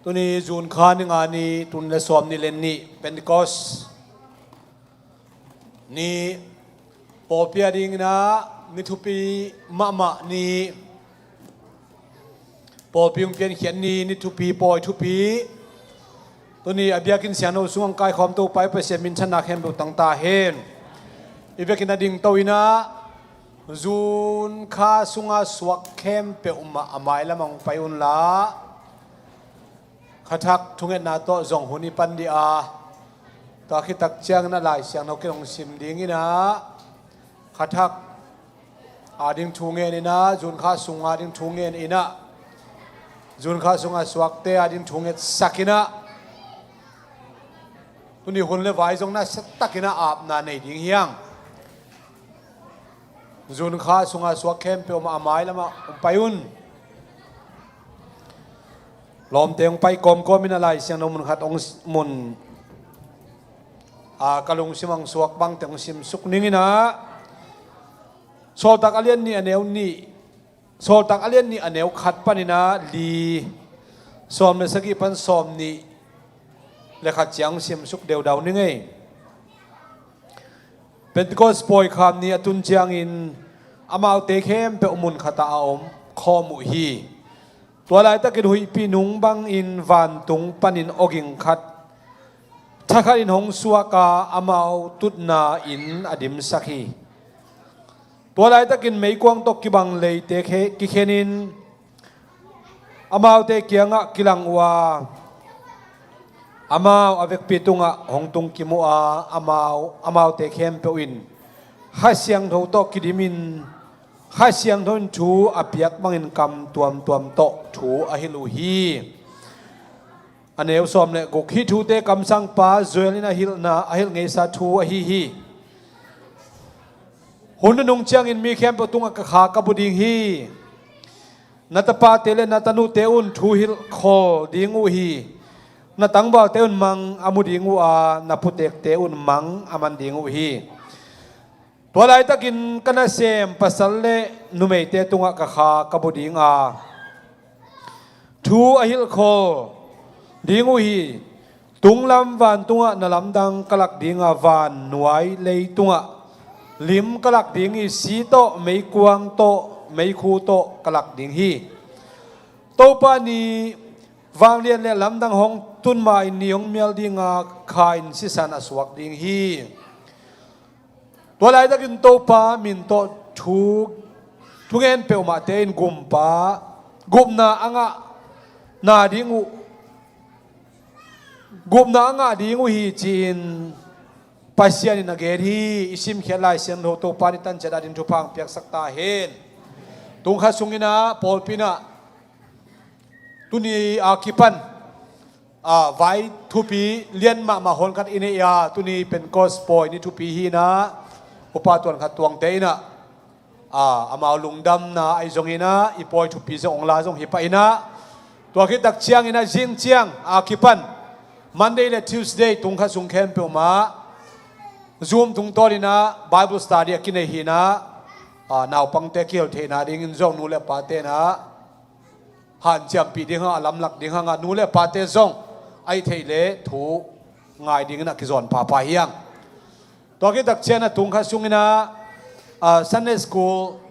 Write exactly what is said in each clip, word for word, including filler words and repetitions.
Tuni June kha ni nga ni, tul nih le sawm nih le nih, Pentecost ni, pawlpi a dingin ah ni thupi mahmah ni, pawlpi hong piankhiat ni, ni thupi, pawi thupi. Tuni a biakinn siangtho sungah hong kaikhawm Topa i Pasian minthanna khempeuh tang ta hen. I vekin a dingto in ah June kha sunga suak khempeuh mah a mailam ah hong pai unla, khathak thungetna tawh zong hun i pan dih a, tua khit tak ciangin ah Lai Siangtho ken hong sim dingin ah, khathak a ding thu ngen in ah, June kha sunga ding thu ngen in ah, June kha sunga suakte a ding thu ngetsak in ah, tuni hun le vai zong nasia takin ah apna nei ding hi hang. June kha sunga suak khempeuh mah a mailam ah hong pai un. Lawmte hong pai kawmkawm in ah Lai Siangtho mun khat hong s-, mun, a, ka lungsim ah hong suak bangte hong simsuk ning in ah, Sawltak a lian nih a neu nih, Sawltak a lian nih a neu khat panin ah li, sawm le sagih pan sawm nih le khat ciang hong simsuk deudau ning ei. Pentecost pawikham ni a tun ciangin amaute khempeuh mun khatah a om khawm uh hi. Tua laitakin huihpi nung bangin vantung panin awging khat thakhatin hong suak a, amau tutna in a dimsak hi. Tua laitakin meikuang tawh kibang leite khe-, kikhenin amaute kiangah kilang uh a, amau a vekpi tungah hong tungkim uh a, amau, amaute khempeuh in Kha Siangtho tawh kidimin, Kha Siangtho in thu a piak bangin kam tuamtuam tawh thu a hilh uh hi. A neu sawm le guk, hih thute kamsangpa Joel in a hilhna, a hilh ngeisa thu ahi hi. Hun nunung ciangin mi khempeuh tungah ka kha ka bu ding hi. Na tapate le na tanute un thu hilhkhol ding uh hi. Na tangvalte un mang a mu ding uh a, na putekte un mang a man ding uh hi. Tua laitakin ka nasem pasal le numeite tungah ka kha ka bu ding a, thu a hilhkhol ding uh hi. Tunglam vantungah na lamdang ka lak ding a, van nuai leitungah lim ka lak ding hi. Si tawh, meikuang tawh, meikhu tawh ka lak ding hi. Topa ni vanglian le lamdang hong tun ma-in ni hong mial ding a, kha in sisan a suak ding hi. Tua laitakin Topa min tawh thu, thungen peuhmahte in gumpa, gupna a ngahna ding uh, gupna a ngah ding uh hi, ci-in Pasian in a gen hi. I simkhiat Lai Siangtho Topa in i tanciat a ding thupha hong piaksak ta hen. Tung khat sungin ah pawlpi in ah tuni a kipan, a, vai thupi lian mahmah hawn khat i nei a, tuni Pentecost pawi ni thupi hi in ah, upa tuan khat tuangte in ah, a, amau lungdamna ahi zongin ah, i pawi thupi zong hong la zong hi pah in ah, tua khit tak ciangin ah, zing ciang a kipan Monday le Tuesday tung khat sung khempeuh mah Zoom tungtawn in ah Bible study a kinei hi in ah, a, naupangte kihel theihna dingin zong nu le pate in ah hanciampih ding hang, a lamlak ding hang a, nu le pate zong a hih theih leh thu ngai dingin a kizawn phapha hi hang. Tua khit tak ciang a tung khat sungin ah, a, Sunday school,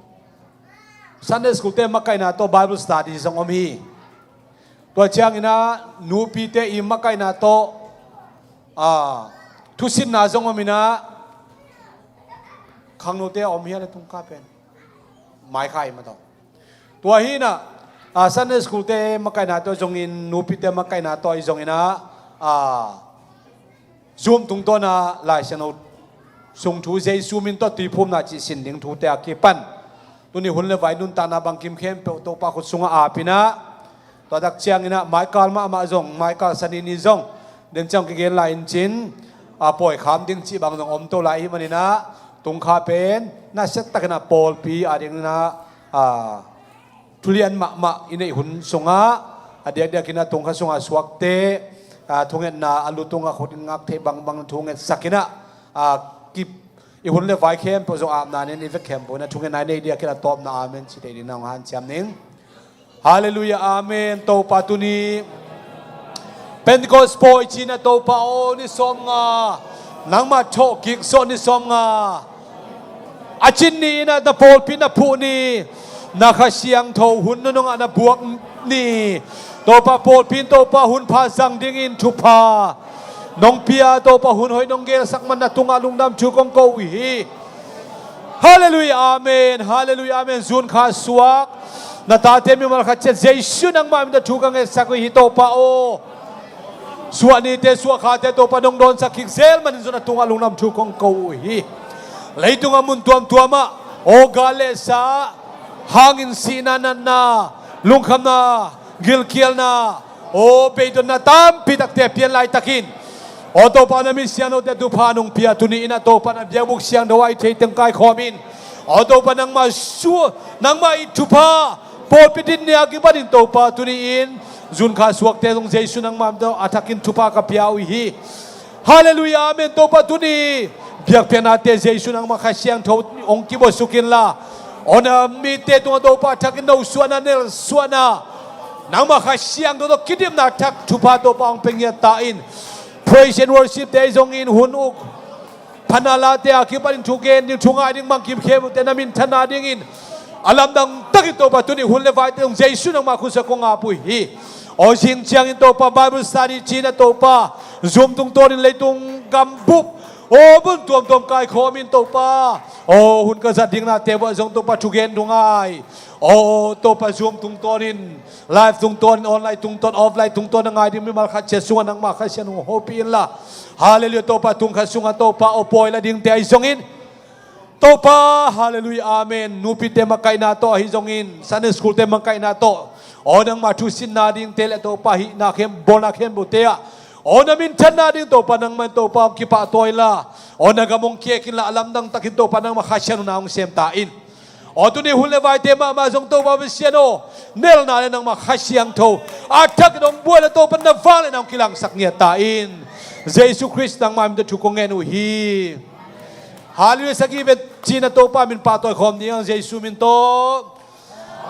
Sunday school te makaihna tawh Bible study zong om hi. Tua ciangin ah nupite i makaihna tawh, a, thusinna zong om in ah, khangnote a om hi a le tung kha pen mai kha hi mah tawh. Tua hi in ah, a, Sunday school te makaihna tawh zongin, nupite makaihna tawh ahi zongin ah, a, Zoom tungtawn ah Lai Siangtho sung thu, Jesu min tawh tuiphumna cih sin ding thute a kipan, tuni hun le vai nuntakna bangkim khempeuh Topa khut sungah ap in ah, tua tak ciangin ah maikal mahmah zong, maikal Sani ni zong, den ciang kigen lai in cin, a, pawi kham ding cih bang zong om to lai ahih manin ah, tung kha pen nasiat takin ah pawlpi a dingin ah, a, thulian mahmah i neih hun sungah, a diakdiakin ah tung khat sungah suakte, a, thungetna a lu tungah khut in ngak theih bangbang thungetsak in ah, a, kip, i hun le vai khempeuh zong apna nei in, i vek khempeuh in ah thungetna i neih diakin ah tawpna amen ci thei dingin ah hong hanciam ning. Halleluiah, amen. Topa tuni Pentecost pawi ci-in ah Topa aw, ni sawmnga nangmah thawhkik zawh ni sawmnga, a cin ni-in ah na pawlpi na phuh ni, na Kha Siangtho hun nunungah na buak ni. Topa pawlpi in Topa hun pha zang dingin thupha nong pia, Topa hun hoih nong gelsak man na tungah lungdam thu kong ko uh hi. Halleluiah, amen. Halleluiah, amen. Zun kha suak na tate mimal khat ciat Jesu nangmah min tawh thu ka ngetsak uh hi Topa aw. Suah nite suah khate Topa nong dawnsak kik zel manin zong na tungah lungdam thu kong ko uh hi. Leitungah mun tuamtuamah aw, gal le sa, hangin sihna, natna, lungkhamna, gilkialna, aw, beidonna tampi takte a pian laitakin, aw Topa na mi siangthote thupha nong pia, tuni-in ah Topa na biakbuk siangtho ah i theiteng kaikhawm in, aw Topa nangmah sua, nangmah i thupha pawlpi din ni a kipanin Topa tuni-in zun kha suakte zong Jesu nangmah min tawh a thakin thupha ka pia uh hi. Halleluiah, amen. Topa tuni biakpiaknate Jesu nangmah Kha Siangtho hong kibuaksuk inla, aw na mite tungah Topa a thakin no suahna, nel suahna, nangmah Kha Siangtho tawh kidimna thak thupha Topa hong pia ngiat ta in. Praise and worship te zongin hun uk phatna late a kipanin thugen ding, thungai ding bangkim khempeuhte na minthanna dingin a lamdang takin Topa tuni hun le vaite zong Jesu nangmah khutsa kong ap uh hi. Aw zing ciangin Topa Bible study ci-in ah Topa Zoom tungtawnin leitung gambup aw mun tuamtuam kaikhawmin Topa, aw hun ka zat ding nate uah zong Topa thugen thungai, aw Topa Zoom tungtawnin, live tungtawnin, online tungtawn, offline tungtawn a ngai ding mimal khat ciat sungah nangmah Kha Siangtho hong hopih inla. Halleluiah, Topa tung khat sungah Topa aw pawi la dingte ahi zongin Topa, halleluiah, amen. Nupite makaihna tawh ahi zongin Sunday school te makaihna tawh, aw nangmah thusinna dingte le Topa hihna khem, bawlna khempeuhte ah, aw na minthanna ding Topa nangmah in Topa hong kipahtawi inla, aw na gam hong kiek inla, a lamdang takin Topa nangmah Kha Siangtho na hong sem ta in. Aw tuni hun le vaite mahmah zong Topa Pasian aw, nelna le nangmah Kha Siangtho a thakin hong buai le Topa na vangliatna hong kilangsak ngiat ta in. Jesu Khrist nangmah min tawh thu kong ngen uh hi. Halleluiah, sagih vei ci-in ah Topa min pahtawi khawm ding ang Jesu min tawh.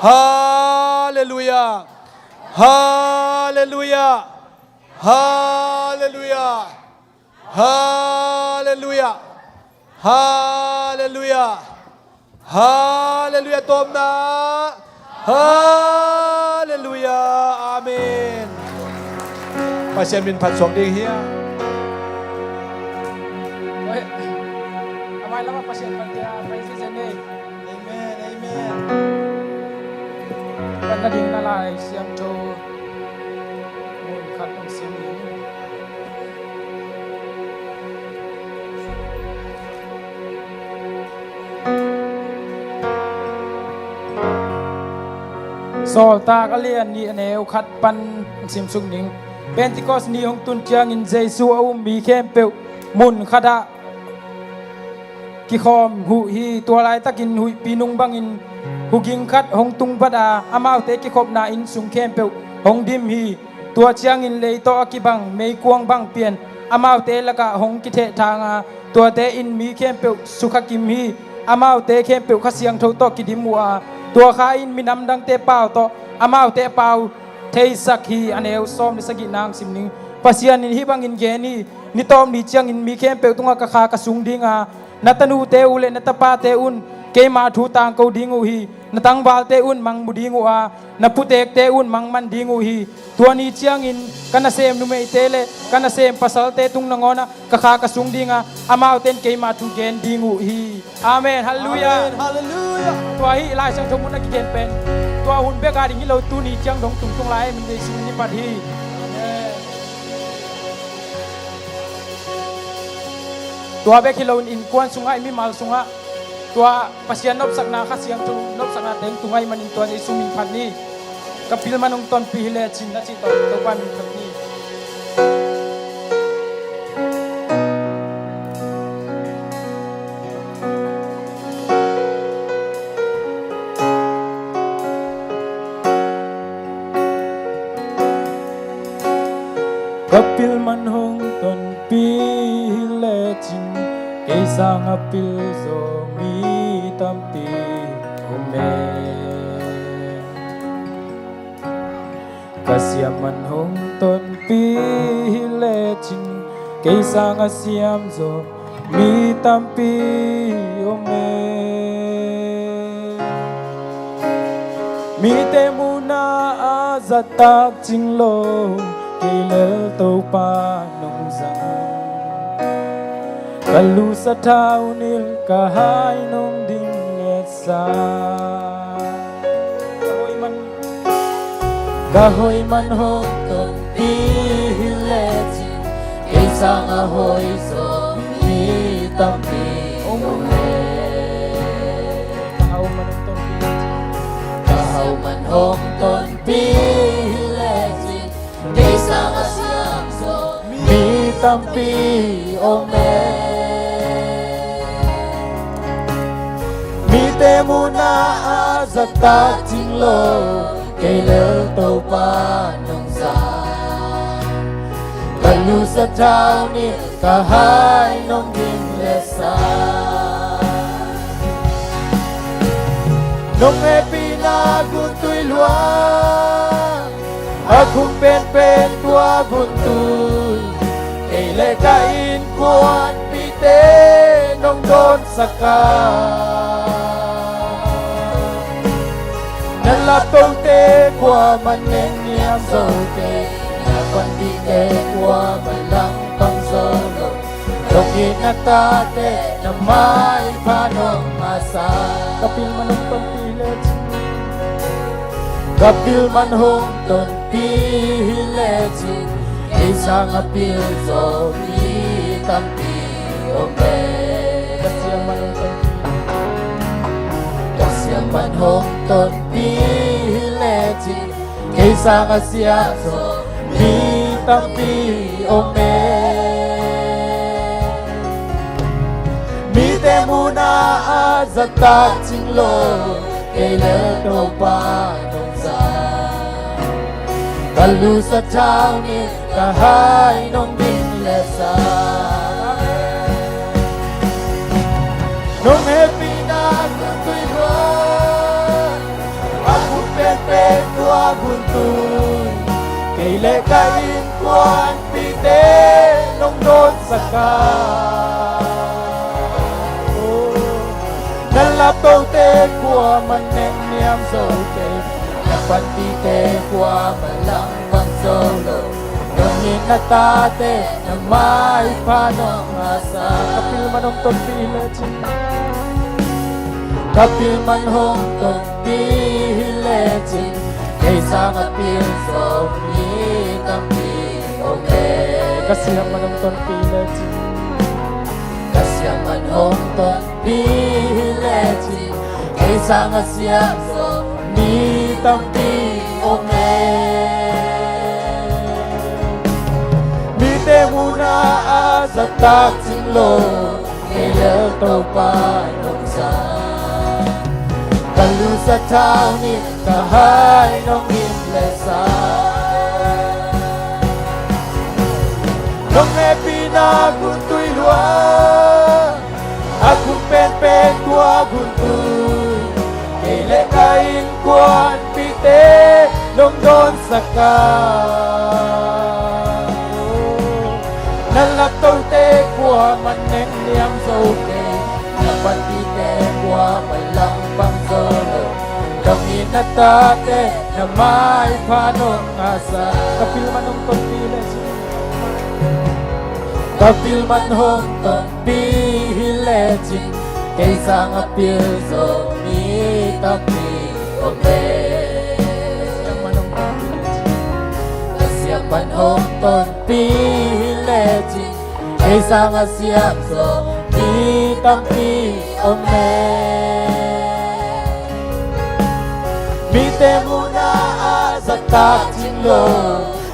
Halleluiah. Halleluiah. Halleluiah. Halleluiah. Halleluiah. Halleluiah. Tawpna. Halleluiah. Amen. Pasian min phat suak ding hi a. A mai lamah Pasian phat dia, pai zen zen ni. Amen, amen. Pan nading na Lai Siangtho mun khat hong sim ni. Sawltak a lian nih a neu khat pan hong sim suk ning. Pentecost ni hong tun ciangin Jesu a um mi khempeuh mun khatah kikhawm uh hi. Tua laitakin huihpi nung bangin huging khat hong tung vat a, amaute kikhopna inn sung khempeuh hong dim hi. Tua ciangin lei tawh a kibang meikuang bang pian amaute lakah hong kithehthang a, tuate in mi khempeuh sukha kim hi. Amaute khempeuh Kha Siangtho tawh kidim uh a, tua kha in minam dangte pau tawh amaute a pau theisak hi. A neu sawm le sagihna hong sim ning. Pasian in hih bangin gen hi. Ni tawp ni ciangin mi khempeuh tungah ka Kha ka sung ding a, na tanute uh le na tapate un keima thu tangko ding uh hi. Na tangvalte un mang mu ding uh a, na putekte un mang man ding uh hi. Tua ni ciangin ka nasem numeite le ka nasem pasalte tung nangawnah ka Kha ka sung ding a, amaute in keima thu gen ding uh hi. Amen. Halleluiah. Amen. Halleluiah. Tua hih Lai Siangtho mun a kigen pen tua hun bek a ding hi lo, tuni ciang dong tungtung lai min Jesu min i phat hi. Amen. Tua bek hi loin innkuan sungah, i mimal sungah tua Pasian nopsakna, Kha Siangtho nopsakna teng tung ahih manin tua Jesu min phat ni. Ka pil man hong tonpih hi lecin na cih tawh Topa min phat ni. Ka pil man hong tonpih hi lecin kei sangah pil zaw mi tampi om e. Ka siam man hong tonpih hi lecin, kei sanga siam zo mi tampi om e. Mite muna a zahtak cing lo, kei lel Topa nong zang. Ka lusa thau nil, ka hai nong ding le sa. Ka hoih man, ka hoih man hong tonpih hi lecin, kei sanga hoih zo mi tampi om e. Ka hau man hong tonpih hi lecin, ka hau man hong tonpih hi lecin, kei sanga siam zo mi tampi om e. Mite muna a zahtak cing lo, kei lel Topa nong zang. Ka lusa thau nil, ka hai nong ding le sa. Nong hehpihna guntui lua, a khum penpen tua guntui, kei le ka innkuanpihte nong dawnsak a. Na laptote kuaman neng niam zo kei, na panpihte kuaman langpang zo lo. Dong in na tate, na maipha nong a sa. Ka pil man hong tonpih hi lecin, ka pil man hong tonpih hi lecin, kei sanga pil zo mi tampi om e. Ka siam man hong tonpih, ka siam man hong tonpih hi lecin, kei sanga siam zo mi tampi om e. Mite muna a zahtak cing lo, kei lel Topa nong zang. Ka lusa thau nil, ka hai nong ding le sa. Nong hehpihna guntui lua, a khum penpen tua guntui, kei le ka innkuanpihte nong dawnsak a. Na laptote kuaman neng niam zo kei, na panpihte kuaman langpang zo lo. Dong in na tate, na maipha nong a sa. Ka pil man hong tonpih hi lecin, ka pil man hong tonpih hi lecin, kei sanga pil zo mi tampi om e. Ka siam man hong tonpih hi lecin, ka siam man hong tonpih hi lecin, kei sanga siam zo mi tampi om e. Mite muna a zahtak cing lo, kei lel Topa nong zang. Ka lusa thau nil, ka hai nong ding le sa. Nong hehpihna guntui lua, a khum penpen tua guntui, kei le ka innkuanpihte nong dawnsak a. Na laptote kuaman neng niam zo kei, na panpihte kuaman langpang zo lo. Dong in na tate, na maipha nong a sa. Ka pil man hong tonpih hi lecin, ka pil man hong tonpih hi lecin, kei sanga pil zo mi tampi om e. Ka siam man hong tonpih hi lecin, kei sanga siam zo mi tampi om e. Mite muna a zahtak cing lo,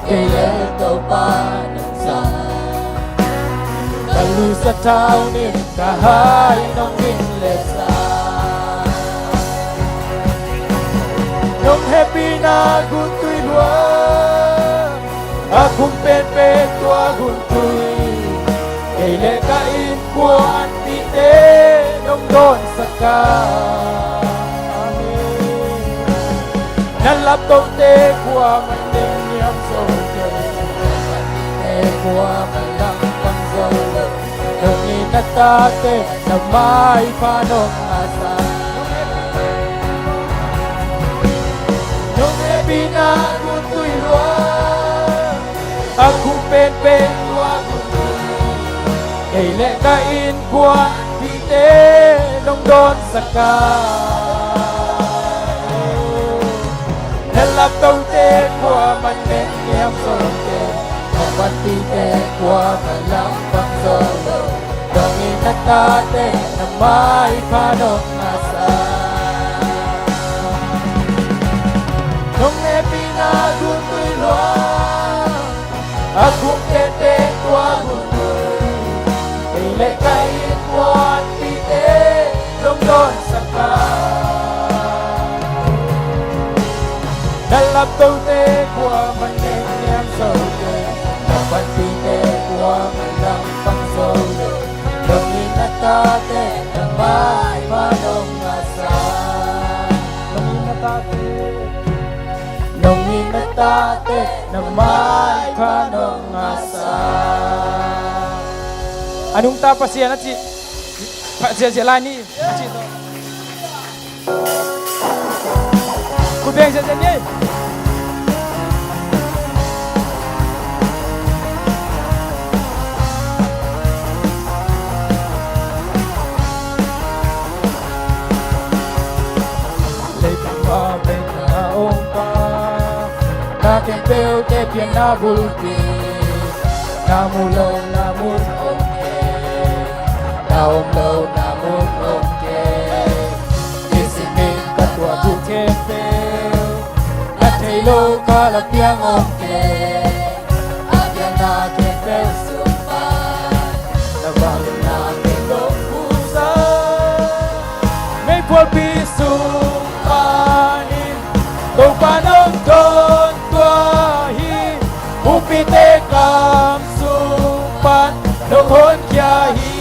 kei lel Topa nong zang. Ka lusa thau nil, ka hai nong ding le sa. Nong hehpihna guntui lua, a khum penpen tua guntui, kei le ka innkuanpihte nong dawnsak a. Amen. Na laptote kuaman neng Kuamah lampang zo lo, nong in na tate na maipha nong ngahsa. Nong hehpihna gun tui lua, a khuk penpen lua gun tui. Kei le ka innkuanpihte nong dawnsak a, na laptote kuamah neng niam zo kei. Na panpihte kuamah lampang zo lo, nong in na tate na maipha nong ngahsa. Nong hehpihna gun tui lua, a khuk penpen lua gun tui. Kei le ka innkuanpihte nong dawnsak a, na laptote kuamah neng niam zo kei. Na panpihte kuamah lampang zo lo, nong in na tate na maipha nong ngahsa. Nong in na tate, nong in na tate na maipha nong ngahsa. A nungta Pasian a cih. Ziahziah lai ni a cih tawh. Khut beng ziahziah ni. Leitung a bek a om pa, na khempeuhte pianna bulpi, na mu lohna mun om kei, na om lohna mun om kei. Nisim in ka tuah thu khempeuh, na thei lo kal a piang om kei. A pianna khempeuh sung pan, na vangliatna khempeuh pusa. Meiphualpi sung panin Topa nong dawn tua hi. Bumpite kam sung pan nong honkhia hi.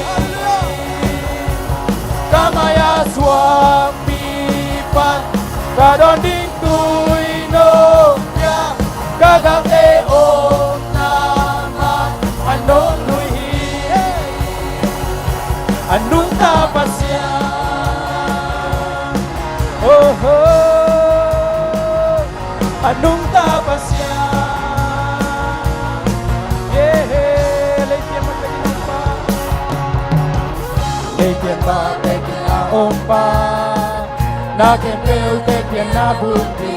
Ka mai-a suangpi pan ka dawn ding tui nong pia. Ka gamte omna mah a nong lui hi. A nungta Pasian. Oh, oh. A nungta Pasian. Yeah, yeah. Leipian mah bek in a om pa. Leipian mah bek in a om pa. Na khempeuhte pianna bulpi,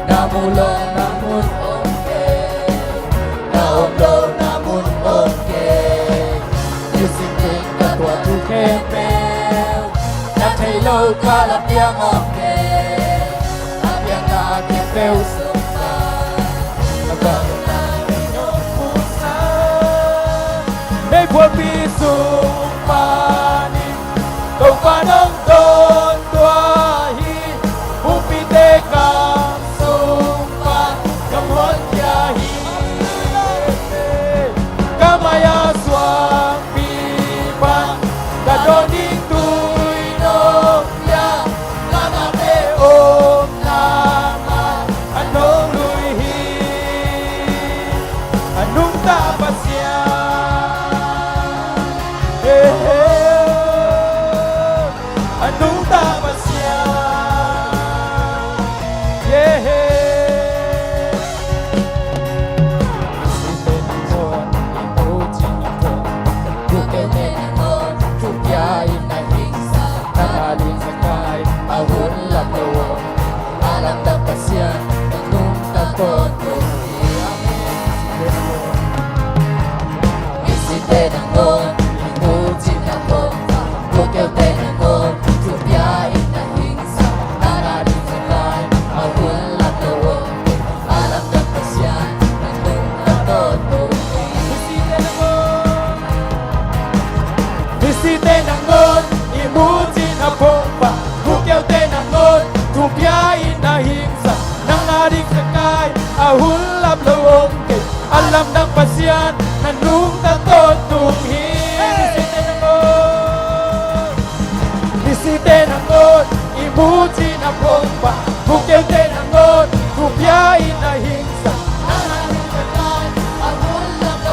na mu lohna mun om kei, na om lohna mun om kei. Nisim in ka tuah thu khempeuh, na thei lo kal a piang om kei. A pianna khempeuh sung pan, na vangliatna khempeuh pusa. Meiphualpi sung panin Topa nong dawn tua hi. Bumpite kam sung pan nong honkhia hi. Ka mai-a suangpi pan ka dawn ding tui nong pia. Ka gamte omna mah a nong lui hi. A nungta Pasian. Hey, hey. A nungta Pasian. Yeah, hey. Bumpite nangawn i mucin a phawk, bukeute nangawn thupi in na hing sa. Nang a ding Zakai a hun lap lo, a lamdang Pasian na nungta tawntung hi. Amen. Misite nangawn i mucin a phawk, bukeute nangawn thupi in na hing sa. Nang a ding Zakai a hun lap lo, a lamdang Pasian na nungta tawntung hi. Misite nangawn, misite nangawn i mucin a phawk pa, bukeute nangawn thupi in na hing sa. Nang a ding Zakai a hun lap lo om kei, a lamdang Pasian na nungta tawntung hi. Misite nangawn, misite nangawn i mucin a phawk pa, bukeute nangawn thupi in na hing sa. Nang a ding Zakai a hun lap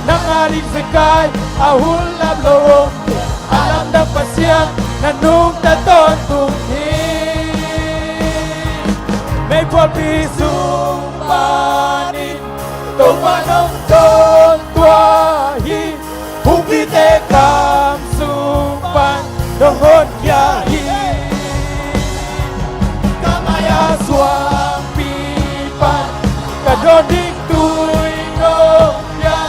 Nang a ding zekai a hun lap lo om, a lamdang Pasian na nungta tawntung hi. Meikuangpi sung panin Topa nong dawn tua hi. Humpite kam sung pan nong honkhia hi. Ka mai-a suangpi pan ka dawn ding tui nong pia,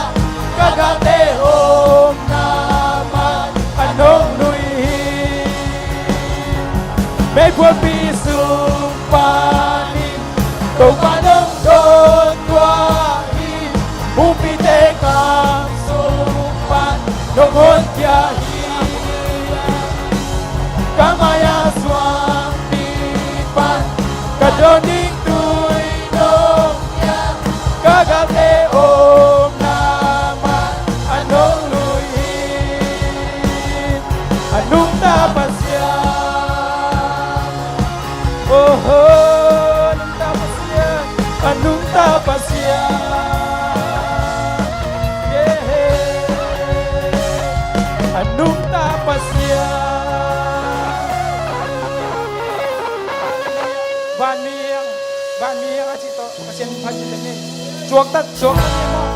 ka galte omna man a nong lui hi. Meikuangpi sung panin Topa nong dawn tua hi. Humpite kam sung pan nong honkhia hi. Ka mai-a suangpi pan ka dawn ding tui nong pia, ka galte omna man a nong lui hi. A nungta Pasian. Oh, oh, a nungta Pasian. A nungta Pasian. Yeah. A nungta Pasian. Vanmi hiang, vanmi hiang a cih tawh Pasian min phat cih leh ni. Suaktat, suaktat ni maw.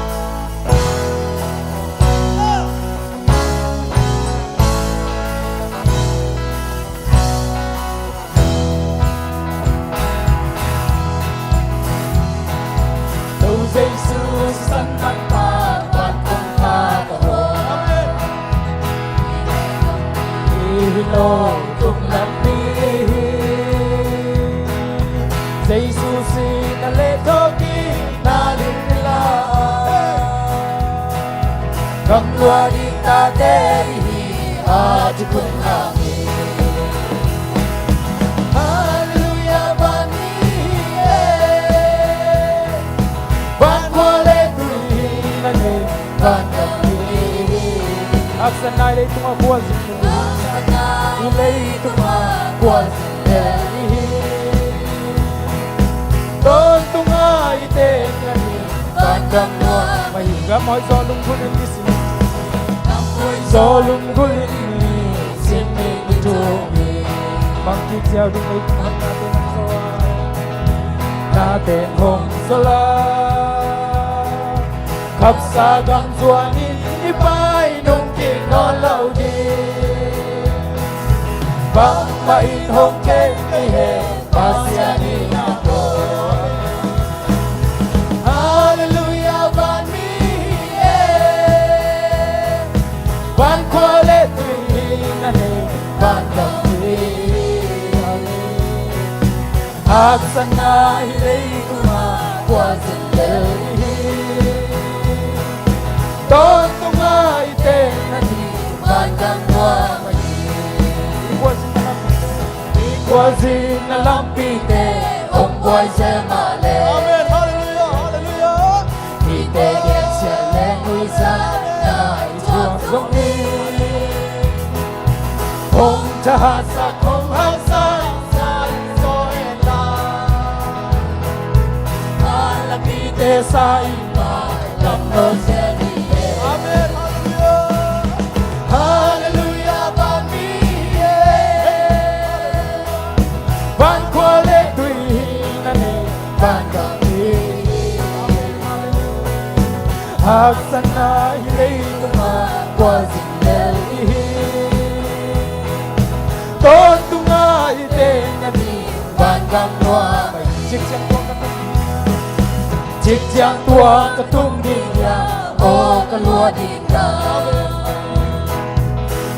Jesu sisan manpa van kong kha ka hua. Amen. Hi lo tung lam ni hi. Jesu sin a le thawk i na lim la. Gamlua ding tate i hi a ci kun hang hi. Halleluia, van ni e. Van khua le tui hi na nei, van gam hi. Haksatna i leitungah khualzin. Haksatna i leitungah khualzin. Tawntung a i teng na hi, van gam nuam mah hi. Gam hoih zaw lunggulh in i sin. Gam hoih zaw lunggulh in i sin, i tung hi. Bangkik ziau ding ei, na teng hong zaw a, na teng hong zaw a. Khapsa gam zuanin i pai nung kik nawn lo ding. Bangmah in hong kei kei hen, Pasian in a ko. Halleluia, van mi e. Van khua le tui hi na nei, van gam hi. Haksatna i leitungah khualzin lel i hi. Tawntung a i teng na hi, van gam nuam mah hi. I khualzinna lampite hong buai zel mah leh. Amen. Halleluia, halleluia. Mite gensia leh nuihzakna i thuak zong hi. Hong thahatsak, hong haksa, sa in zaw hen la. A lapite sa in mah lam nawn zel hi e. Amen. Halleluia. Halleluia, van mi e. Van khua le tui hi na nei, van gam hi. Haksatna i leitungah khualzin lel i hi. Tawntung a i teng na hi, van gam nuam mah hi. Cikciang tua ka tung ding, cikciang tua ka tung ding hiam, aw ka lua ding hiam.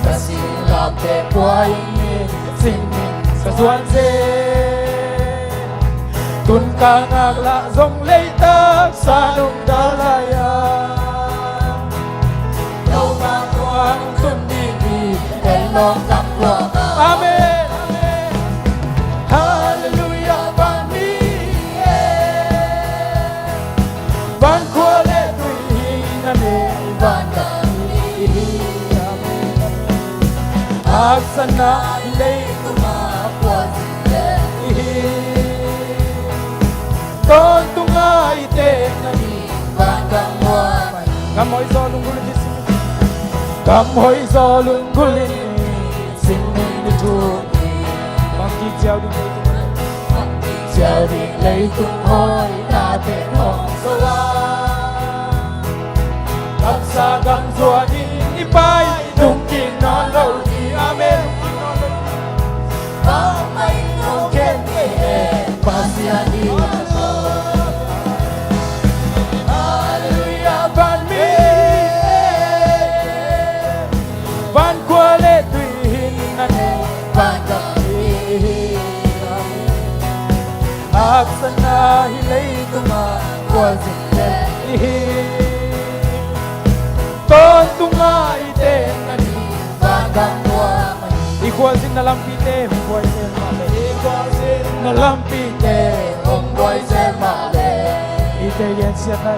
Ka sin lamte pua in, sin in ka zuan zel. Tun ka ngaklah zong leitak sa nungta lai a, Topa khuang tun ding hi, en lawng gam lua. Amen, amen. Halleluia, van mi e. Van khua le tui hi na nei, van gam hi. Amen. Haksatna i leitungah khualzin lel i hi. Tawntung a i teng na hi, van gam nuam mah hi. Kam hoih zaw lunggulh in i sing. Kam hoih zaw lunggulh in i sing ni thu. Bangkik ziau ding leitung. Bangkik ziau ding leitung hoihnate hong zo a. Kamsa gam zuan in i pai lungkim nawn lo ding. Amen. Bangmah in hong khen kei e, Pasian in. Halleluiah, vanmi e, vankhua le tuihin na nei, vangam hi. Haksatna hih leitungah khualzin lel i hi. Tawntung a i teng a ni, vangam nuam a hi. I khualzinna lampite hong buai zel mah leh. I khualzinna lampite hong buai zel mah leh. I teh gensiatna,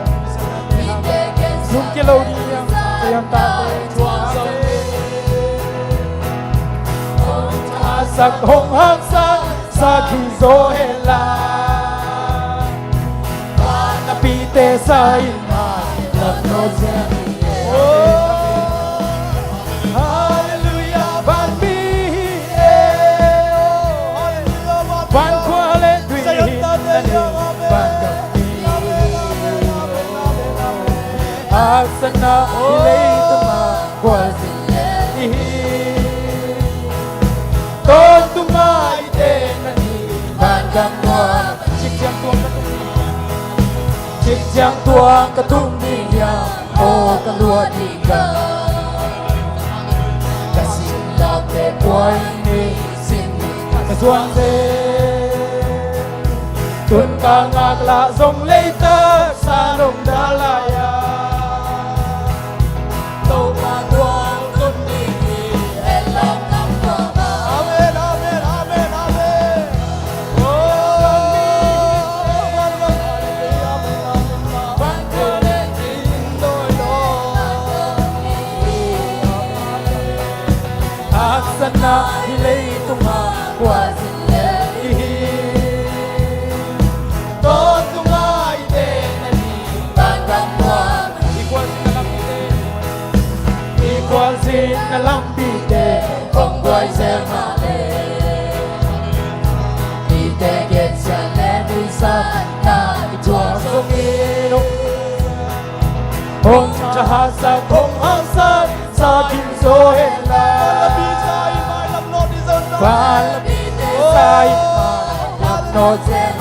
i teh gensiatna lungkia lo ding hiam? Siam tate, thuak zo. Hong thasak, hong haksa sak hi zaw hen la. Vanapite sa in, vanapite sa in. Oh, halleluiah, vanmi e, oh, halleluiah, vankhua le tuihin na nei, vangam hi. Haksatna hih leitungah khualzin lel i hi. Tawntung a i teng a ni, vangam nuam. Cikciang tuang ka tung ding hiam? Cikciang tuang ka tung ding hiam? Aw ka luah ding gam. Ka sinlakte puai ni, sin ni ka suang zel. Tun ka ngak lah zong lei taksa nong dal lai-a. Topa gual tun ding hi, en lam lam tua mah. Amen, amen, amen, amen. Oh, haksatna hih leitungah khualzin lel i hi. Tawntung a i teng a ni, vangam nuam. I khualzinna lampite, i khualzinna lampite hong buai zel mah leh. I teh gensiatna le nuihsatna i thuak zongin, hong thahatsak, hong haksa sak hi zaw hen la. Vanapite sa in, vanapite sa in, vanapite sa in.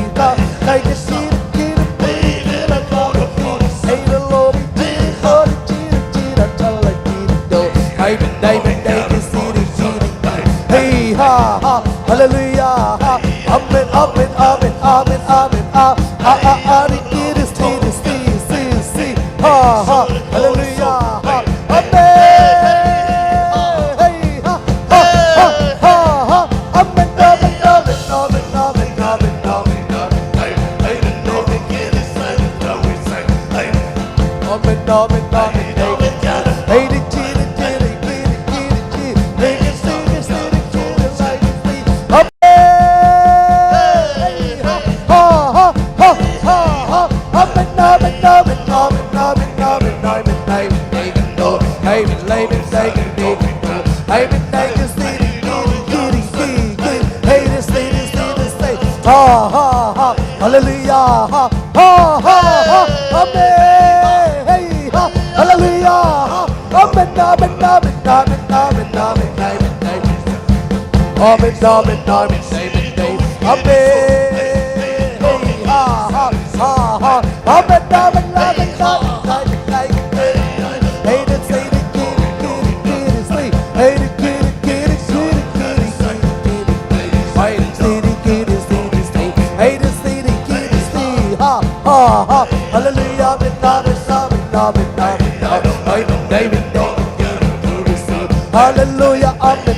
Hey, ha, ha, hallelujah, ha. Amen, amen, amen, amen, amen, ah, ah, ah, ah, di, di, di, di, di, di, di, di, ha, ha, hallelujah, ha. Amen. Hey, ha, ha, ha, ha, ha. Amen, amen, amen, amen, amen, amen, amen, amen. Amen, amen, amen, amen. Hallelujah. Ha, ha, ha, ha. Amen. Hey, ha, hallelujah. Ha, amen, amen, amen, amen, amen, amen, amen, amen. Amen, amen, amen, amen, amen. Amen. Hey, ha, ha, ha, ha. Amen, amen, amen, amen, amen, amen. Hey, let's say it again, again, again, let's say, hey, again, again, again, again, again, again. Ha, ha, ha. Hallelujah. Amen, amen, amen, amen, amen. Hallelujah. Amen.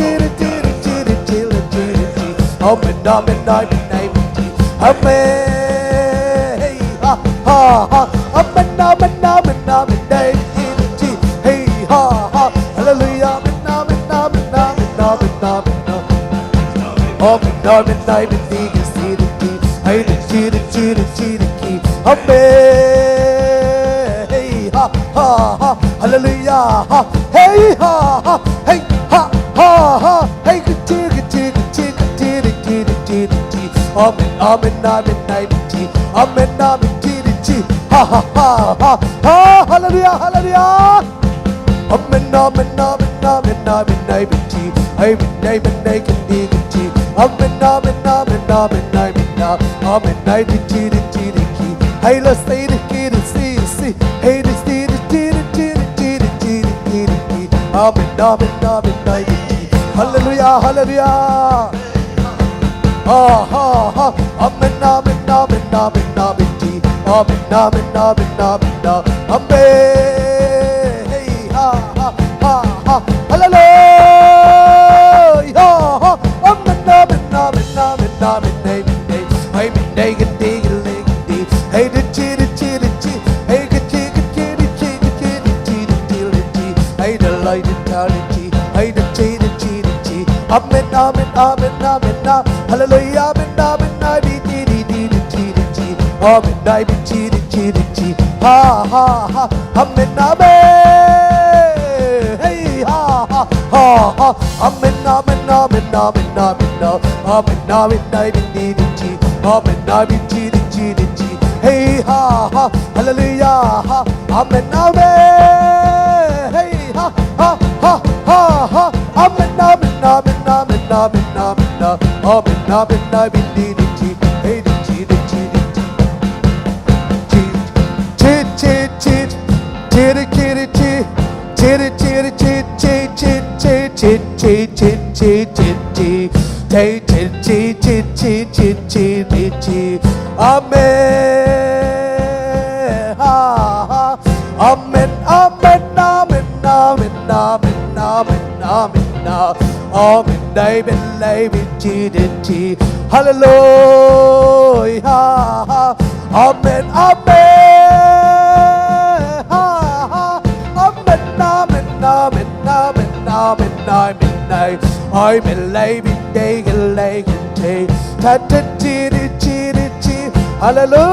Amen, amen, amen, amen. Hey, ha, ha, ha. Amen, amen, amen, amen, amen. Hey, ha, ha. Hallelujah. Amen, amen, amen, amen, amen, amen. Amen, amen, amen, amen. Hey, ha, ha, ha. Hallelujah. Ha. Hey, ha, ha. Hey, ha, ha, ha. Hey, ka chi, ka chi, ka chi, ka chi, ka chi, ka chi, ka chi. Amen, amen, amen, amen, chi. Amen, amen, chi, chi, chi. Ha, ha, ha, ha, ha. Hallelujah, hallelujah. Amen, amen, amen, amen, amen, amen, chi. Amen, amen, amen, ka chi, ka chi. Amen, amen, amen, amen, amen, amen, amen, chi, chi, chi, chi, chi. Hey, let's say it again, see, see. Hey, this, this, this, this, this, this, this, this, this, this, this. Amen, amen, amen, amen, chi. Hallelujah, hallelujah. Ha, ha, ha. Amen, amen, amen, amen, amen, chi. Amen, amen, amen, amen, amen. Amen. Hey, ha, ha, ha, ha. Hallelujah. Ha, ha. Amen, amen, amen, amen, amen, amen, amen. Amen, amen, amen, amen, amen. Hey, the chi, the chi, the chi. Hey, the chi, the chi, the chi, the chi, the chi, the chi, the chi. Hey, the light, the talent, chi. Hey, the chi, the chi, the chi. Amen, amen, amen, amen, amen. Hallelujah, amen, amen, amen, di, di, di, di, di, di, di, di. Amen, amen, di, di, di, di, di. Ha, ha, ha. Amen, amen. Hey, ha, ha, ha, ha. Amen, amen, amen, amen, amen, amen. Amen, amen, amen, di, di, di, di. Amen, amen, di, di, di, di, di. Hey, ha, ha. Hallelujah, ha. Amen, amen. Hey, ha, ha, ha, ha, ha. Amen, amen, amen, amen, amen, amen. Amen, amen, amen, di, di, di. Hey, di, di, di, di, di, di. Di, di, di, di, di. Di, di, di, di, di. Amen. Ha, ha. Amen, amen, amen, amen, amen, amen, amen, amen. Amen, amen, amen, amen, amen. Hallelujah. Amen, amen. Ha, ha. Amen, amen, amen, amen, amen, amen, amen. Amen, amen, amen, amen, amen. Ta, ta, ti, di, ti, di, ti. Hallelujah.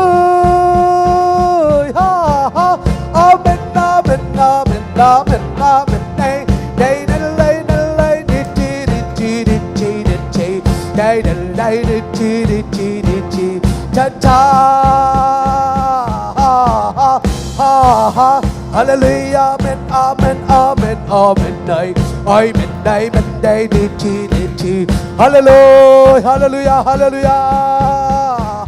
Ha, ha. Amen, amen, amen, amen, amen. Hey, hey, hey, hey, hey, hey, di, di, di, di, di, di, di. Hey, hey, hey, di, di, di, di, di, di. Ta, ta. Ha, ha, ha, ha. Hallelujah, amen, amen, amen, amen. Hey, amen, amen, hey, di, di, di, di. Hallelujah, hallelujah, hallelujah.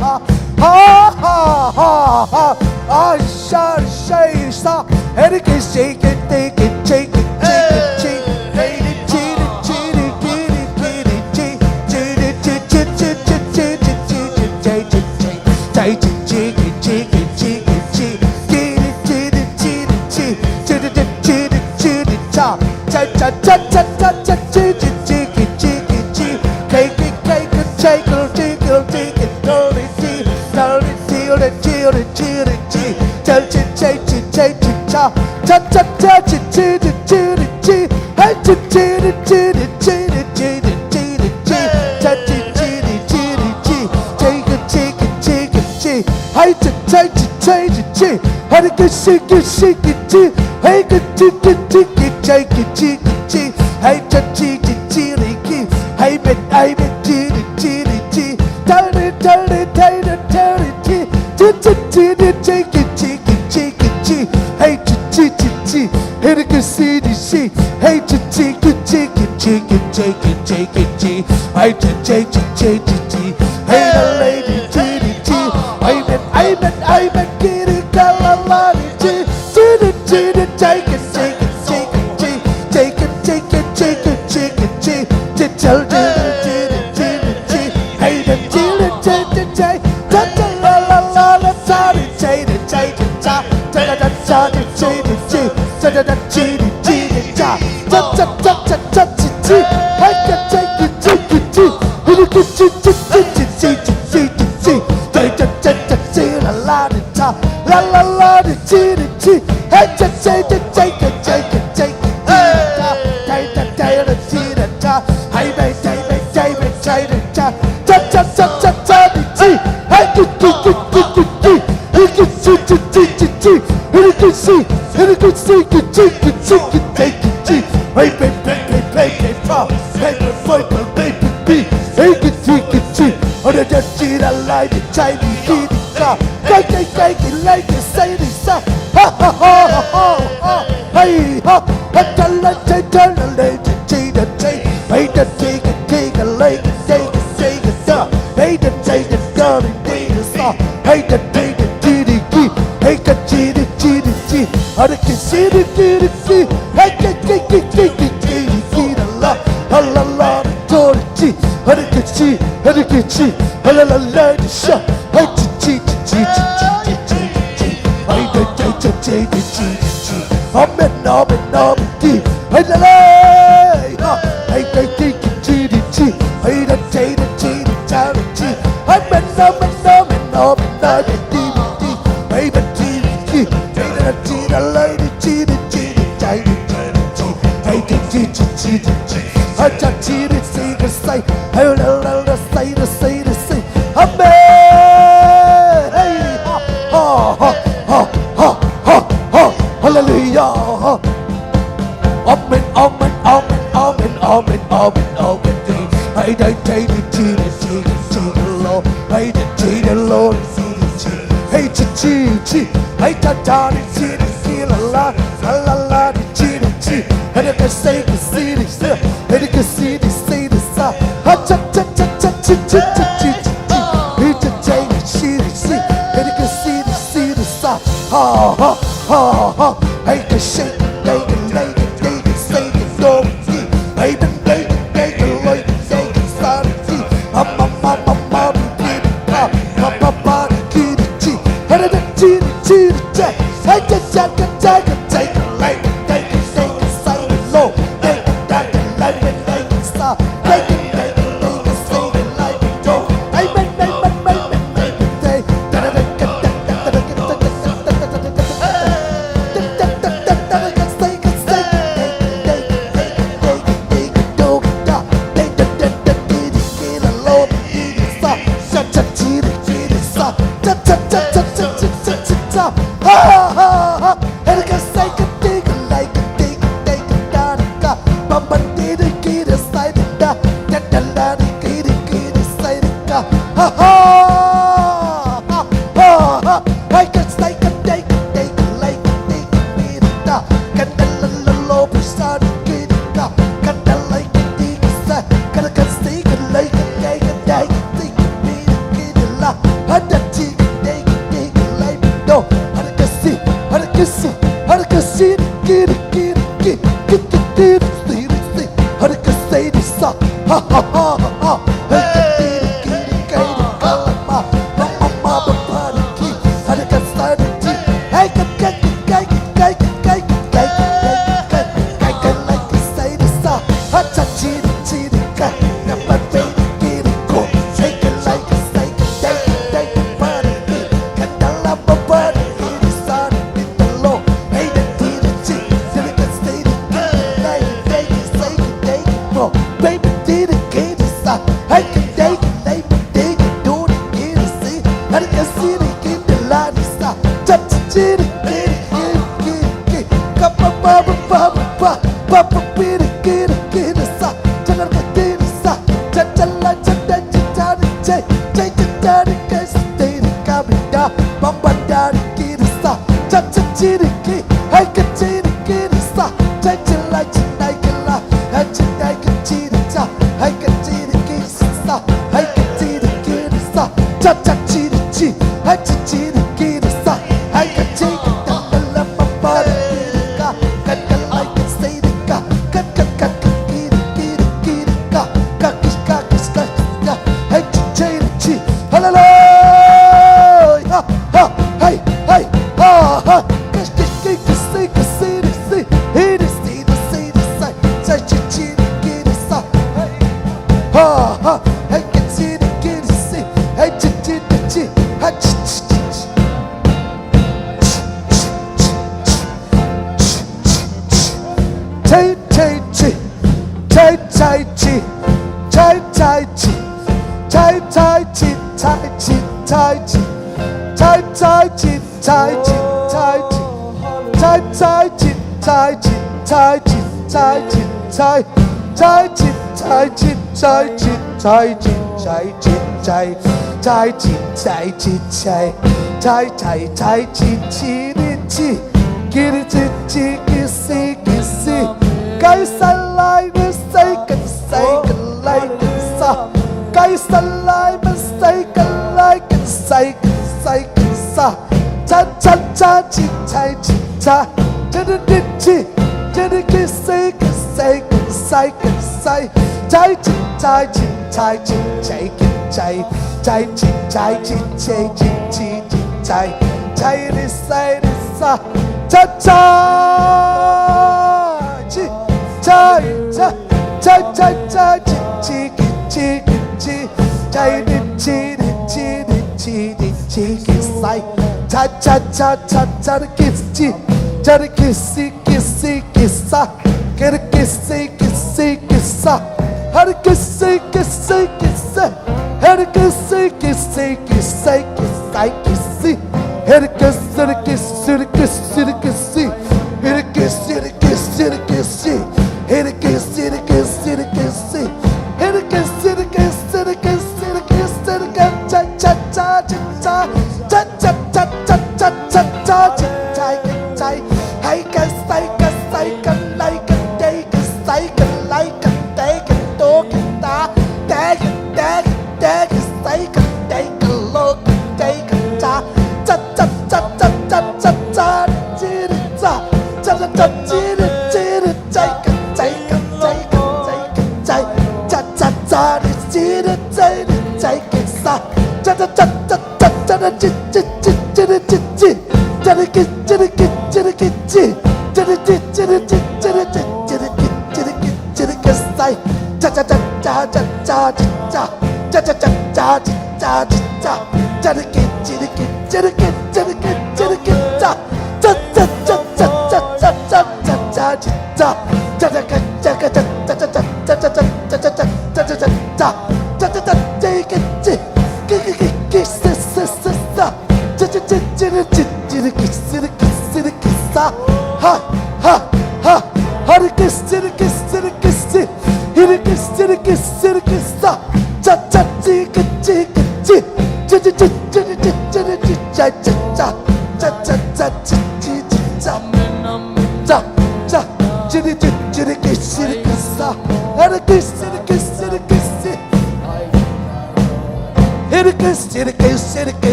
Ha, ha, ha, ha, ha. Asha, sha, sa. Hey, di, ki, si, ki, di, ki, chi, ki, chi, ki, chi. Hey, di, chi, di, chi, di, ki, di, ki, di, chi. Chi, di, chi, chi, chi, chi, chi, chi, chi, chi, chi, chi, chi. Chi, chi, chi, ki, chi, ki, chi, ki, chi. Chi, di, chi, di, chi, di, chi. Chi, di, di, chi, di, chi, di, cha. Cha, cha, cha, cha, cha, cha, chi, chi, chi, ki, chi, ki, chi. Kei, ki, kei, ki, chei, ki, chi, ki, chi, ki, do, di, chi. Do, di, chi, di, chi, di, chi, di, chi. Cha, chi, chei, chi, chei, chi, cha. Cha, cha, cha, chi, chi, di, chi, di, chi. Hey, chi, chi, di, chi, di, chi, di, chi, di, chi, di, chi. Cha, chi, chi, di, chi, di, chi. Chi, ki, chi, ki, chi, ki, chi. Hey, chi, chi, chi, chi, chi, chi. Hey, di, ki, si, ki, si, ki, chi. Hey, ki, chi, ki, chi, ki, chi, ki, chi, ki, chi. Hey, cha, chi, chi, chi, di, ki. Hey, men, hey, men, chi, di, chi, di, chi. Tell di, tell di, tell di, tell di, chi. Chi, chi, chi, di, chi, ki, chi, ki, chi, ki, chi. Hey, chi, chi, chi, chi. Hey, di, ki, si, di, si. Hey, chi, chi, ki, chi, ki, chi, ki, chi, ki, chi, ki, chi. Hey, chi, chi, chi, chi, chi, chi. Hey, la, la, di, chi, di, chi. Hey, men, hey, men, hey, men, ki, di, ka, la, la, di, chi. Chi, di, chi, di, chi, ki, chi, ki, chi, ki, chi. Chi, ki, chi, ki, chi, ki, chi, ki, chi. Chi, chi, di, di, chi, di, chi, di, chi. Hey, di, chi, di, chi, di, chi. Cha, cha, la, la, la, la, cha, di, chi, di, chi, di, cha. Cha, cha, cha, cha, di, chi, di, chi. Cha, cha, cha, chi, di, chi, di, cha. Cha, cha, cha, cha, cha, chi, chi. Hey, cha, cha, ki, chi, ki, chi. Hi, di, ki, chi, chi, chi, chi, chi, chi, chi, chi, chi. Cha, cha, cha, cha, chi, la, la, di, cha. La, la, la, di, chi, di, chi. Hey, cha, cha, cha, cha, cha, cha, cha, cha, cha. Cha, cha, cha, la, chi, la, cha. Hey, bai, chai, bai, chai, bai, chai, la, cha. Cha, cha, cha, cha, cha, di, chi. Hey, ki, ki, ki, ki, ki, ki. Hey, ki, chi, chi, chi, chi, chi. Hey, ki, si, hey, ki, si, ki, chi, ki, chi, ki, chi, ki, chi. Hey, bai, bai, bai, bai, bai, cha. Hey, bai, bai, bai, bai, bai, bai. Hey, ki, chi, ki, chi. Oh, da, da, chi, la, la, di, chai, di, ki, di, cha. Kai, kai, kai, ki, lai, ki, sai, di, sa. Ha, ha, ha, ha, ha, ha. Hey, ha. Ha, cha, la, chai, cha, la, la, di, chi, da, chi. Hey, da, chi, ki, chi, ka, lai, ki, sai, ki, sai, ki, sa. Hey, da, chai, da, da, di, di, da, sa. Hey, da, di, da, chi, di, ki. Hey, ka, chi, di, chi, di, chi. Ha, da, ki, si, di, ki, di, ki. Hey, ki, ki, ki, ki, ki, ki, di, ki, da, la. Ha, la, la, di, cho, di, chi. Ha, da, ki, chi, ha, da, ki, chi. Ha, la, la, la, di, sha. Hey, chi, chi, chi. Hey, da, da, da, da, da, da, da. Amen, amen, amen, di. Hey, la, la. Ha. Hey, da, di, ki, chi, di, chi. Hey, da, da, da, chi, di, cha, di, chi. Amen, amen, amen, amen, amen, di, di, di. Hey, da, di, di, di. Hey, da, da, di, da, la, di, chi, di, chi, di, cha, di, chi, di, chi. Hey, di, di, chi, chi, di, chi. Hey, cha, chi, di, chi, di, sai. Hey, la, la, la, sai, di, sai, di, sai. Amen. Hey, ha, ha, ha. Hallelujah. Amen, amen, amen, amen, amen, amen, amen. Hey, da, da, da, da, da, da, da, da, Lord. Hey, da, da, da, Lord, da, da, da. Hey, chi, chi, chi. Hey, cha, cha, da, chi, da, chi, la, la, la, la, la, da, chi, da, chi. Hey, da, ka, sai, ka, si, da, sa. Hey, da, ka, si, da, si, da, sa. Ha, cha, cha, cha, cha, chi, chi, chi, chi, chi, chi. Hey, cha, cha, da, chi, da, si. Hey, da, ka, si, da, si, da, sa. Ha, ha, ha, ha. Hey,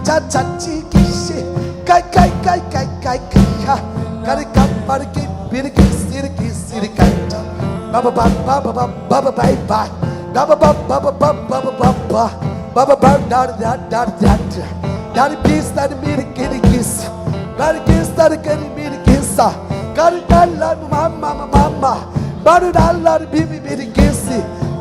Cha cha chi ki shi. Kai kai kai kai kai kai ha. Kari kam mari ki biri ki siri ki siri kai cha. Ba ba ba ba ba ba ba ba bye bye. Ba ba ba ba ba ba ba ba ba ba. Ba ba ba da da da da da. Da da bis da da miri ki di kis. Mari kis da da ki di miri kis sa. Kari da la ma ma ma ma ma. Baru da la bi bi miri kis.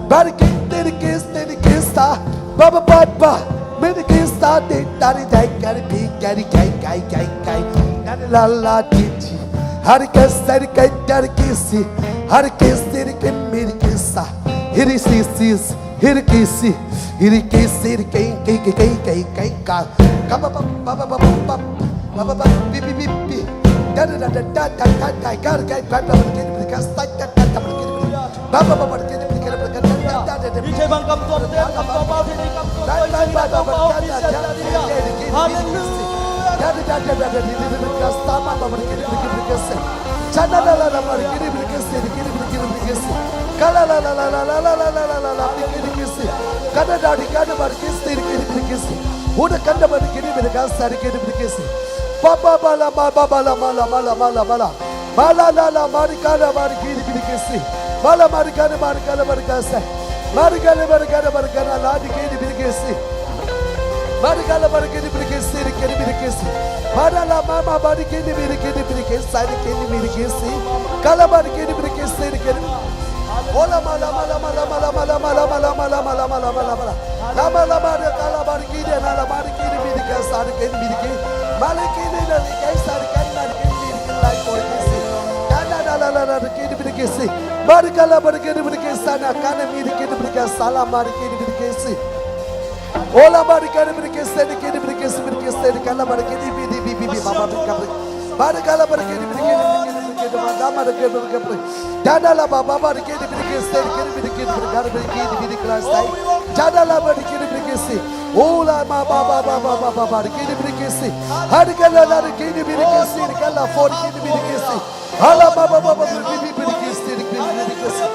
Mari ki di kis di kis sa. Ba ba ba ba. Mini kista di dari dai gari pi gari gai gai gai gai. Nani la la di di. Hari kista di kai dari kisi. Hari kista di kai mini kista. Hiri si si. Hiri kisi. Hiri kisi di kai kai kai kai kai kai ka. Ka ba ba ba ba ba ba ba. Ba ba ba bi bi bi bi. Da da da da da da da da. Gari gai gai ba ba ba da da da da da da da da. Baba baba kini bini kini bini kini. Ite bang kam tuam te kam tuam bau kini kam tuam bau kini kam tuam bau kini kini. Haleluya. Jana la la la bari kini bini kini bini kini. Kala la la la la la la la la la la bini kini kini. Kana dari kana bari kini kini bini kini. Huda kanda bari kini bini kasa kini bini kini. Baba bala baba bala bala bala bala bala. Bala la la marikana marikini birikisi. Bala marikana marikana marikasa. Marikana marikana marikana la dikini birikisi. Marikana marikini birikisi dikini birikisi. Bala la mama marikini birikini birikisi dikini birikisi. Kala marikini birikisi dikini. Ola mala mala mala mala mala mala mala mala mala mala mala mala. Lama lama de kala marikini na la marikini birikasa dikini birikini. Marikini na dikasa dikini na dikini birikini lai kore kisi. Kana na la la na dikini birikisi. Marikala marikini birikasa na kana mirikini birikasa la marikini birikisi. Ola marikini birikisi dikini birikisi birikisi dikala marikini bidi bidi bidi baba birikini. Marikala marikini birikini birikini birikini baba marikini birikini. Dana la baba bari kini biri kisi kini biri kini biri kini biri kini biri kini sai. Dana la bari kini biri kisi. Ula ma baba baba baba bari kini biri kisi. Hari kala la kini biri kisi kala fori kini biri kisi. Hala baba baba biri biri kisi kini biri biri kisi.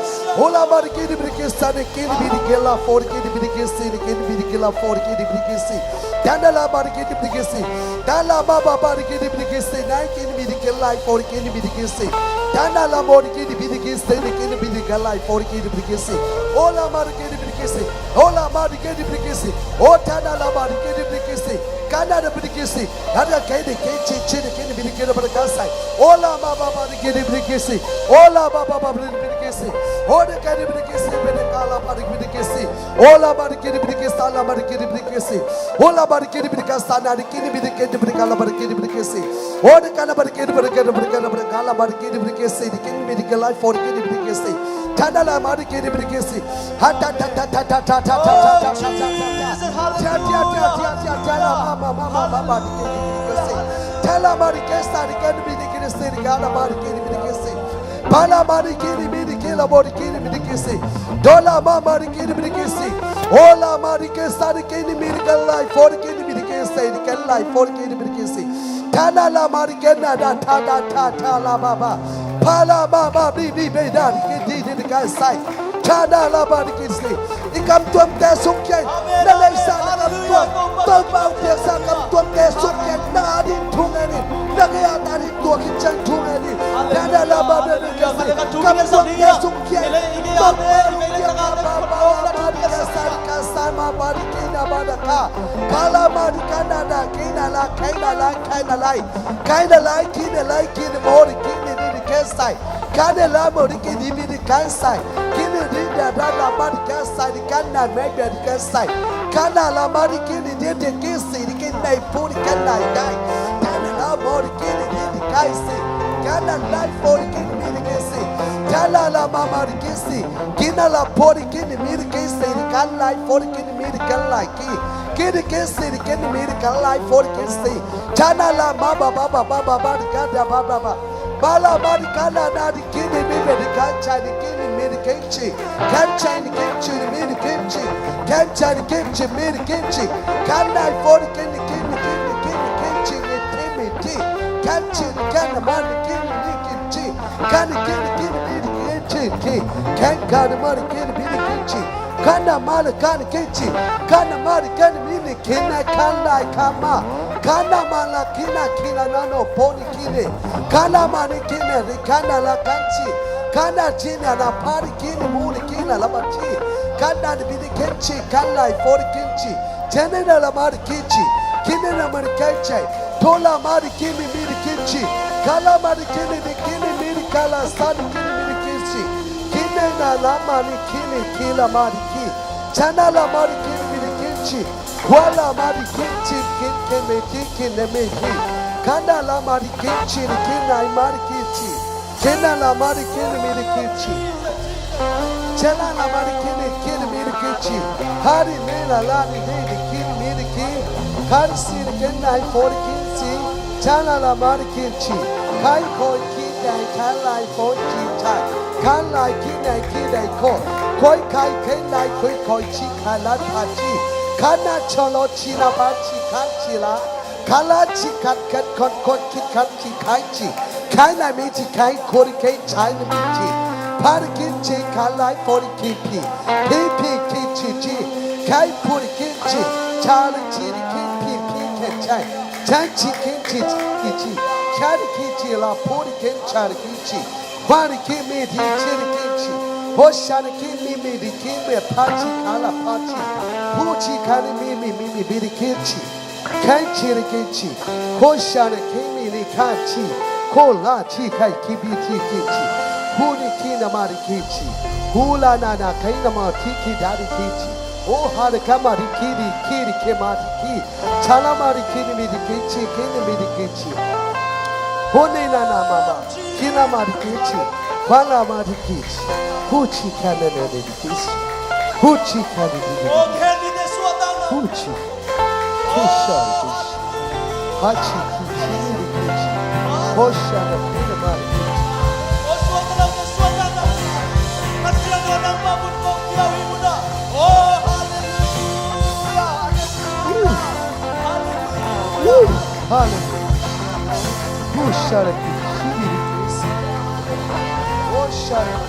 Ula bari kini biri kisi kini biri kini la fori kini biri kisi kini biri kini la fori kini biri kisi. Dana la bari kini biri kisi. Dana la baba bari kini biri kisi nai kini biri kini la fori kini biri kisi. Tana la mori kini biri kisi, ni kini biri kala i fori kini biri kisi. Ola mari kini biri kisi. Ola mari kini biri kisi. O tana la mari kini biri kisi. Kana da biri kisi. Hada kini kini kini kini biri kini biri kasai. Ola ma ba ba kini biri kisi. Ola ba ba ba biri kisi. Ode kini biri kisi biri kala mari biri kisi. Ola mari kini biri kisi, ala mari kini biri kisi. Ola mari kini biri kisi, ana kini biri kini biri kala mari kini biri kisi. Ode kana mari kini biri kini biri kala mari kini biri kisi. Di kini biri kini life for kini biri kisi. Tana la mari kini biri kisi. Ha ta ta ta ta ta ta ta ta ta ta ta ta ta. Tia tia tia tia tia tia la ma ma ma ma ma ma di kini biri kisi. Tala mari kisa di kini biri kisi di kala mari kini biri kisi. Pala mari kini miri kila mori kini miri kisi. Dola ma mari kini miri kisi. Ola mari kisa di kini miri kala i fori kini miri kisi di kala i fori kini miri kisi. Tana la mari kena da ta da ta ta la baba. Pala baba bi bi bi da di kini di di kasai. Tana la mari kisi. I kamtuamte sung kiang na leisa na kamtuam. Topa hong piaksa kamtuamte sung kiang na ading thung en in. Na gei a na ading tua khit ciang thung en in. Na na la ba na na kamtuamte sung kiang. Topa hong piaksa ba ba ba ba di ka sa di ka sa ma ba di ki na ba da ka. Ka la ma di ka na na ki na la kai na la kai na lai. Kai na lai ki na lai ki na mo di ki na di di ka sai. Kane la mori kini biri kansai. Kini ri da da la mari kansai di kana me biri kansai. Kana la mari kini di di kisi di kini nai puri kana dai. Kana la mori kini di di kaisi. Kana la fori kini biri kisi. Kana la ma mari kisi. Kina la pori kini biri kisi di kana la fori kini biri kana la ki. Kini kisi di kini biri kana la fori kisi. Kana la ma ba ba ba ba ba ba di kana ba ba ba. Bala mari kana na di kini mi mi di kanchai di kini mi di kenchi. Kanchai di kenchi di mi di kenchi. Kanchai di kenchi mi di kenchi. Kana i fori kini kini kini kini kenchi ni ti mi ti. Kanchi di kana mari kini mi kenchi. Kani kini kini mi di kenchi ki. Kan kana mari kini mi di kenchi. Kana mala kana kici. Kana mala kana mini kina kana kama. Kana mala kina kina nano poni kine. Kana mani kine ri kana la kanci. Kana cina la pari kini muni kina la baci. Kana ni bini kici kana ifori kici. Cene na la mari kici. Kine na mari kici. Tola mari kini miri kici. Kala mari kini ni kini miri kala sani kini miri kici. Kine na la mani kini kila mari ki. Cana la mari kini miri kici. Wala mari kici kin kene ki kine miri. Kana la mari kici ni kina mari kici. Kena la mari kini miri kici. Cena la mari kini kini miri kici. Hari ne la la ni ni ni kini miri ki. Hari si ni kena i fori kici. Cena la mari kici. Kai koi ki dai kai lai fori kici. Kai lai ki dai ki dai ko. Koi kai ken lai koi koi ci kai la pa ci. Kana cholo ci na pa ci kai ci la. Kala ci kat kat kon kon ki kat ci kai ci. Kai na mi ci kai kori kai chai na mi ci. Pari ki ci kalai pori ki pi. Pi pi ki ci ci. Kai pori ki ci. Chari ci ri ki pi pi ke chai. Chai ci ki ci ki ci. Chari ki ci la pori ki chari ki ci. Pari ki mi di ci ri ki ci. Hoshana ki mi mi di ki mi pa ci kala pa ci. Pu ci kani mi mi mi mi bi di ki ci. Kai ci ri ki ci. Ko shana ki mi ni ka ci. Ko la ci kai ki bi ci ki ci. Hu ni ki na ma ri ki ci. Hu la na na kai na ma ti ki da ri ki ci. O ha ri ka ma ri ki ri ki ri ki ma ri ki. Cha la ma ri ki ni mi ri ki ci ki ni mi ri ki ci. Ho ni na na ma ma. Ki na ma ri ki ci. Ba la ma ri ki ci. Hu ci ka na na ri ki ci. Hu ci ka ni ni ri ki ci. Hu ci. Hu sha ri ki ci. Ha ci ki ci ni ri ki ci. Ho sha na ki na ma ri ki ci. Hallelujah. Hallelujah. Hu sha ri ki ci ni ri ki ci. Ho sha ri ki ci.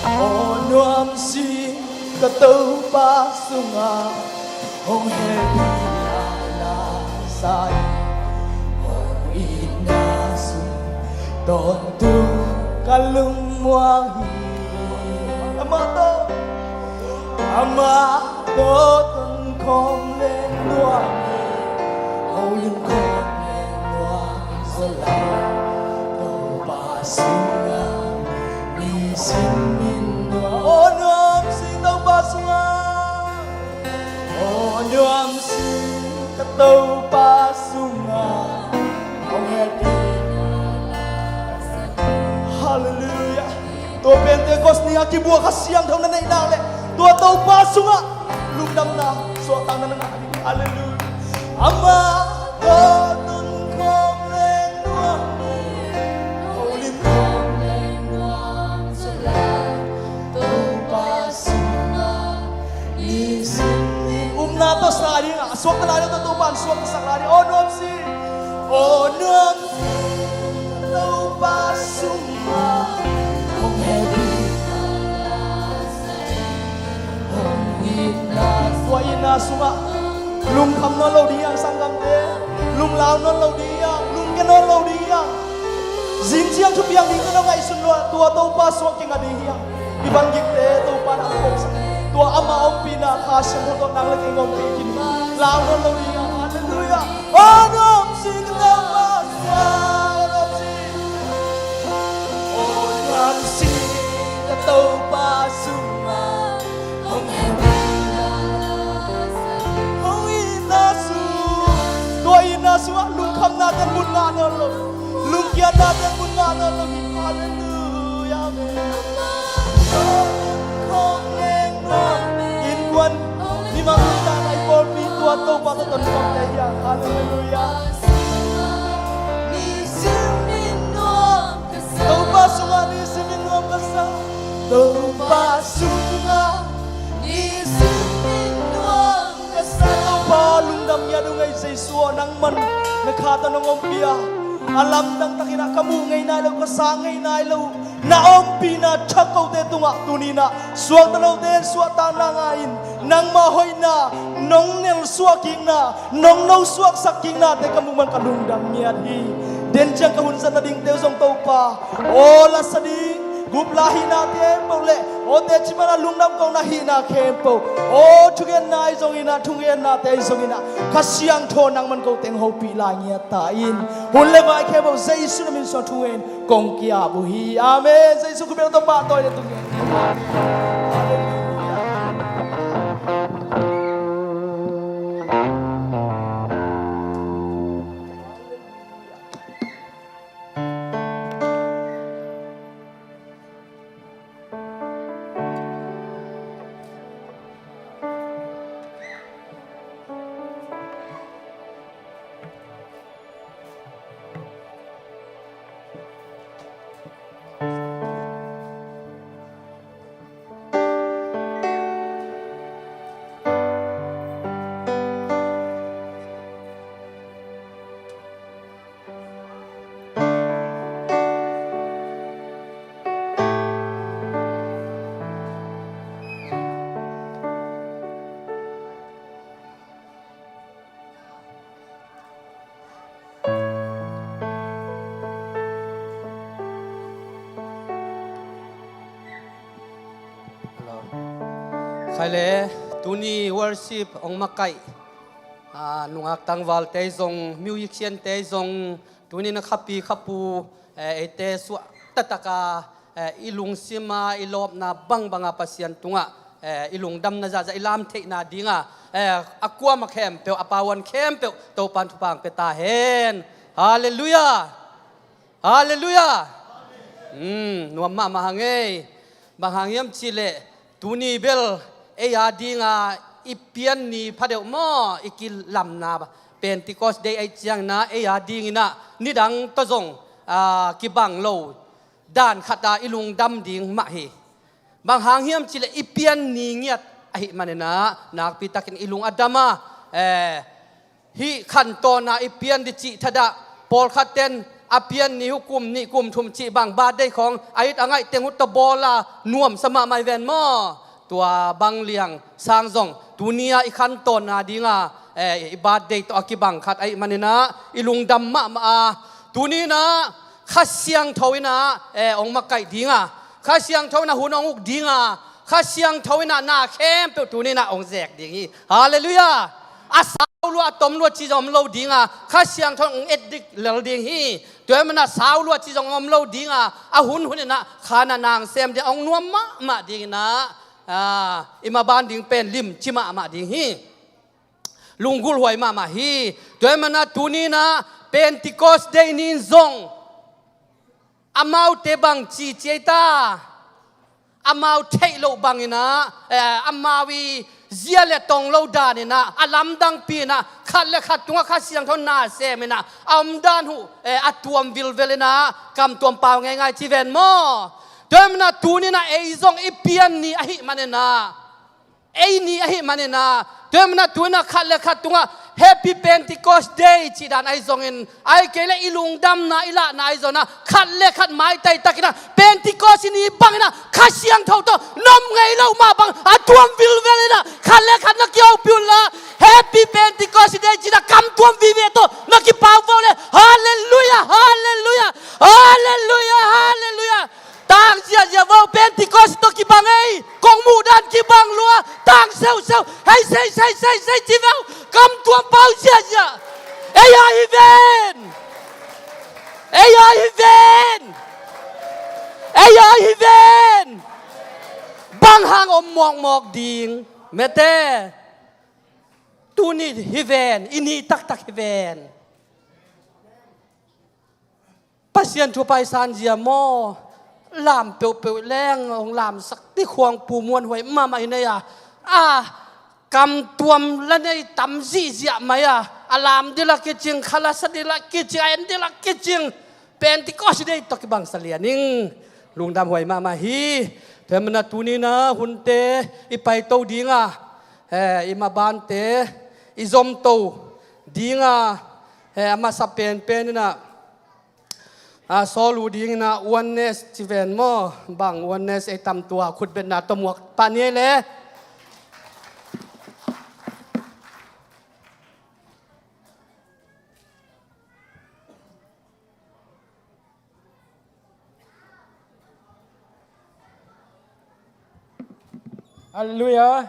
Aw nuam si ka Topa sungah hong hehpihna sa in, hong itna sung tawntung ka lungmuang hi. Amah tawh, amah tawh tonkhawm leng nuam hi. Holim khawm leng nuam zaw lai, Topa sungah nisim in nuam. Aw nuam si Topa sungah. Aw nuam si ka Topa sungah hong hehpih. Hallelujah. Tua Pentecost ni a kibuak Kha Siangtho na neih nak leh tua Topa sungah lungdamna suahtakna na ngah ding. Hallelujah. Amah tawh tonkhawm leng nuam hi. Holim khawm leng nuam zaw lai, Topa sungah nisim in. Upna tawh sa ding a, suakta lai lo tawh Topa in suaktasak lai ding. Aw nuam si, aw nuam si, Topa sungah hong hehpih. Tua itna sungah lungkham nawn lo ding hiam sanggamte? Lunglau nawn lo ding hiam? Lungkia nawn lo ding hiam? Zing ciang thupiang ding tawh na ngaihsun lua, tua Topa sungah kingah ding hiam? I van gikte Topa in a phawksak, tua ama ompihna Kha Siangtho tawh nang le kei hong ompih khin. Lau nawn lo ding hiam? Halleluiah. Aw nuam si ka Topa sungah, aw nuam si. Aw nuam si ka Topa sungah hong hehpihna. Hong itna sung, tua itna sungah lungkhamna ten mun ngah nawn lo, lungkiatna ten mun ngah nawn lo hi. Halleluiah, amen. Innkuan, mimang nuntakna i pawlpi tua Topa tawh tonkhawmte hi a. Halleluiah. Topa sungah nisim in nuam ka sa. Topa sungah nisim in nuam Jesu aw, nangman na kha tawh nong ompih a, a lamdang takin ah ka muh ngei nai lo, ka sang ngei nai lo, na ompihna tha kote tungah tuni-in ah suakta lote in suahtakna ngah in, nangmah hoihna, nong nelsuah kikna, nong nosuaksak kiknate ka muh man ka lungdam ngiat hi. Den ciang ka hun zat nadingte uh zong Topa aw, la sa ding gupla hihnate khempeuh le aw teci mana lungdam kona hihna khempeuh, aw thugenna ahi zongin ah, thungetnate ahi zongin ah, Kha Siangtho nangman ko teng hopih lai ngiat ta in. Hun le vai khempeuh Jesu na min suang thungen kong ki-ap uh hi. Amen. Jesu khut beng tawh pahtawi le thungen. Hello. Khai le, tuni worship hong makaih, ah, nungak tangvalte zong, musiciante zong, tuni na khapi khapu, eh, eite suah taktak a, eh, i lungsim a, i lawpna bangbang a Pasian tungah, eh, i lungdamna zahzah i lam theihna ding a, eh, a kuamah khempeuh, a pauan khempeuh Topa'n thupha hong pia ta hen. Halleluiah. Halleluiah. Hmm, nuam mahmah hang ei. Bang hang hiam cih leh, tuni bel ei a ding a i pian ni pha deuh maw, i kilamna Pentecost Day ahih ciangin ah ei a dingin ah nidang tawh zong, ah, kibang lo dan khat a i lungdam ding mah hi. Bang hang hiam cih leh i pian ni ngiat ahih manin ah nakpi takin i lung a dam a, eh, hih khantawn a i pian ding cih thadah, pawlkhatte'n a pian ni uh kum nih kum thum cih bang birthday khawng a it a ngaih teng uh tawh bawl a nuamsa mahmah hi ven maw. Tua bang liang sang zong tuni a i khantawn a ding a, eh, i birthday tawh a kibang khat ahih manin ah i lungdam mahmah a, tuni-in ah Kha Siangtho in ah, eh, hong makaih ding a, Kha Siangtho in ah hun hong uk ding a, Kha Siangtho in ah na khempeuh tuni-in ah hong zek ding hi. Halleluiah. A sau lua, a tom lua cih zong om lo ding a, Kha Siangtho in hong et dik lel ding hi. Tua ahih manin ah sau lua cih zong om lo ding a, a hun hun in ah kha na nang sem ding, hong nuam mahmah dingin ah, ah, i maban ding pen limci mahmah ding hi. Lunggulhhuai mahmah hi. Tua ahih manin ah tuni-in ah Pentecost Day ni-in zong amaute bang ci ci ei ta, amau theih loh bangin ah, eh, amau i zia le tong lo danin ah, a lamdangpi-in ah, khat le khat tungah Kha Siangtho na semin ah, a omdan uh, eh, a tuam vilvelin ah, kam tuam pau ngeingai ci ven maw. Tua ahih manin ah tuni-in ah ei zong i pian ni ahih manin ah, ei ni ahih manin ah, tua ahih manin ah tuni-in ah khat le khat tungah Happy Pentecost Day cih dan ahi zongin, ahih kei leh i lungdamna, i lahna ahi zongin ah, khat le khat maitai takin ah Pentecost ni bangin ah Kha Siangtho tawh na om ngei loh mah bang a tuam vilvelin ah khat le khat na kihopih un la, Happy Pentecost Day cih dan kam tuam vive tawh na kipau vo le, Halleluiah, Halleluiah, Halleluiah, Halleluiah. Tang ziahziah vo, Pentecost tawh kibang ei, kong muh dan kibang lua, tang seuhseuh, hei sei sei sei sei ci vo, kam tuam pau ziahziah. Ei a hi ven. Ei a hi ven. Ei a hi ven. Bang hang om mawkmawk ding, mete. Tuni hi ven, i ni taktak hi ven. Pasian thupha i san zia maw? Lam peuhpeuh leng hong lamsak ding khuangpu muanhuai mahmah hi nei a, a kam tuam la nei tam zihziah mai a, a lam ding la kicing, kha la sa ding la kicing, a en ding la kicing, Pentecost Day tawh kibang sa lian ing. Lungdamhuai mahmah hi. Tua ahih manin ah tuni-in ah hunte i paito ding a, eh, i mabante i zomto Dinga, he, a masa penpen inah, a, sawl uh dinginah oneness ci ven maw, bang oneness ei tam tua khutbetna tawh muak pah ni ei le. Halleluiah.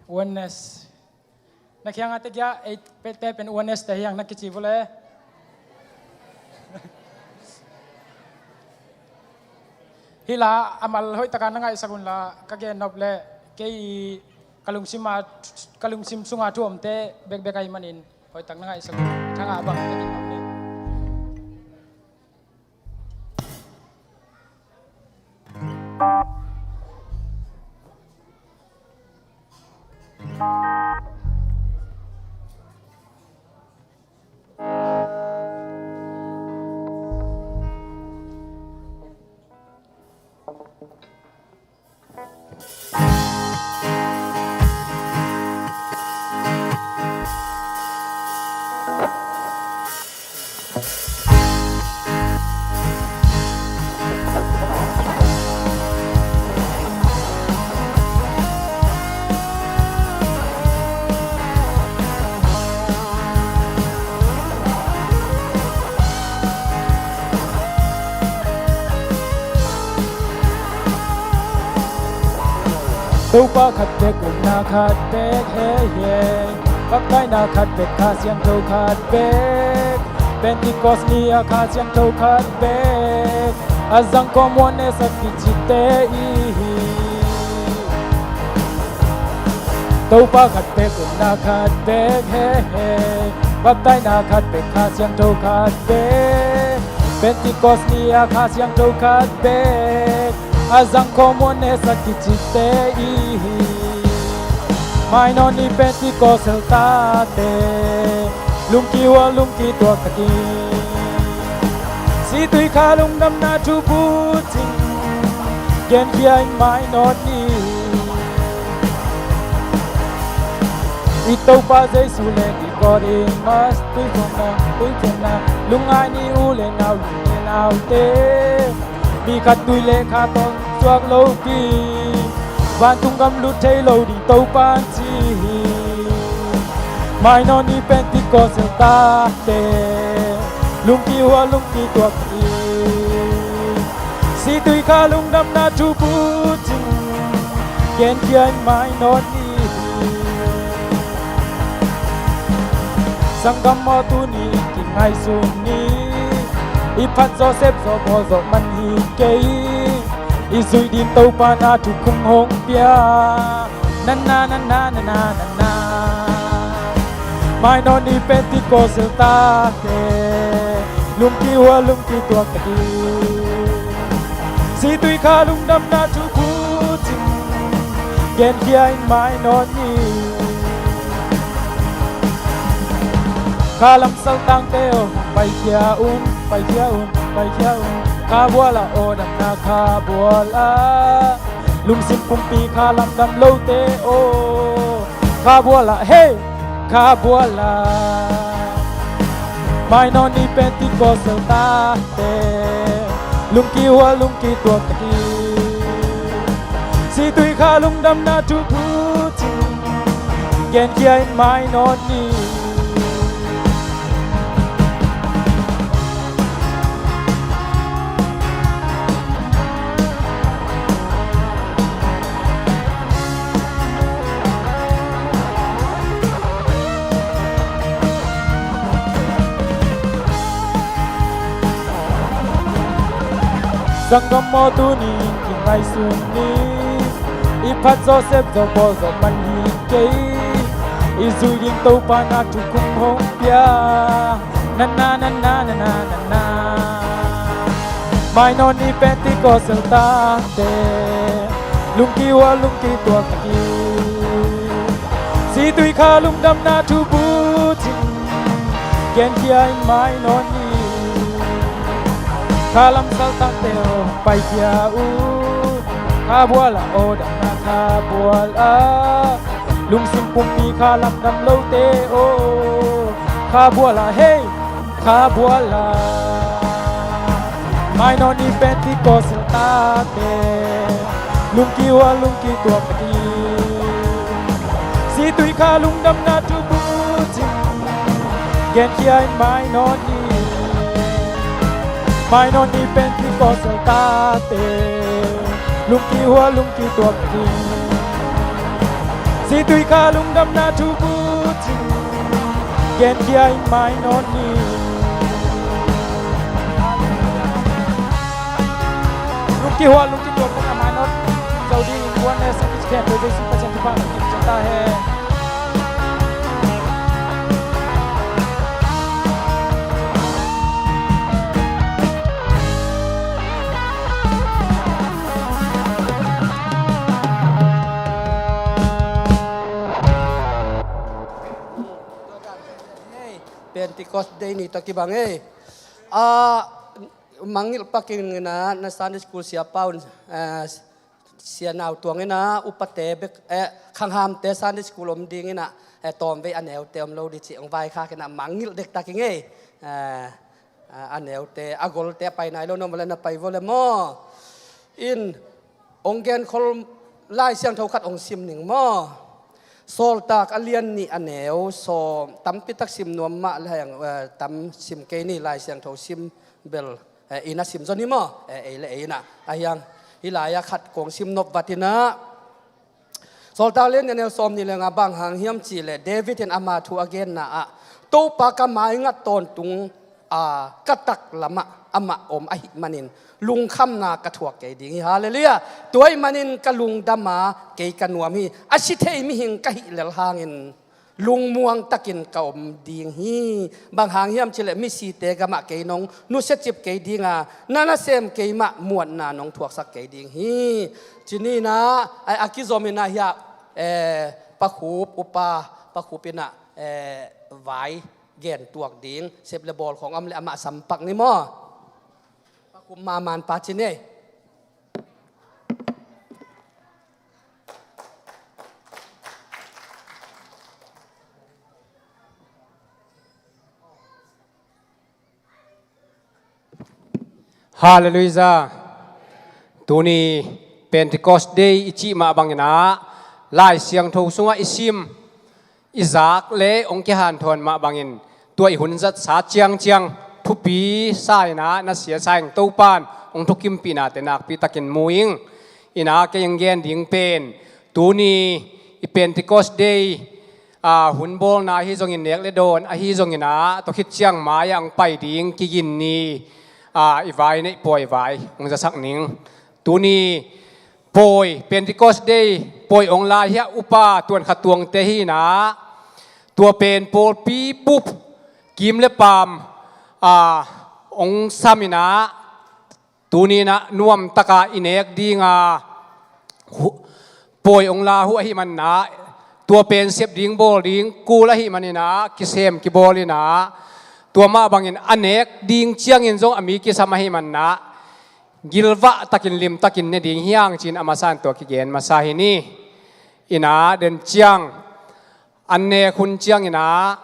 Oneness. Na kiangah teh giah ei pete pen oneness te hiang na kici vua le. Hih la a mal hoih taka na ngaihsak un la ka gen nop le kei ka lungsim a, ka lungsim sunga thu omte bekbek ahih manin hoih tak na ngaihsak un. Thangah bang na gen nop le. Topa khat bek, upna khat bek, he, he. Baptaina khat bek, Kha Siangtho khat bek. Pentecost ni-a Kha Siangtho khat bek. A zang khawm oneness a kicite i hi. Topa khat bek, upna khat bek, he, he. Baptaina khat bek, Kha Siangtho khat bek. Pentecost ni-a Kha Siangtho khat bek. A zang khawm oneness a kicite i hi. Mainawt ni Pentecost hel tate, lungki hual lungki tuak takin, Situikha lungdamna thu bucin genkhia in mainawt ni. I Topa Jesu le Nicodemus, tuiphumna, tuiphumna, lungngai ni u le nau, lu le naute. Mi khat tui le kha tawh suak lopi, vantung gam lut thei lo ding Topa'n ci hi. Mainawt ni Pentecost hel tate, lungki hual lungki tuak hi. Situikha lungdamna thu bucin genkhia in mainawt ni. Sanggam aw, tuni kingaihsun ni. I phat zawh, sep zawh, bawl zawh man hi kei. I zuih ding Topa na thukhun hong pia. Na, na, na. Mainawt ni Pentecost hel tate, lungki hual lungki tuak takin, Situikha lungdamna thu bucin genkhia in mainawt ni. Kha lam saltangte aw, paikhia un, paikhia un, paikhia un. Kha bual ah aw, damna kha bual ah. Lungsim pumpi kha lam dam lote aw, kha bual ah, hey, kha bual ah. Mainawt ni Pentecost hel tate, lungki hual lungki tuak takin, Situikha lungdamna thu bucin genkhia in mainawt ni. Sanggam aw, tuni kingaihsun ni. I phat zawh, sep zawh, bawl zawh man hi kei. I zuih ding Topa na thukhun hong pia. Na, na, na. Mainawt ni Pentecost hel tate, lungki hual lungki tuak takin, Situikha lungdamna thu bucin genkhia in mainawt ni. Kha lam saltangte aw, paikhia un. Kha bual ah aw, damna kha bual ah. Lungsim pumpi kha lam dam lote aw, Kha buala hei, kha buala. Mai nawn ni Pentecost tate, lungki hua lungki tuak ding. Situi kha lungdamna thu bucin, genkhia in mai nawn ni. Mai nawn ni Pentecost tate, lungki hua lungki tuak ding. Situi kha lungdamna thu bucin, genkhia in mai nawn ni. Lungki hua lungki tuak ding a mai nawn zo ding in buan le sakhi khen pe Jesu Pasian thupha lungki ciang ta he. Pentecost Day ni tawh kibang ei. Ah, mangngilh pakin ina na Sunday School siapa un, ah, sianau tuang ina upate bek, eh, khanghamte Sunday School om ding ina, eh, tawmvei a neute om lo di ci hong vaikhak ina mangngilh dektak ing ei. Eh, ah, a neute, a golte a pai nai lo, na om le na pai vo le maw? In, hong genkhol Lai Siangtho khat hong sim ning maw? Sawltak a lian nih a neu sawm, tampi tak sim nuam mah le hang, eh, tam sim kei ni, Lai Siangtho sim bel, eh, ina sim zaw ni maw? Eh, ei le ei ina. A hiang, hih lai-ah khat kong sim nop vat ina. Sawltak lian nih a neu sawm nih le nga bang hang hiam cih leh David in ama thu a genna ah, Topa ka maingat tawntung a ka taklamah amah om ahih manin lungkhamna ka thuak kei ding hi. Halleluiah. Tua ahih manin ka lungdam a kei ka nuam hi. A si thei mihing ka hih lel hangin lungmuang takin ka om ding hi. Bang hang hiam cih leh misite gamah kei nong nusiacip kei ding a, na nasem keimah muanna nong thuaksak kei ding hi. Ci ni ina, a, a kizom ina hiah, eh, Pa Khup, upa Pa Khup ina, eh, vai gen tuak ding, sep le bawl khawng om le amah sampak ni maw? Pa Khup, ma man pa ci ni. Halleluiah. Tuni Pentecost Day i cih mah bang ina, Lai Siangtho sungah i sim, i zak le hong kihanthawn mah bangin, tua i hun zatsa ciangciang thupi sa ina, na siasa in Topa'n hong thukimpihnate nakpi takin mu ing. Ina kei hong gen ding pen, tuni i Pentecost Day, a, hun bawlna ahi zongin, nek le dawn ahi zongin a, tua khit ciang mai-ah hong pai ding kigin ni, a, i vai neih pawi vai hong zasak ning. Tuni pawi, Pentecost Day pawi hong la hiah upa Tuan Kha Tuangte hi ina, tua pen pawlpi bup kim le paam, a, hong sam ina, tuni ina nuamtaka i nek dinga, hu-, pawi hong la uh ahih man ina, tua pen sep ding bawl ding kul ahih man ina, kisem kibawl ina, tua mah bangin a nek ding ciangin zong a mi kisam ahih man ina, gilvah takin limtakin ne ding hi hang ci-in a masa in tua kigen masa hi ni. Ina den ciang, an nek hun ciang ina,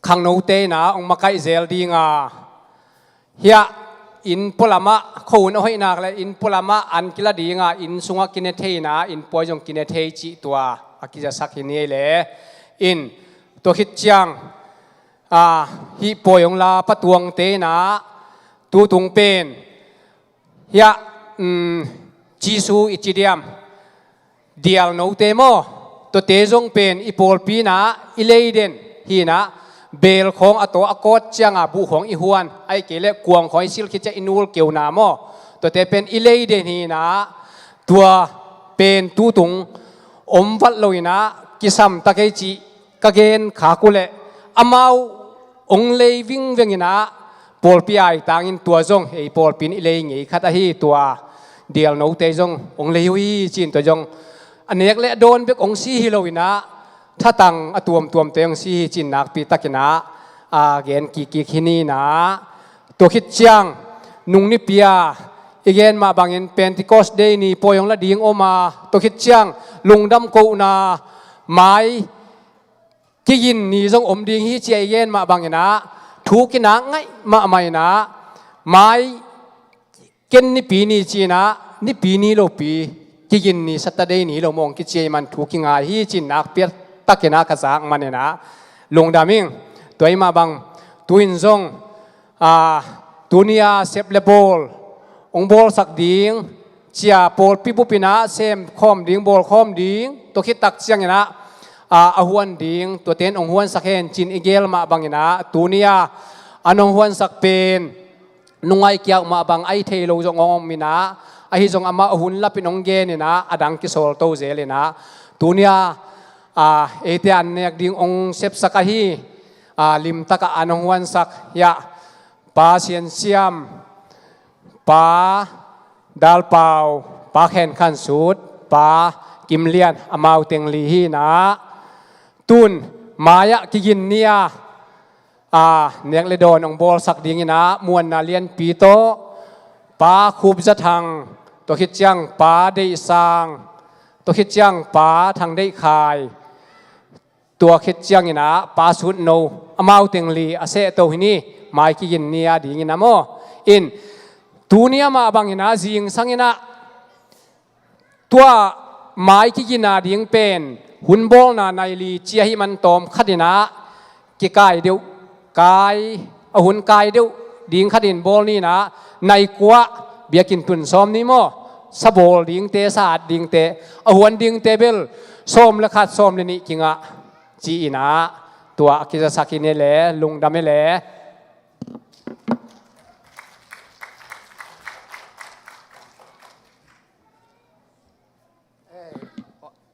khangnote ina hong makaih zel dinga, hiah inn pualamah, khuahun a hoih nak le inn pualamah an kila dinga, inn sungah kine thei ina, inn puai zong kine thei cih tua a kizasak hi ni ei le. In, tua khit ciang, a, hih pawi hong la Pa Tuangte ina, tutung pen, hiah, um, Jesu i ci diam, dialnote maw, tuate zong pen i pawlpi ina i leiden hi ina, beel khawng a taw a kawt cianga buh khawng i huan, ahih kei leh kuang khawng i silh khit ciang i nul keuna maw, tuate pen i leiden hi ina, tua pen tutung om vat lo ina, kisam ta kei cih ka gen khak uh leh, amau hong lei vingveng ina, pawlpi aitangin tua zong ei pawlpi in i lei ngei khat ahi, tua dialnote zong hong lei uh hi ci-in tua zong a nek le a dawn bek hong si hi lo ina, thatang a tuamtuamte hong si hi ci-in nakpi takin a, a gen kikkik hi ni ina. Tua khit ciang nung nipi-a i gen mah bangin Pentecost Day ni pawi hong la ding om a, tua khit ciang lungdam kohna mai kigin ni zong om ding hi ci-a i gen mah bangin ah, thu kinak ngaih mahmah in ah, mai ken nipi ni ci-in ah, nipi ni lopi, kigin ni Saturday ni lo mawng kici ahih man thu kingai hi ci-in nakpi takin ah ka zak manin ah, lungdam ing. Tua ahih mah bang, tu-in zong, ah, tuni-a sep le bawl hong bawlsak ding, ci-a pawlpi bup in ah sem khawm ding, bawl khawm ding, tua khit tak ciangin ah, ah, a huan ding, tuate in hong huansak hen ci-in i gel mah bangin ah, tuni-a an hong huansak pen, nungai kiau mah bang, a hi thei lo zong hong om in ah, ahi zong amah a hun lapin hong gen in ah, a dang kisawl to zel in ah, tuni-a, ah, eite an nek ding hong sepsak ahi, ah, limtak ah an hong huansak hiah, Pa Sian Siam, Pa Dal Pau, Pa Khen Khan Sut, Pa Kim Lian, amau teng li hi in ah, tun mai-ah kigin ni-a, ah, nek le dawn hong bawlsak dingin ah, Muanna Lianpi tawh, Pa Khup Za Thang, tua khit ciang Pa Deih Sang, tua khit ciang Pa Thang Deih Khai, tua khit ciangin ah Pa Sut No, amau teng li a seh to hi ni, mai kigin ni-a dingin ah maw. In, tuni-a mah bangin ah zingsangin ah, tua mai kigin a ding pen hun bawlna nai li ci ahih man tawm khat in ah, kikai deuh, kai, a hun kai deuh ding khat in bawl ni in ah, nai kua, biakinn tun sawm ni maw, sa bawl dingte, sa at dingte, a huan dingte bel sawm le khat, sawm le nih kingah ci-in ah, tua a kizasak hi ni le, lungdam hi le.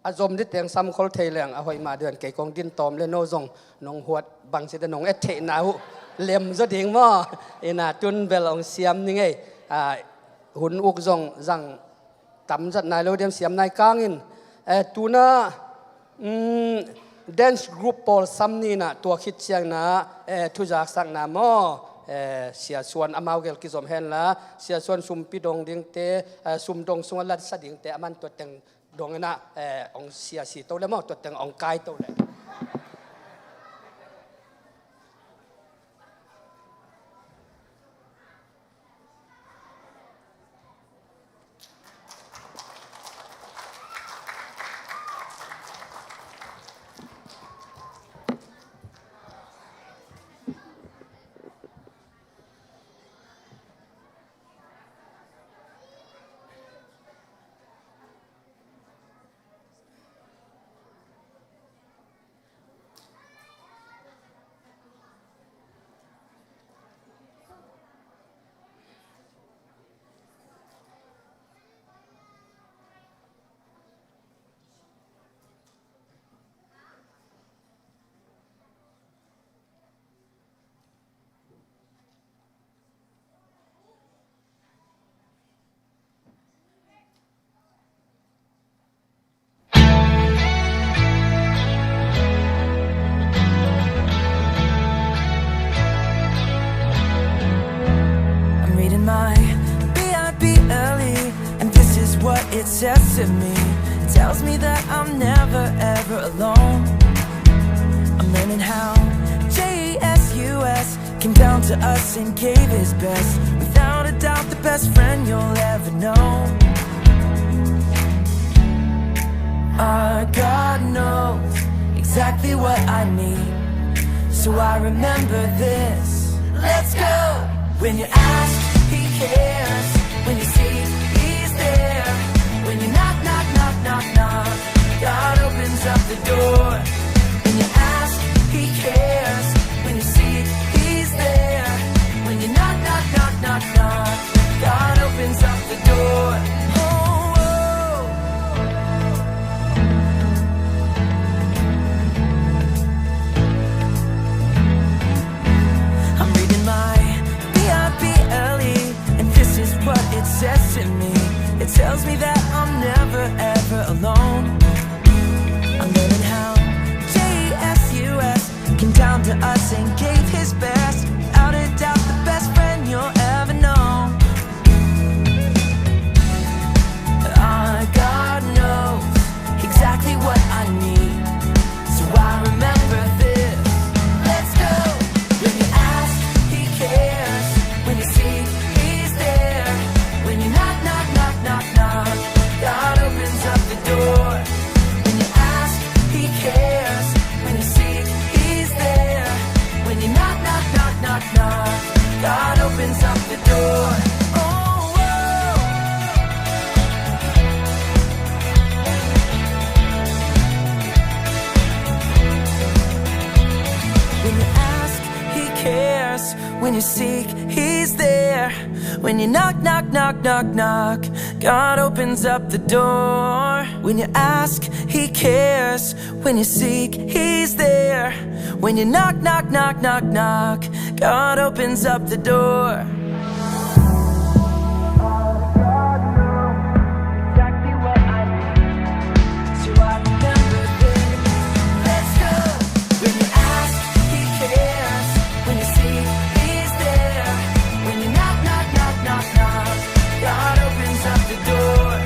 A zom dih teng samkhol thei leng a hoih mah dian, kei kong din tawm le no zong nong huat bangci te nong et theihna uh lem zaw ding maw. In ah tun bel hong siam ni ngei. Ah, hun uk zong zang tam zat nai lo diam, siam nai kang in. Eh, tuna, mm, dance group pawl sam ni in ah, tua khit ciangin ah, eh, thuzaksakna maw, eh, Sia Suan amau gel kizom hen la, Sia Suan sumpi dong dingte, eh, sum dong sungah latsa dingte, aman tua teng dong in ah, eh, hong sia si to le maw, tua teng hong kai to le. I'm reading my B I B L E, and this is what it says to me. It tells me that I'm never ever alone. I'm learning how J E S U S came down to us and gave his best. Without a doubt, the best friend you'll ever know. Our God knows exactly what I need, so I remember this. Let's go! When you ask, he cares. When you seek, he's there. When you knock, knock, knock, knock, knock, God opens up the door. When you ask, he cares. When you seek, he's there. When you knock, knock, knock, knock, knock, God opens up the door. Oh, oh. I'm reading my B I B L E, and this is what it says to me. It tells me that I'm never ever alone. I'm learning how J E S U S came down to us and gave his best. Without a doubt, the best friend you'll ever know. Our God knows exactly what I need, so I remember this. When you seek, he's there. When you knock, knock, knock, knock, knock, God opens up the door. When you ask, he cares. When you seek, he's there. When you knock, knock, knock, knock, knock, God opens up the door. Exactly what I need. So I remember this. Let's go. When you ask, he cares. When you seek, he's there. When you knock, knock, knock, knock, knock, God opens up the door.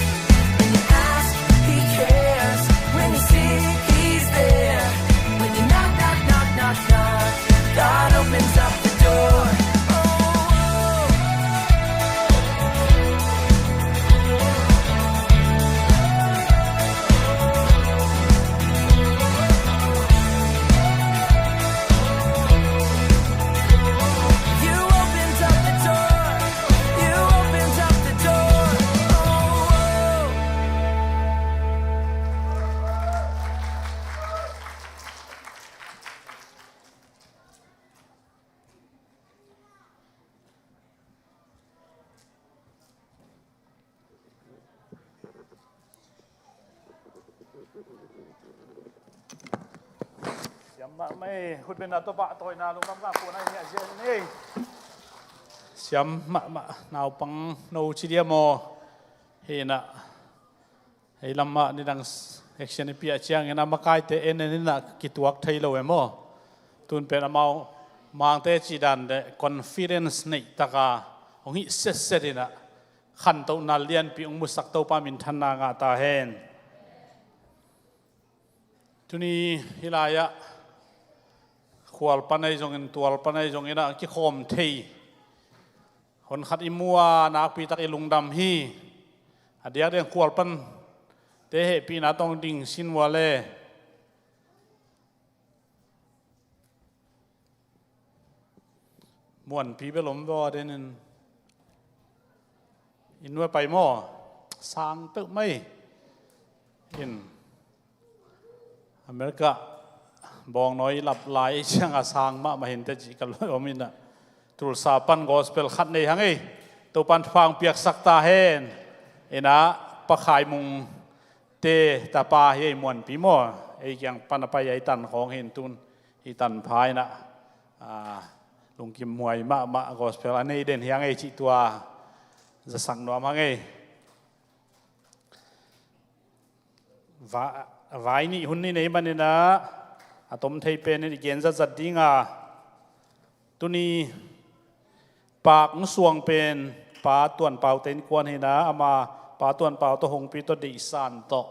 When you ask, he cares. When you seek, he's there. When you knock, knock, knock, knock, knock, God opens up the door. Oh, oh. You opened up the door. You opened up the door. Oh, oh. Siam mahmah ei, khutbetna tawh pahtawina lungdam ka puan a hiah zian ei. Siam mahmah naupang no ci dia maw. Hi inah, hei lamah nidang action i piah ciangin a makaite en en inah kituak thei lo e maw. Tun pen amau Mangte cih dan le confidence neih taka hong hih setset inah khantohna lianpi hong musak Topa minthanna ngah ta hen. Tuni hih lai-ah khual pan ahi zongin, tual pan ahi zongin ah kikhawm thei honkhat i mu a, nakpi tak i lungdam hi. A diakdiak khual pante hehpihna tawh ding sin uh a le. Muanpi bel om vaw a denin. Inn uh a pai maw? Sang peuhmah ei. In America bawngnawi lap lai ciang a sang mahmah hinte cih ka lui om inah. Tulsa pan gospel khat nei hang ei. Topan thupha hong piaksak ta hen. Inah Pa Khai Mung te tapa hi ei, Muanpi maw. Ei kiang pan a pai a i tan khawng hi in tun. Hi tan pha inah, a, lungkim muai mahmah gospel a nei den hi hang ei cih tua zasak nuam hang ei. Va-, vai nih hun ni nei man inah a tom thei penin i gen zatzat ding a, tuni Pak Ngu Suang pen Pa Tuan Pau te innkuan hi inah, ama Pa Tuan Pau tawh Hongpi tawh Deihsan tawh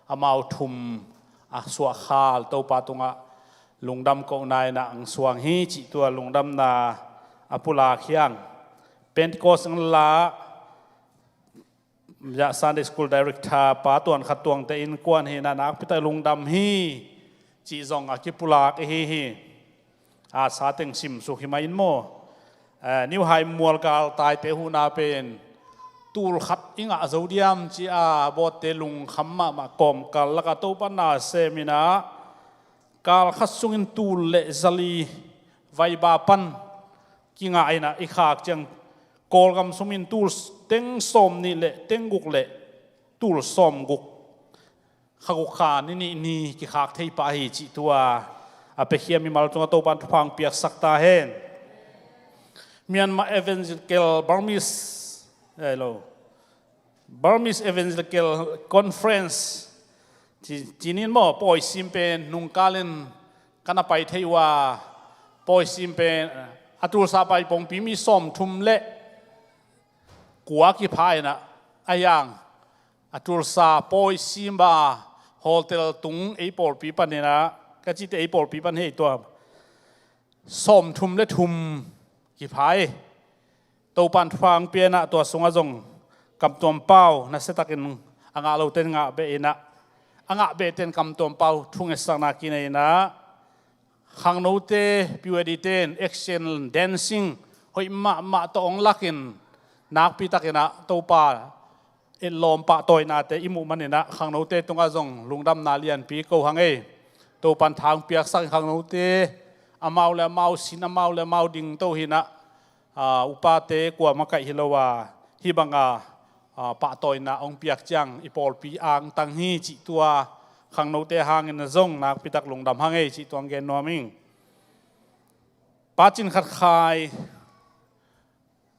amau thum a suahkhal Topa tungah lungdam kohna inah Ngu Suang hi cih tua lungdamna a pulak hi hang. Pentecost ang la Sunday School Director Pa Tuan Khat Tuang te innkuan hi inah nakpi tak lungdam hi cih zong a kipulak i hi hi. A sa teng simsuk hi mah in maw. Eh, New High Mual galtaite huhna pen tul khat i ngah zo diam ci a bawtte lungkham mahmah, kawmkal lakah Topa na sem inah kal khat sungin tul le zali vaiba pan kingah inah i khak ciang Kawlgam sungin tul teng sawm nih le teng guk le tul sawm guk, kha guk kha ni nih ni kikhak thei pah hi cih tua a piakhia mimal tungah Topan thupha hong piaksak ta hen. Myanmar Evangelical Burmese, eh, lo, Burmese Evangelical Conference ci, ci nin maw, pawisim pen nungkalin ka na pai thei uh a, pawisim pen a Tulsa pai pongpi mi sawmthum le kua kipha inah a hiang a Tulsa pawisim a hotel tung ei pawlpi pan inah, ka cite ei pawlpi pan hi ei tua. Sawmthum le thum kipha hi. Topan thupha hong pia inah tua sungah zong kamtuam pau nasiatakin a ngah lote in ngah beh inah, a ngah behte in kamtuam pau thungetsakna kinei inah, khangnote P Y D te in action dancing hoih mahmah tawh hong lakin nakpi tak inah Topa etlawm pahtawinate i muh man inah khangnote tungah zong lungdamna lianpi ko hang ei. Topan tha hong piaksak in khangnote amau le amau sin, amau le amau dingto hi in ah, aa, upate kuamah kaih hi lo a, hih banga, aa, pahtawina hong piak ciang i pawlpi angtang hi cih tua khangnote hangin a zong nakpitak lungdam hang ei cih tua hong gen nuam ing. Pa Cin Khat Khai,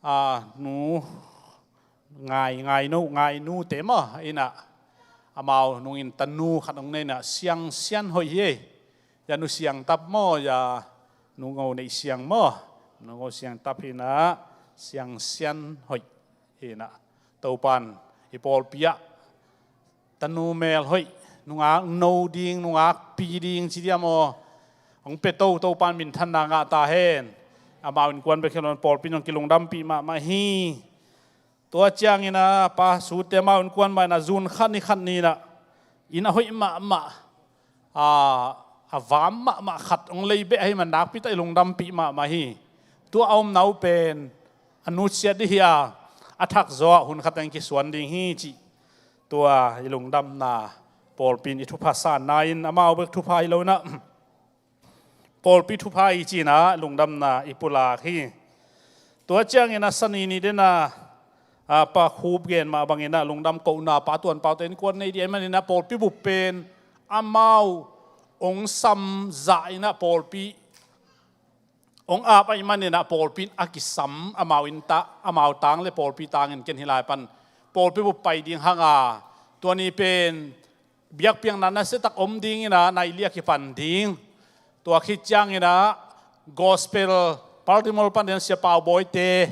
aa, nu Ngai, Ngai Nu, Ngai Nu te maw, in ah amau nungin tanu khat hong nei in ah, Siang Sian Hoih hi ei. Ya Nu Siang Tap maw, ya Nu Ngo Neih Siang maw, Nu Ngo Siang Tap hi in ah, Siang Sian Hoih hi in ah, Topan i pawlpi ah tanu melhoih, nungak no ding, nungakpi ding ci diam aw, hong pia to, Topan minthanna ngah ta hen. Amau innkuan bek hi lo in pawlpi in hong kilungdampih mahmah hi. Tua ciangin ah Pa Sute amau innkuan mah in ah June kha ni khat ni in ah, inn a hoih mahmah, a, a vam mahmah khat hong lei beh ahih man nakpi tak i lungdampih mahmah hi. Tua a omna uh pen a nusiat dih hi a, a thak zaw ah hun khat teng kisuan ding hi cih tua i lungdamna, pawlpi in i thupha sanna in, amau bek thupha hi lo in ah, pawlpi thupha hi ci in ah lungdamna i pulak hi. Tua ciangin a Sani ni den a, a, Pa Khup gen mah bangin ah lungdam kohna Pa Tuan Pau te innkuan nei dih ahih manin ah pawlpi bup pen amau hong sam zah in ah pawlpi hong ap ahih manin ah pawlpi in a kisam, amau inn ta, amau tang le pawlpi tangin ken hih lai pan pawlpi bup pai ding hang a, tua ni pen biakpiakna nasia tak om ding in ah nai li a kipan ding. Tua khit ciangin ah gospel Baltimore pan den Sia Pau Bawi te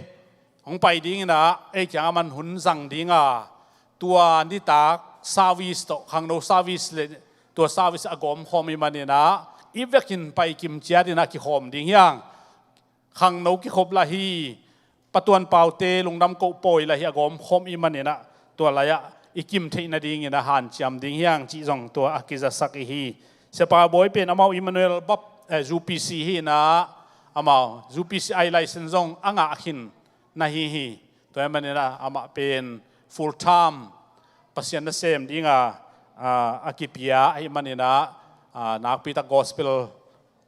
hong pai ding in ah ei kiang a man hun zang ding a, tua nitak service tawh, khangno service le tua service a gawmkhawm ahih manin ah i vekin pai kim ciat in ah kikhawm ding hi hang. Khangno kikhop lah hi, Pa Tuan Pau te lungdam koh pawi lah hi, a gawmkhawm ahih manin ah tua lai ah i kim theih nadingin a hanciam ding hi hang cih zong tua a kizasak i hi. Sia Pau Bawi pen amau Emmanuel Bap, eh, U P C hi in ah, amau U P C i license zong a ngah khin na hi hi. Tua ahih manin ah amah pen full time Pasian nasem ding a, a, a kipia ahih manin ah, a, nakpi tak gospel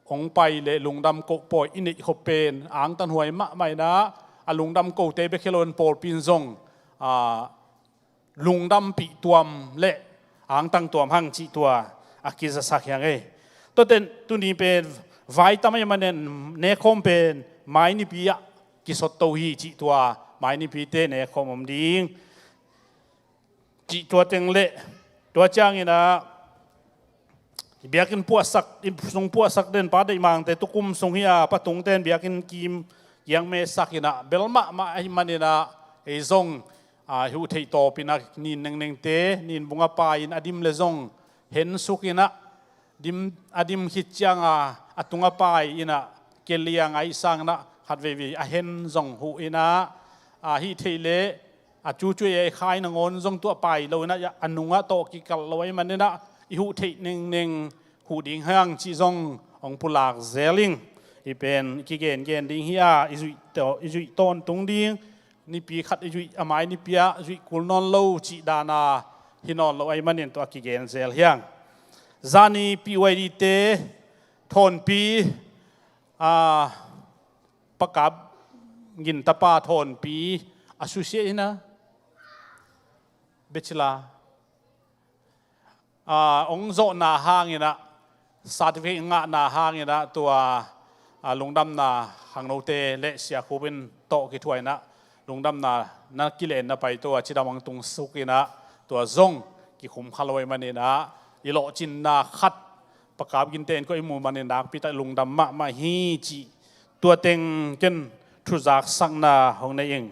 hong pai le lungdam koh pawi i neih khop pen angtan huai mahmah in ah, a lungdam kohte bek hi lo in pawlpi in zong, a, lungdampih tuam le angtang tuam hang cih tua a kizasak hi hang ei. Tua teh tuni pen vai tam ahih manin nekkhawm pen mai nipi ah kisot to hi cih tua, mai nipite nekkhawm om ding cih tua teng le, tua ciangin ah biakinn puahsak, inn sung puahsak den Pa Deih Mang te tukum sung hi a, Pa Tung ten biakinn kim kiang mesak in ah bel mahmah ahih manin ah ei zong, a, i huh theih tawpin ah Nin Nengneng te Nin Bung a pai in a dim le zong hensuk in ah dim, a dim khit ciang a, a tung a pai in ah keliang a i sang in ah khat veivei a hen zong huh in ah, a, hih theih leh a cucu ei khai nangawn zong tuah pai lo in ah, a nungah tawh kikalh lo ahih manin ah i huh theih nengneng huh ding hi hang cih zong hong pulak zel ing. Hih pen kigengen ding hi a, i zuih taw-, i zuih tawntung ding, nipi khat i zuih, a mai nipi ah zuih kul nawn lo cih dan a hi nawn lo ahih manin tua kigen zel hi hang. Zani P Y D te Thawnpi, a, Pa Kap Gin tapa Thawnpi, associate in ah, bachelor, a, hong zawhna hangin ah, certificate ngahna hangin ah tua, a, lungdamna khangnote le Sia Khup in tawh kithuah in ah lungdamna na kilen na pai tua cidam hong tungsuk in ah, tua zong kikhum kha lo ahih manin ah i lawhcinna khat Pa Kap Gin te in koi mu manin nakpi tak lungdam mahmah hi cih tua teng ken thuzaksakna hong nei ing.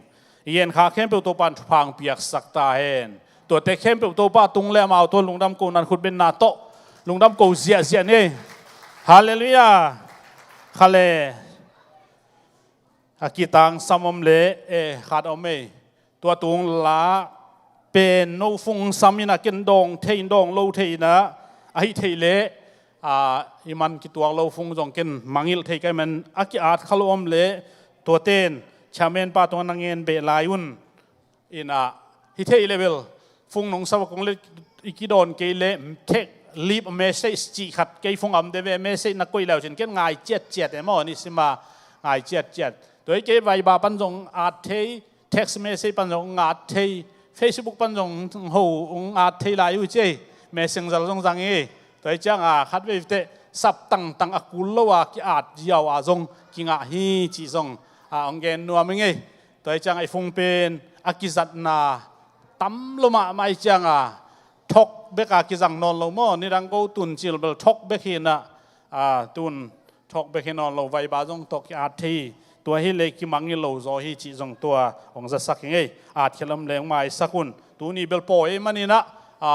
I gen kha khempeuh Topa in thupha hong piaksak ta hen. Tuate khempeuh Topa tung le amau tawh lungdam ko nan khutbenna tawh lungdam ko ziahziah ni. Halleluiah. Kha le a kitangsam om le, eh, khat om ei. Tua tung la pen no fung sam in ah ken dawng thei in dawng lo thei in ah, ahih theih leh, a, i man kituak lo fung zong ken mangngilh thei ka hih man a ki-at kha lo om leh tuate in chairman pa tungah na ngen beh lai un. In ah, hi thei leh bel fung nong sam a kong leh i kidawn kei leh thek leave a message cih khat kei phone a om de ve, message na koih leu cin ken ngai ciatciat e maw, ni sima ngai ciatciat. Tua hi kei Viber pan zong at thei, text message pan zong at thei, Facebook pan zong ho at thei lai uh ci ei, Messenger zong zang hi. Tua hi ciang a khat vei teh sap tangtang a kul lo a ki-at ziau a zong kingah hi cih zong a hong gen nuam hi ngei. Tua hi ciang a i phone pen a kizatna tam lo mahmah hi ciang a thok bek a kizang nawn lo maw, nidang ko tun cil bel thok bek hi na, a, tun thok bek hi nawn lo, Viber zong tawh ki-at thei hi. Tua hi leh kimangngilh lo zaw hi cih zong tua hong zasak hi ngei. At khia lam leng maisak un. Tuni bel pawi ei manin ah, a,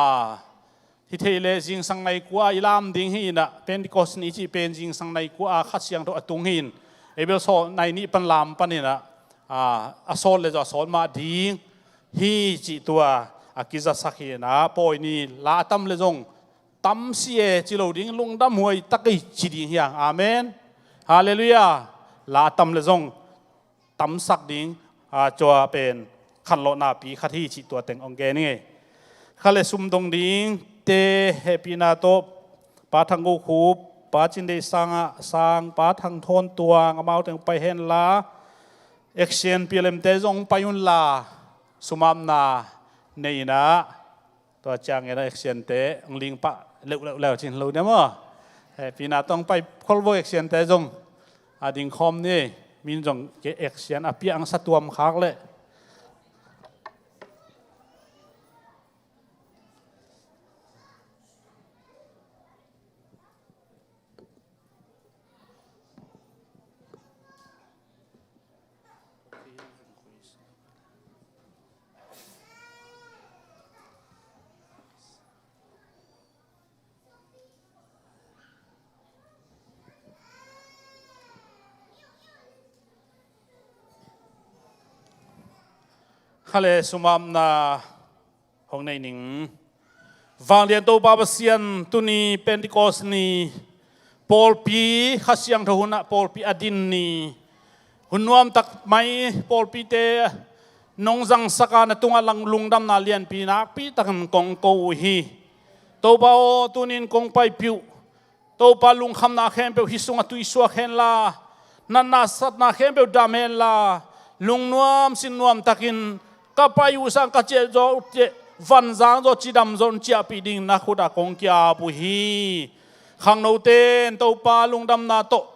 hi thei leh zingsang nai kua i lam ding hi in ah, Pentecost ni cih pen zingsang nai kua a Kha Siangtho a tung hi in, ei bel sawt nai nih pan lam panin ah, a, a sawt leh zaw a sawt mah ding hi cih tua a kizasak hi in ah, pawi ni la a tam leh zong tam si e ci lo ding, lungdam huai tak ei ci ding hi hang. Amen. Halleluiah. La a tam leh zong tamsak ding, a, cua pen khanlawhna pi khat hi cih tua teng hong gen hi ngei. Kha leh sum dong ding te hehpihna tawh Pa Thang Go Khup, Pa Cin Deih Sang, a, Sang, Pa Thang Thawn Tuang, amau teng pai hen la, Action P L M te zong pai un la, sum apna nei in ah, tua ciangin a Action te hong ling pah leuhleuh leu cin lo nia maw. Hehpihna tawh hong pai khol vo, Action te zong a ding khawm ni, min zong kei Action a piang sa tuam khak leh. Kha leh sum apna hong nei ning. Vanglian Topa Pasian, tuni Pentecost ni, pawlpi Kha Siangtho hun ah pawlpi a din ni, hun nuam tak mai pawlpite nong zangsak a, na tungah lang lungdamna lianpi nakpi takin kong ko uh hi. Topa aw, tunin kong paipih uh Topa, lungkhamna khempeuh hih sungah tuisuak hen la, natna satna khempeuh dam hen la, lungnuam sinnuam takin ka pai uh sang ka ciah zawh uh teh vanzang zaw, cidam zaw hong ciahpih dingin na khut ah kong ki-ap uh hi. Khangnote in Topa lungdamna tawh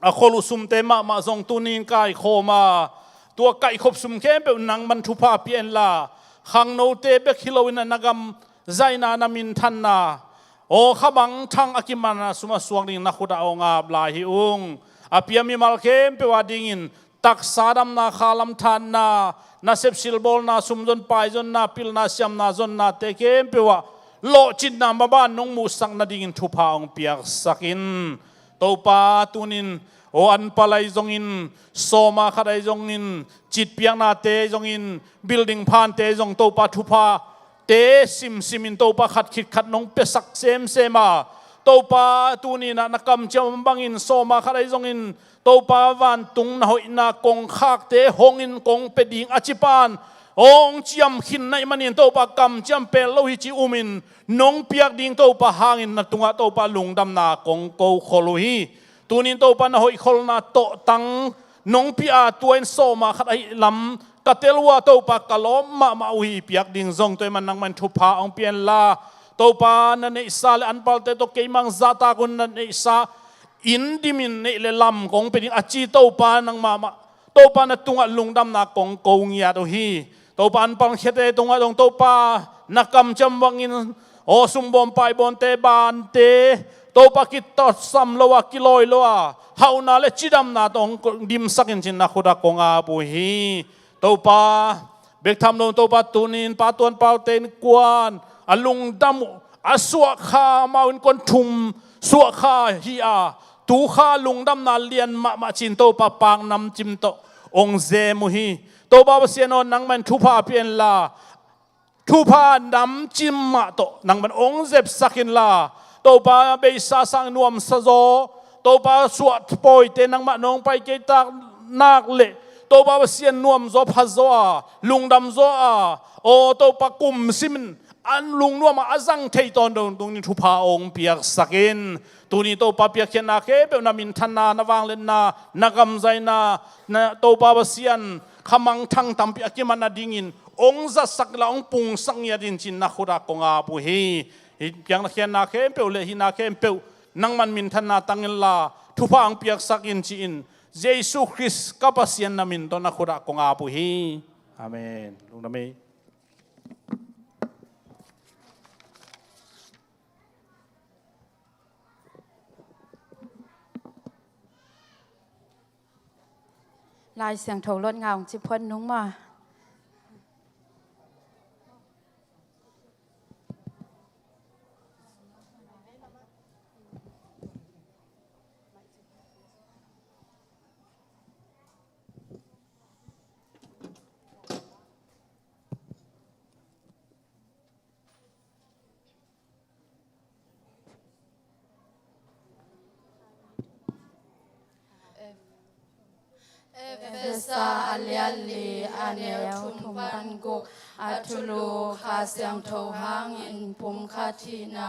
a khol uh sumte mahmah zong tunin kaikhawm a, tua kaihkhop sum khempeuh nangman thupha pia hen la, khangnote bek hi loin a na gam zaina, na minthanna, aw, kha mangthang a kimanna sum a suak dingin na khut ah hong ap lai hi ung. A pia mimal khempeuh a dingin taksa damna, khalam thatna, nasep silbawlna, sumzon paizonna, pilna siamna zonnate khempeuh ah lawhcinna maban nong muhsak nadingin thupha hong piaksak in. Topa, tunin aw, anpal ahi zongin, sawma khat ahi zongin, citpiaknate ahi zongin, building phante ahi zong Topa, thuphate simsimin Topa khat khit khat nong piasak semsem a, Topa, tunin ah na kamciam bangin sawma khat ahi zongin Topa, vantung na hoihna kongkhakte hongin kong pia ding a ci pan hong ciam khin na hih manin Topa, kamciam pelh lo hi ci umin nong piak ding Topa hangin na tungah Topa lungdamna kong ko khol uh hi. Tunin Topa na hoihkholhna tawhtang nong pia a, tua in sawma khat ahih lam ka tel uh a, Topa ka lawp mahmah uh hi. Piak ding zong tua ahih man nangman thupha hong pia hen la, Topa na neihsa leh anpalte tawh keimah zahtak un, na neihsa inn dimin neih leh lam kong pia ding a ci Topa nang mahmah, Topa na tungah lungdamna kong ko ngiat uh hi. Topa anpal khiate tungah dong Topa na kamciam bangin aw, sumbawm paibawnte, bante, Topa kitawtsam lo a, kilawi lo a, hauhna leh cidamna tawh hong dimsak in cin na khut ah kong ap uh hi. Topa, bek tham lo Topa, tunin Pa Tuan Paute in kuan a lungdam uh, a suahkha, amau innkuan thum suahkha hi a, tukha lungdamna lian mahmah cin Topa, pak namcim tawh hong zem uh hi. Topa Pasian aw, nangman thupha pia hen la, thupha namcim mah tawh nangman hong zepsak in la, Topa, beisa sang nuamsa zaw, Topa, suahpawite nangmah nong pai kei tak nak leh, Topa Pasian, nuamzaw phazaw a, lungdamzaw a, aw Topa, kumsimin an lungnuam ah a zang thei tawntung tungin thupha hong piaksak in. Tuni Topa piakkhiatna khempeuh na minthanna, na vangliatna, na gamzaina, na Topa Pasian khamangthang tampi a kimat nadingin hong zatsak la hong pungsak ngiat in ci-in na khut ah kong ap uh hi. Hih piakna khiatna khempeuh le hihna khempeuh nangman minthanna tang inla thupha hong piaksak in ci-in Jesu Khrist ka Pasian na min tawh na khut ah kong ap uh hi. Amen. Lungdam ei. Lai Siangtho lotnga hong ci phuan nung maw. Efesa a lian li a neu thum pan guk. A thulu: Kha Siangtho hangin pumkhat hihna.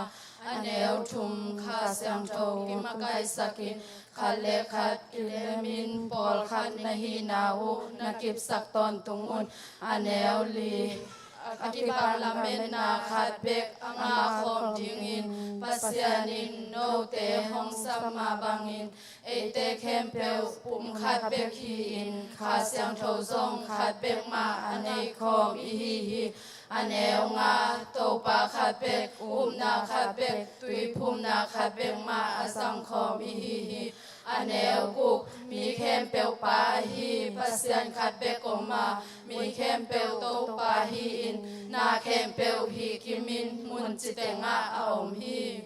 A neu thum: Kha Siangtho kimakaihsakin khat le khat kilemin pawlkhat na hihna uh na kipsak tawntung un. A neu li: A kipan lametna khat bek a ngahkhawm dingin Pasian in note hong sam mah bangin eite khempeuh pumkhat bek hi-in Kha Siangtho zong khat bek mah a neihkhawm ihi hi. A neu nga: Topa khat bek, upna khat bek, tuiphumna khat bek mah a zangkhawm ihi hi. A neu guk: Mi khempeuh Pa ahi Pasian khat bek om a, mi khempeuh Topa hi-in na khempeuh hih kimin mun citengah a om hi.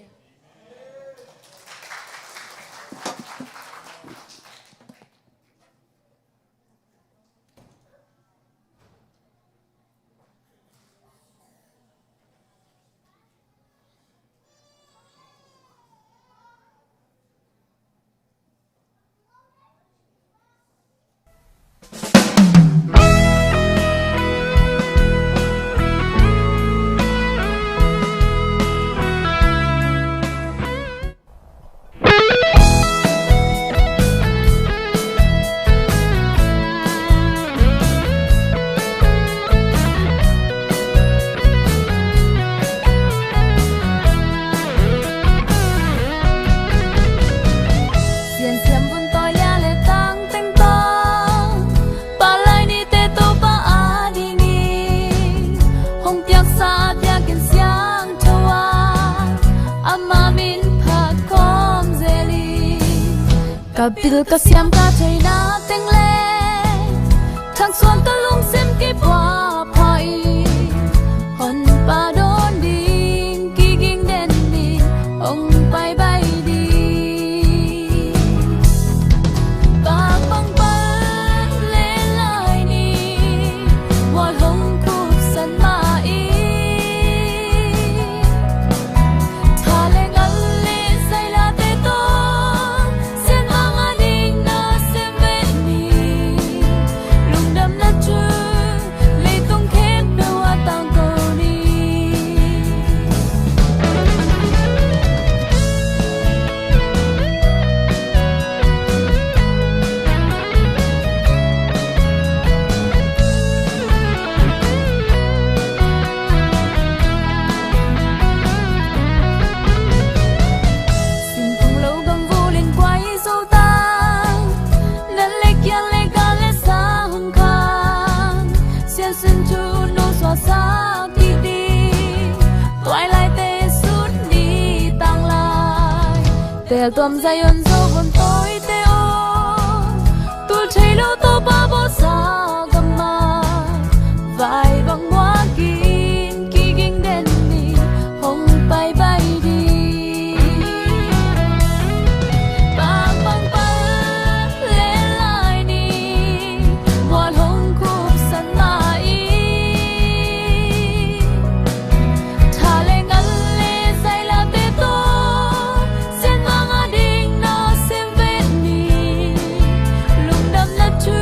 Siansiam vun tawi lia le tang teng tawh, palai nite Topa adingin hong piaksa biakinn siangtho ah ama min phat khawm zel hi. Ka bil ka siam ka theihna teng le thangsuak ka lungsim kiphuaphuah in, Honpa dawn ding kiging den in hong paibai ding. Pakpang pal le lai ni, mual hong khupsan mah in, tha le ngal le zailate tawh Sian mah ngah ding na sem vet ni. Lungdamna thu leitung khempeuh ah tangko ni. Simphung lo gam vul in kuai zo ta, nat le kial le gal le sa hong khang, siansun thu nungsuak sak kik ding, tuailaite sut ni tanglai. Teel tuam Zion zo vun tawite aw, tul thei lo Topa bawlsa gam ah, vai bang muak in kiging den ni, hong paibai ding. Pakpang pal le lai ni, mual hong khupsan mah in, tha le ngal le zailate tawh Sian mah ngah ding na sem vet ni. Lungdamna thu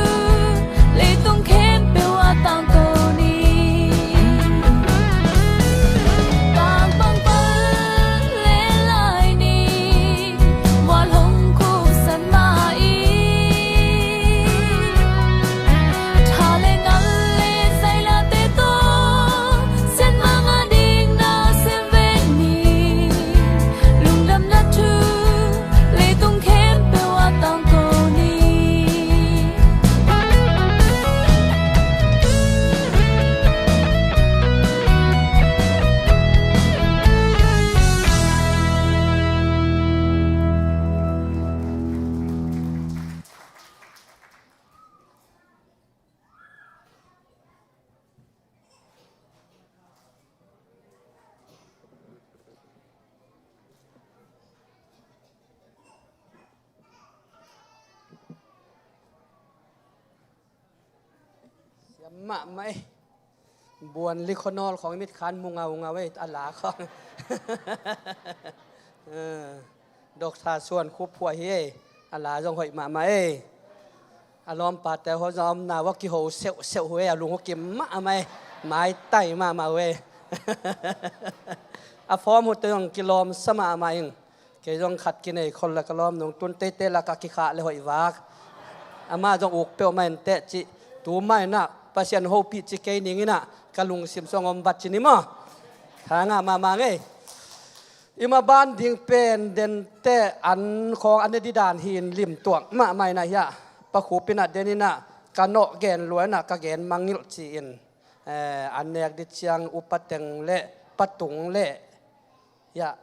Mahmah ei. Buan likhonawl khawng i mitkhan mu ngaungau ei, a la khawng. Eh, Doctor Suan Khup Phuah hi ei. A la zong hoih mahmah ei. A lawmpate haw zong a omna uh a kiho seuhseuh uh ei, a lung uh kim mahmah ei. Maitai mahmah uh ei. A form uh te zong kilawmsa mahmah ing. Kei zong khat kinei khol le ka lawm nung tun teitei lak a kikhah le hoih vak. Amah zong uk peuhmah in teh cih. Tu mah inah Pasian hopih ci kei ning inah ka lungsim sung om vat ci ni maw. Tha ngah mahmah ngei. I ma ban ding pen dente an khawng an ne didan hi in lim tuak mahmah inah hiah. Pa Khup inah den inah ka nawh gen lua inah ka gen mangilh ci-in, eh, an nek di ciang upa teng le patung le hiah,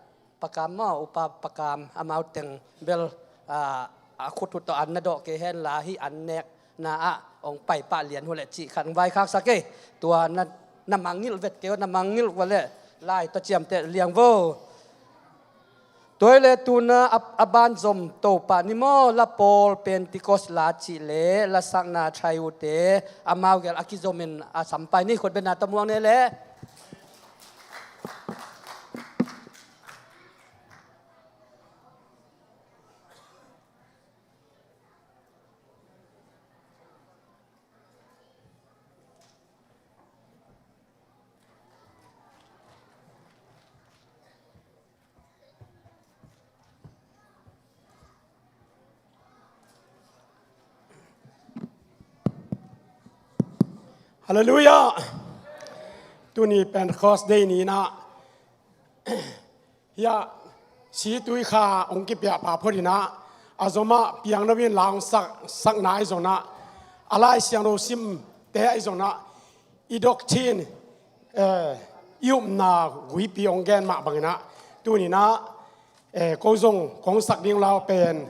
pakam maw, upa pakam amau teng bel, ah, a khut uh tawh an na dawh kei hen la hih an nekna ah hong paipah lian uh leh cih khat hong vaikhaksak ei. Tua na, na mangilh vet kei uh, na mangilh uh leh lai tawh ciamteh liang vo. Tua hi leh tuna a, a ban zom Topa ni maw, la pawl Pentecost la cih leh la sakna thai uh te amau gel a kizomin a sampai ni khut bena tawh muang ne leh. Halleluiah. Tuni Pentecost Day ni inah hiah Situikha hong kipiahpa phot inah a zomah piangno in la hong sak, sakna ahi zonah a Lai Siangtho simte ahi zonah i doctrine, eh, i upna guipi hong gen mah banginah tuninah, eh, ko zong kong sak ding lau pen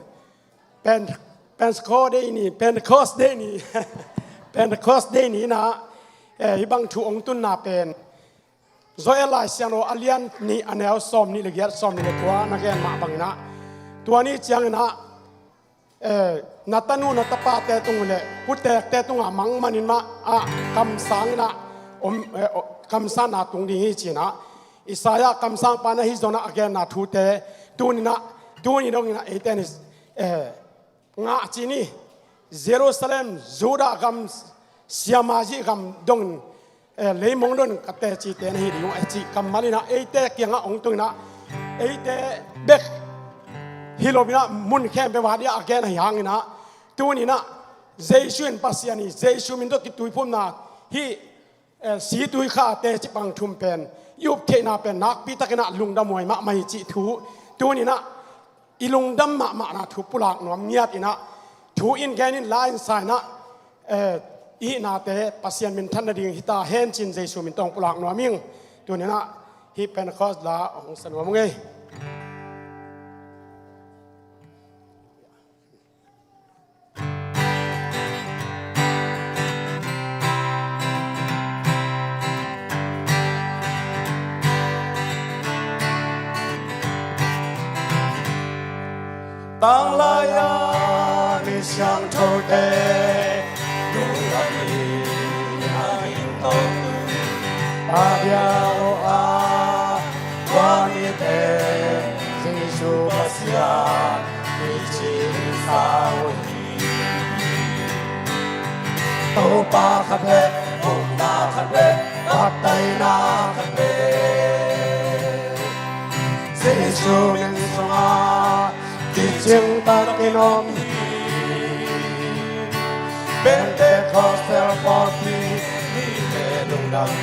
Pen, Pentecost Day ni, Pentecost Day ni, Pentecost Day ni inah, eh, hih bang thu hong tunna pen Joel Lai Siangtho a lian nih a neu sawm nih le giat, sawm nih le kua na gen mah banginah tua ni cianginah, eh, na tanu na tapate tung le putekte tungah mang manin mah ah kamsang inah om, eh, kamsangna tung ding hi cinah Isaiah kamsangpa na hi zonah a genna thute tuninah, tuni donginah eite ni, eh, ngah ci ni. Jerusalem, Judah gam, siamah zih gam dongin, eh, leimong dongin ka tecite na hi ding uh a cih kammal inah eite kiangah hong tunginah eite bek hi lo inah mun khempeuh ah a gen ahi hanginah tuninah Jesu in Pasian hi, Jesu min tawh kituiphumna hih, eh, Situikha teci pang thum pen i uptheihna pen nakpitakinah lungdam huai mahmah hi cih thu tuninah i lungdam mahmahna thu pulak nuam ngiat inah thu in gen in la in sa inah, eh, i hihnate Pasian minthan nading hita hen cin Jesu min tawh pulak nuam ing. Tuninah hih Pentecost la hong sa nuam ung ei. Tanglai-a mi siangthote lungdam in a hing tawh a bia aw a, tua mite Jesu Pasian i cihsa uh hi. Topa khat bek, upna khat bek, baptaina khat bek, Jesu min sungah kicing takin om hi. Pentecostal pawlpi mite lungdam hi.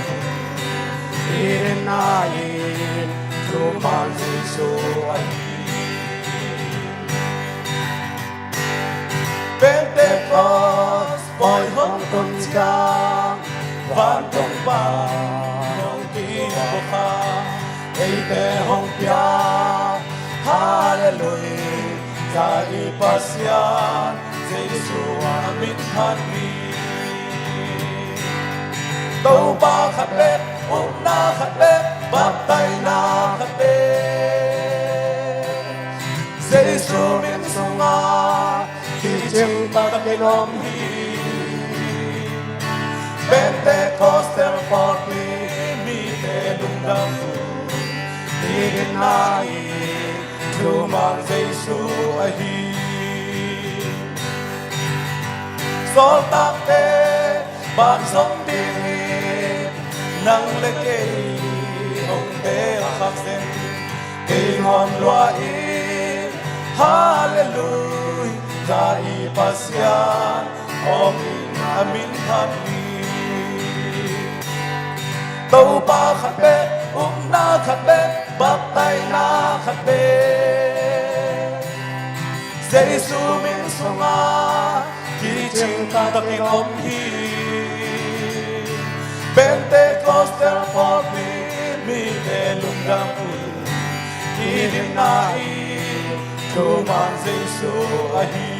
Hih dinna in thuman Jesu ahi. Pentecost pawi hong tun ciang vantung pan hong kibawk a, eite hong piak Halleluiah i Pasian Jesu a min phat hi. Topa khat bek, upna khat bek, baptaina khat bek, Jesu min sungah kicing takin om hi. Pen Ahi, thumang Jesu ahi. Sawltakte ban zong dingin nang le kei hong teel khak zen. Kei ngawn lua in Halleluiah, i Pasian hong in a min phat hi. Topa khat bek, upna khat bek, baptaina khat bek, Jesu min sungah kicing taktakin om hi. Pentecostal pawlpi mite lungdam un, i dinna i thumang Jesu ahi.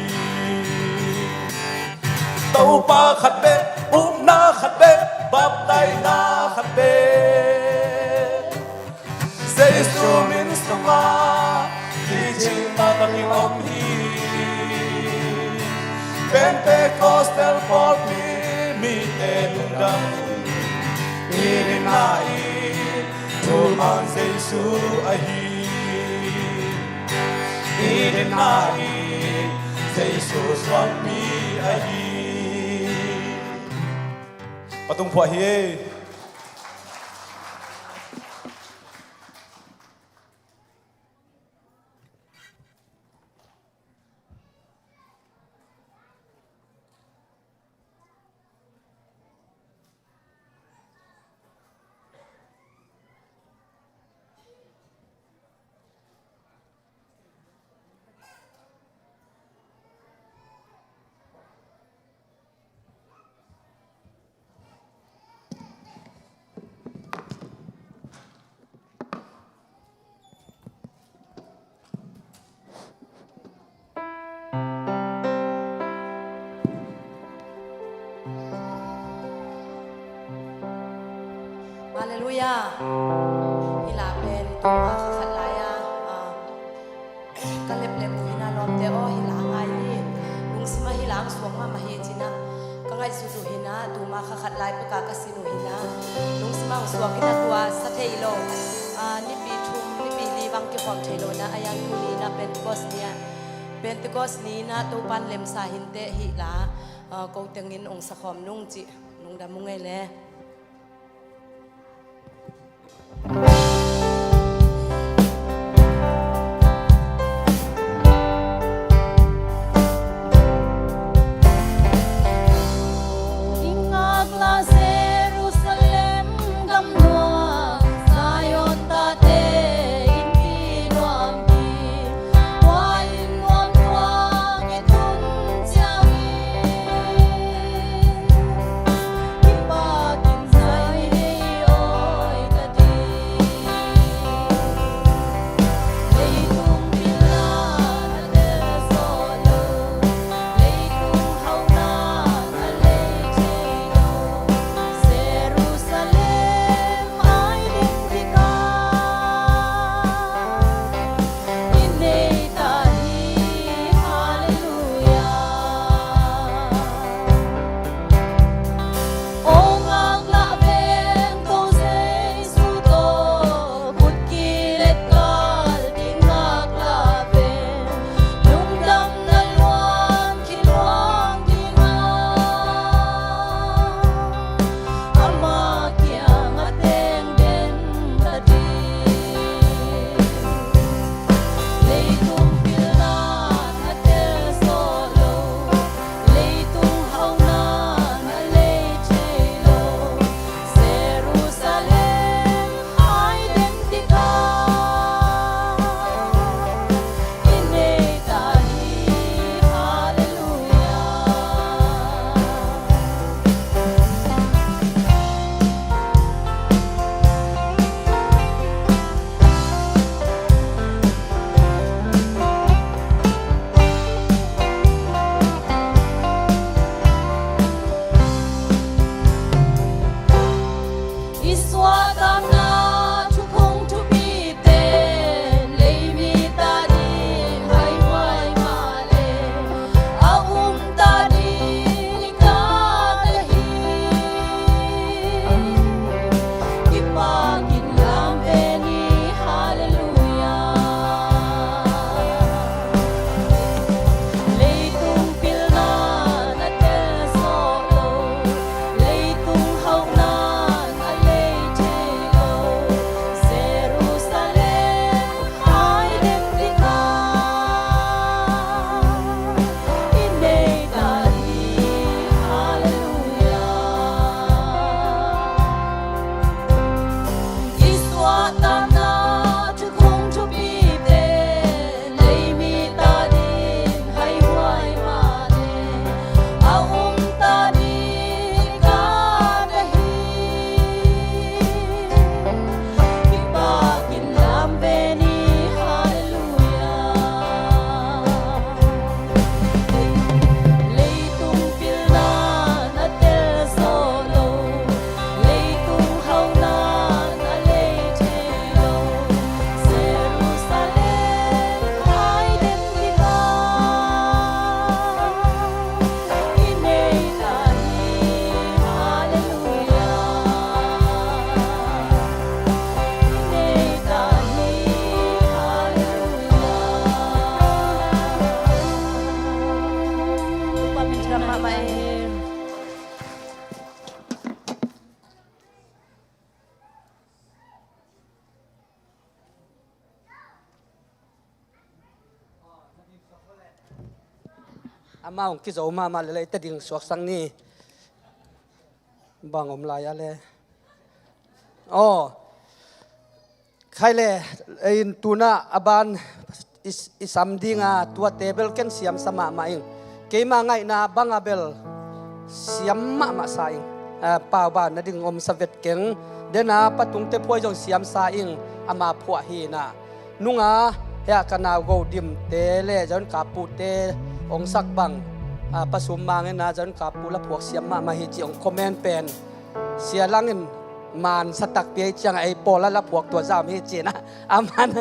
Topa khat bek, upna khat bek, baptaina khat bek, Jesu min sungah kicing taktakin om hi. Pentecostal pawlpi mite lungdam un, i dinna i thumang Jesu ahi. I dinna i Jesu suangpi ahi. Patung phuah hi. Halleluiah. Hih la pen tuma kha khat lai-a, ah, ka leplep uh hi na lawmte aw, hih la ngai ni. Lungsim ah hih la ang suak mahmah hi ci-in ah ka ngaihsut uh hi na, tuma kha khat lai pek a ka sin uh hi na. Lungsim ah ang suak hi na, tua sa thei lo. Ah, nipi thum, nipi li bang kikhawm thei lo na, a yang tuni na Pentecost ni ah, Pentecost ni na Topan lemsa hi inteh hih la, ah, ko tengin ong sa khawm nung cih lungdam ung ei le. I ngaklah Jerusalem gamnuai, Zion tate innpi nuam hi. Tua inn nuam tungah i tun ciangin, i Pa Amah hong kizo mahmah leh leh i tading suaksak ni. Bang om lai a le. Aw. Khai le, in tunah a ban i, i sam dinga tua table ken siamsa mahmah ing. Keima ngaihna banga bel siam mahmah sa ing. A, pauba nading omsa vet keng. Dena patungte phuai zong siamsa ing, ama phuah hinah. Nunga, hea ka nau go dimte le Zion Kapu te hong sak bang, a, pasum mangena Zion Kapu laphuak siam mahmah hi ci hong comment pen. Sia Lang in mansa takpi ahi cianga ei pawl a laphuak tua zam hi cina. Aman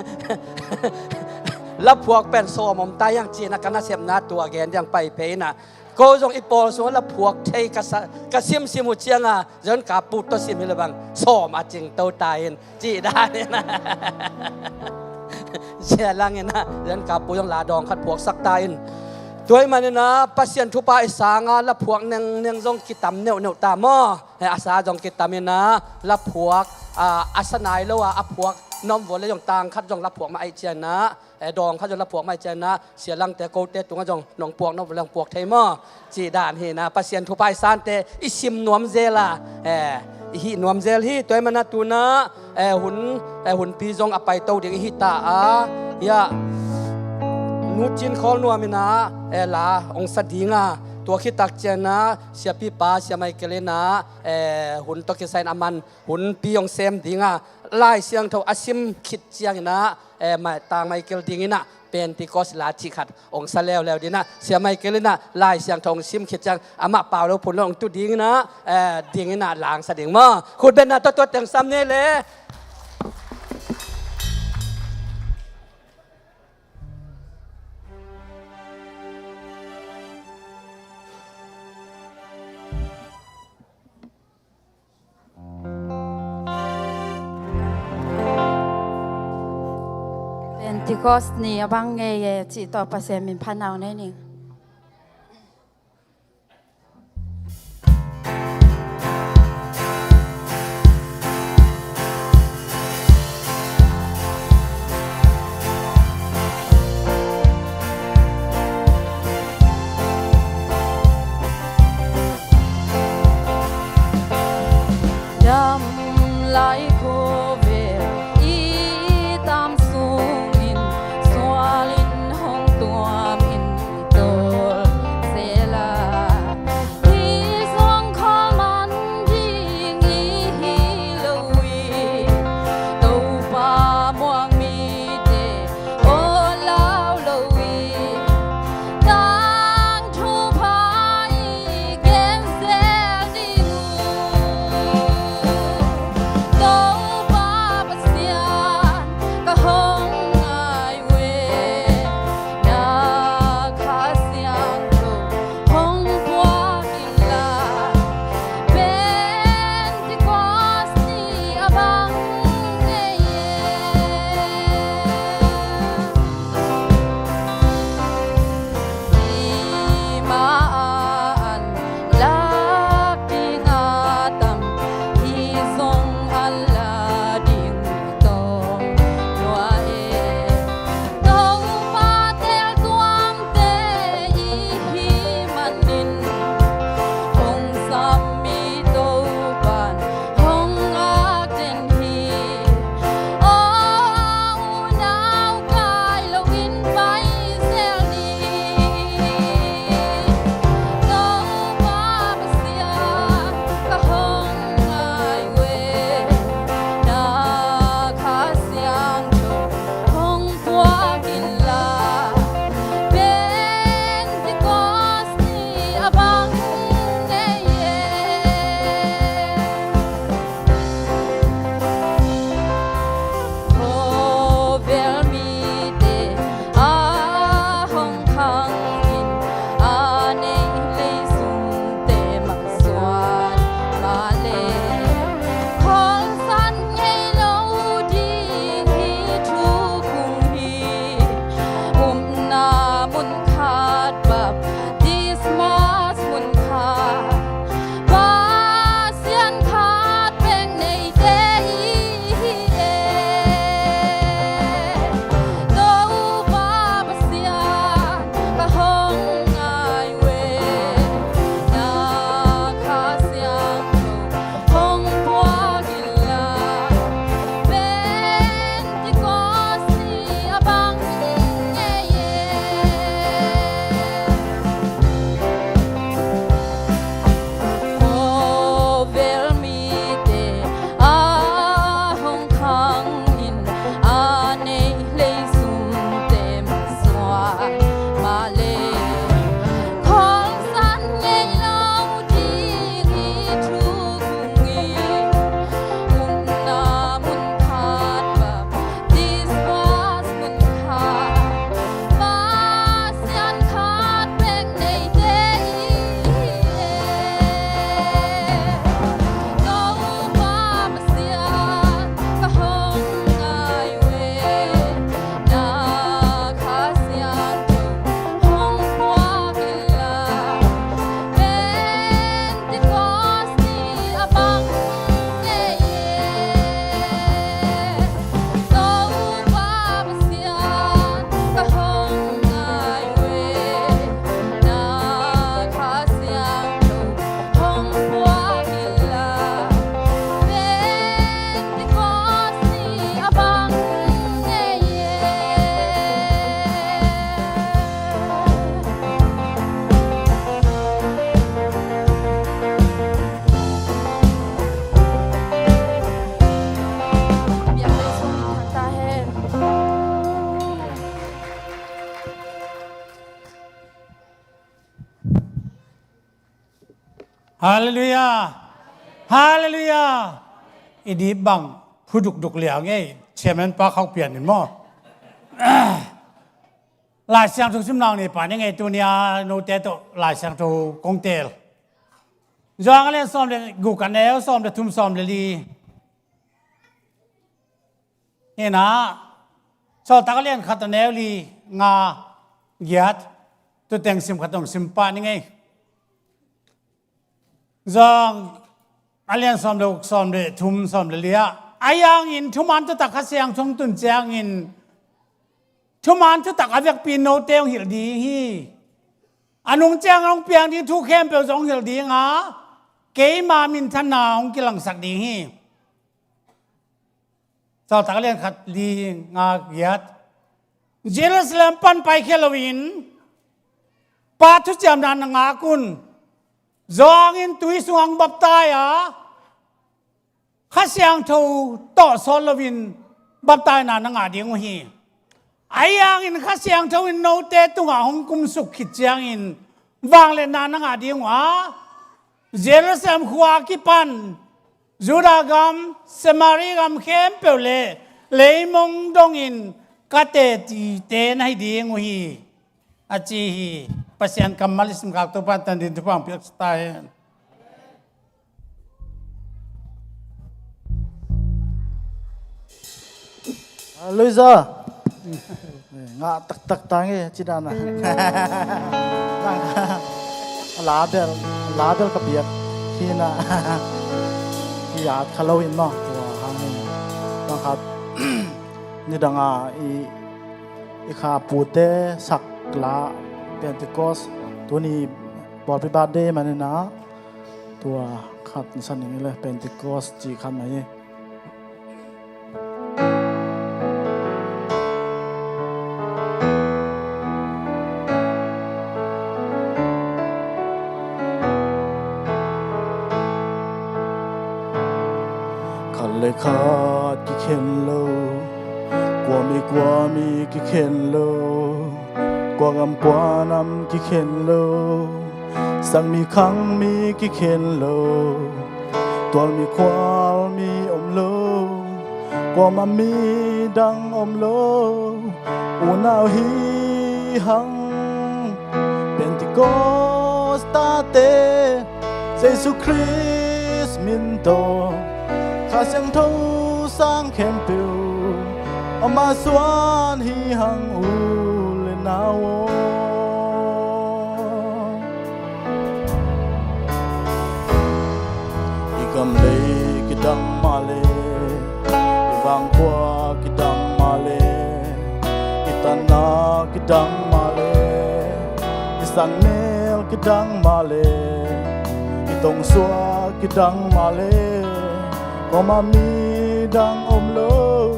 laphuak pen sawm om ta hiang cina ka nasepna tua gen diang pai pei na. Ko zong i pawl sung a laphuak thei ka sa, ka simsim uh cianga Zion Kapu tua sim hi le bang sawm a cing to ta in. Cih dan in a. Sia Lang in a, Zion Kapu zong la dawng khat phuaksak ta in. Tua ahih manin a, Pasian thupha i sanga laphuak nengneng zong kitam neuhneuh ta maw. He, a sa zong kitam in a, laphuak, a, a sa nai lo a, a phuak nuam vua le zong tang khat zong laphuak mah ahih ciangin a, e, dawng khat zong laphuak mah ahih ciangin a, Sia Langte kote tungah zong nong puak nuam vua le zong puak thei maw. Cih dan hi na, Pasian thupha i sante i sim nuam zel a, e, i hih nuam zel hi. Tua ahih manin a tu in a, e, hun, e, hunpi zong a paito ding i hi ta a, ya, Nu Cin Khawl Nuam in a, e, la hong sa ding a, tua khit tak ciangin a, Siapipa, Sia Michael in a, e, hun tawh kisai in a man, hunpi hong sem ding a, Lai Siangtho a sim khit ciangin a, e, mai, Tang Michael ding in a, Pentecost la cih khat hong sa leuleu ding in a, Sia Michael in a, Lai Siangtho hong sim khit ciang, amah pau lo phun lo hong tu ding in a, e, ding in a, la hong sa ding maw. Khut beng in a, tua tua teng sam ni le. Pentecost ni a bang ngei e cih tawh Pasian min phat na nei ning. Dam lai khua vel i tam sungin sual in hong tuam in. Halleluiah. Halleluiah. I dip bang phu dukduk liang ei, chairman pa khauh pian in maw. Lai Siangtho sim nang ni pa ni ngei, tuni a note tawh Lai Siangtho kong teel. Johan a lian sawm le guk, a neu sawm le thum, sawm le li. Hi na, Sawltak a lian khat, a neu li, nga, giat, tu teng sim khat hong sim pah ni ngei. Johan a lian sawm le guk, sawm le thum, sawm le li ah, ahi hangin thuman thutak Kha Siangtho hong tun ciangin, thuman thutak a vekpi note hong hilh ding hi. A nung ciang hong piang ding thu khempeuh zong hong hilh ding a, keima minthanna hong kilangsak ding hi. Sawltak a lian khat, li, nga, giat. Jerusalem pan paikhia loin Pa thuciamna na ngak un. Johan in tui sungah hong baptai a, Kha Siangtho tawh sawt loin baptaina na ngah ding uh hi. Ahi hangin Kha Siangtho in note tungah hong kumsuk khit ciangin vangliatna na ngah ding uh a, Jerusalem khua kipan Judah gam, Samari gam khempeuh le leimong dongin ka tetite na hi ding uh hi, a ci hi. Pasian kammal i simkhak Topa'n tangdin thupha hong piaksak ta hen. Halleluiah. Ngah taktak ta ngei, ci dan a. A la bel, a la bel ka piak hi na. Hi at kha lo in maw. Tua hangin bang khat, nidang a i, i kha pute sak la, Pentecost, tuni pawlpi birthday man hi na. Tua khat na sa ning le, Pentecost ci khat mai hi. Khat le khat kikhen lo, kua mi kua mi kikhen lo, kua gam kua nam kikhen lo, sang mi khang mi kikhen lo, tual mi khual mi om lo, kuamah mi dang om lo, unau hi hang. Pentecost tate, Jesu Khrist min tawh, Kha Siangtho sang khempeuh, amah suan hi hang u le nau aw. I gam lei kidang mah le, i vangkhua kidang mah le, i tanna kidang mah le, i sanmel kidang mah le, i tongsuak kidang mah le, kuamah mi dang om lo,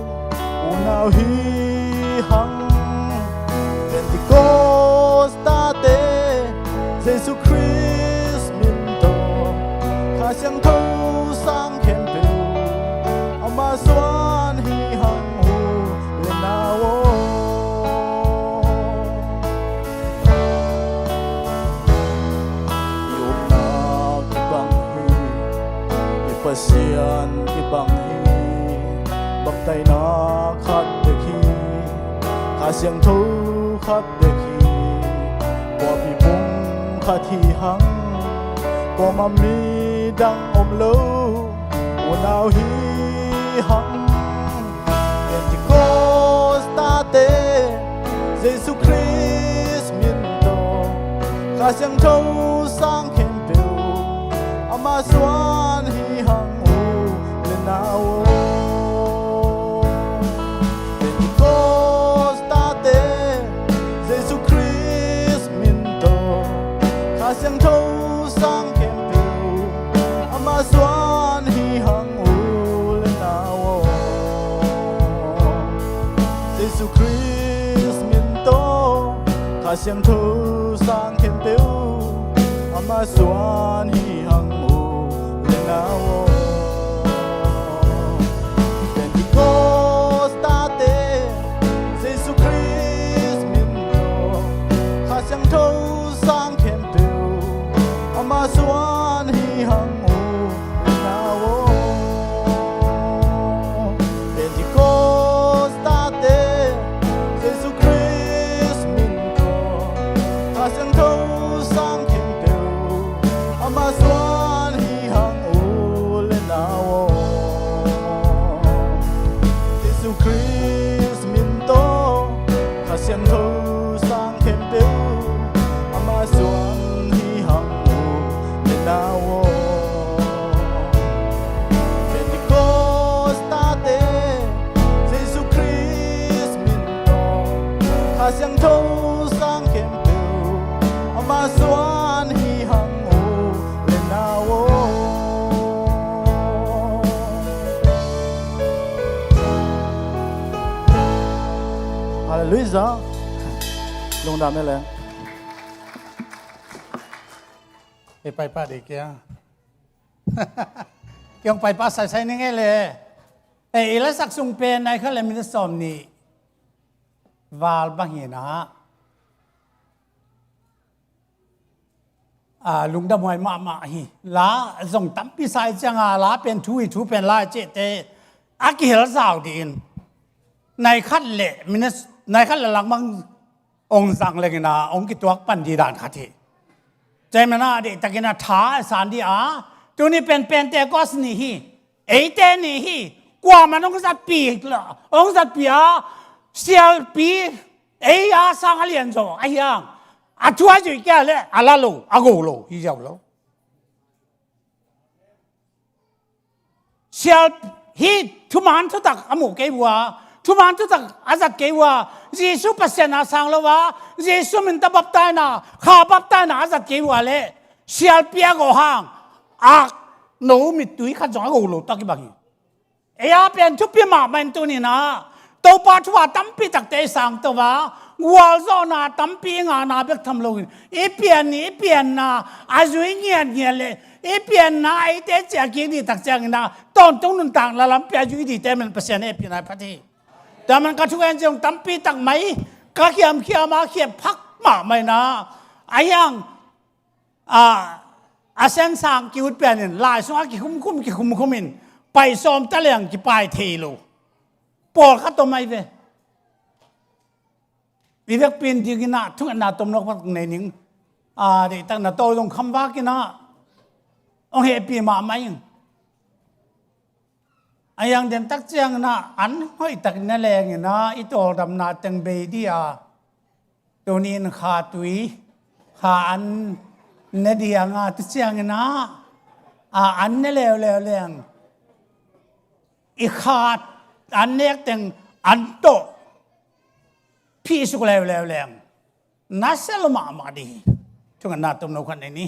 unau hi hang. Pentecost tate, Jesu Khrist min tawh, Kha Siangtho sang khempeuh, amah suan hi hang u le nau aw. I upna kibang hi, i Pasian kibang hi, baptaina khat bek hi, Kha Siangtho khat bek hi, pawlpi pum khat hi hang, kuamah mi dang om lo, unau hi hang. Pentecost tate, Jesu Khrist min tawh, Kha Siangtho sang khempeuh, amah suan hi hang u le nau aw. Pentecost tate, Jesu Khrist min tawh, Kha Siangtho sang khempeuh, amah suan hi hang u le nau aw. Jesu Khrist min tawh, Kha Siangtho sang khempeuh, amah suan hi hang u le nau aw. Pentecost tate, Jesu Khrist min tawh, Kha Siangtho sang khempeuh, amah suan Luisa, lungdam e le. Ei pai pah dei kia. Kiang pai pah saisai ning e le. Ei, i lasak sung pen nai khat le minute sawm nih val bang hi na. A, lungdam huai mahmah hi. La zong tampi sa i cianga la pen thu hi, thu pen la i cihte a kihel zau dih in. Nai khat le minute, nai khat le langmang ong zang lengina ong kituak pan dih dan khat hi. Tua ahih manin a deihtakin a tha a san dih a, tuni pen Pentecost ni hi. Eite ni hi. Kuaman ong zatpi, ong zatpi a, sialpi, ei a sang a lian zaw a hiang. A thu a zuih kia le a la lo, a go lo hi ziau lo. Sial hi. Thuman thutak a muh kei uh a, thuman thutak a zat kei uh a, Jesu Pasian a sang lo a, Jesu min ta baptaina, kha baptaina a zat kei uh a le sialpi a go hang a, no mittui khat zong a go lo tak i bang hi. Ei a pen thupi mahmah in tuni na Topa thu a tampi takte i sang to a, gualzawhna tampi i ngahna bek tham loin i pian ni, i pianna a zui ngiatngiat le i pianna eite ciah kik dih tak ciangin a tawntung nuntakna lampi a zui dihte man Pasian hehpihna i phat hi. Tua man ka thugen zong tampi tak mai ka khiamkhiam a khiap phak mahmah in a, a hiang a, a siansang ki-ut pianin lai sungah kikhumkhum kikhumkhum in pai sawm ta leng kipai thei lo. Pawlkhat om ahi ve. I vekpi in dingin ah thungetna tomno khat nei ning. A, deihtakna to zong khamvak in ah hong hehpih mahmah ing. A hiang den tak ciangin ah an hoihtak ne lengin ah i tawldamna teng bei dih a, tuni in kha tui, kha an ne dih a, nga tu ciangin ah a an ne leuleu leng i kha an nek teng an tawh phihsuk leuleu leng nasia lo mahmah dih hi. Thungetna tomno khat nei ni.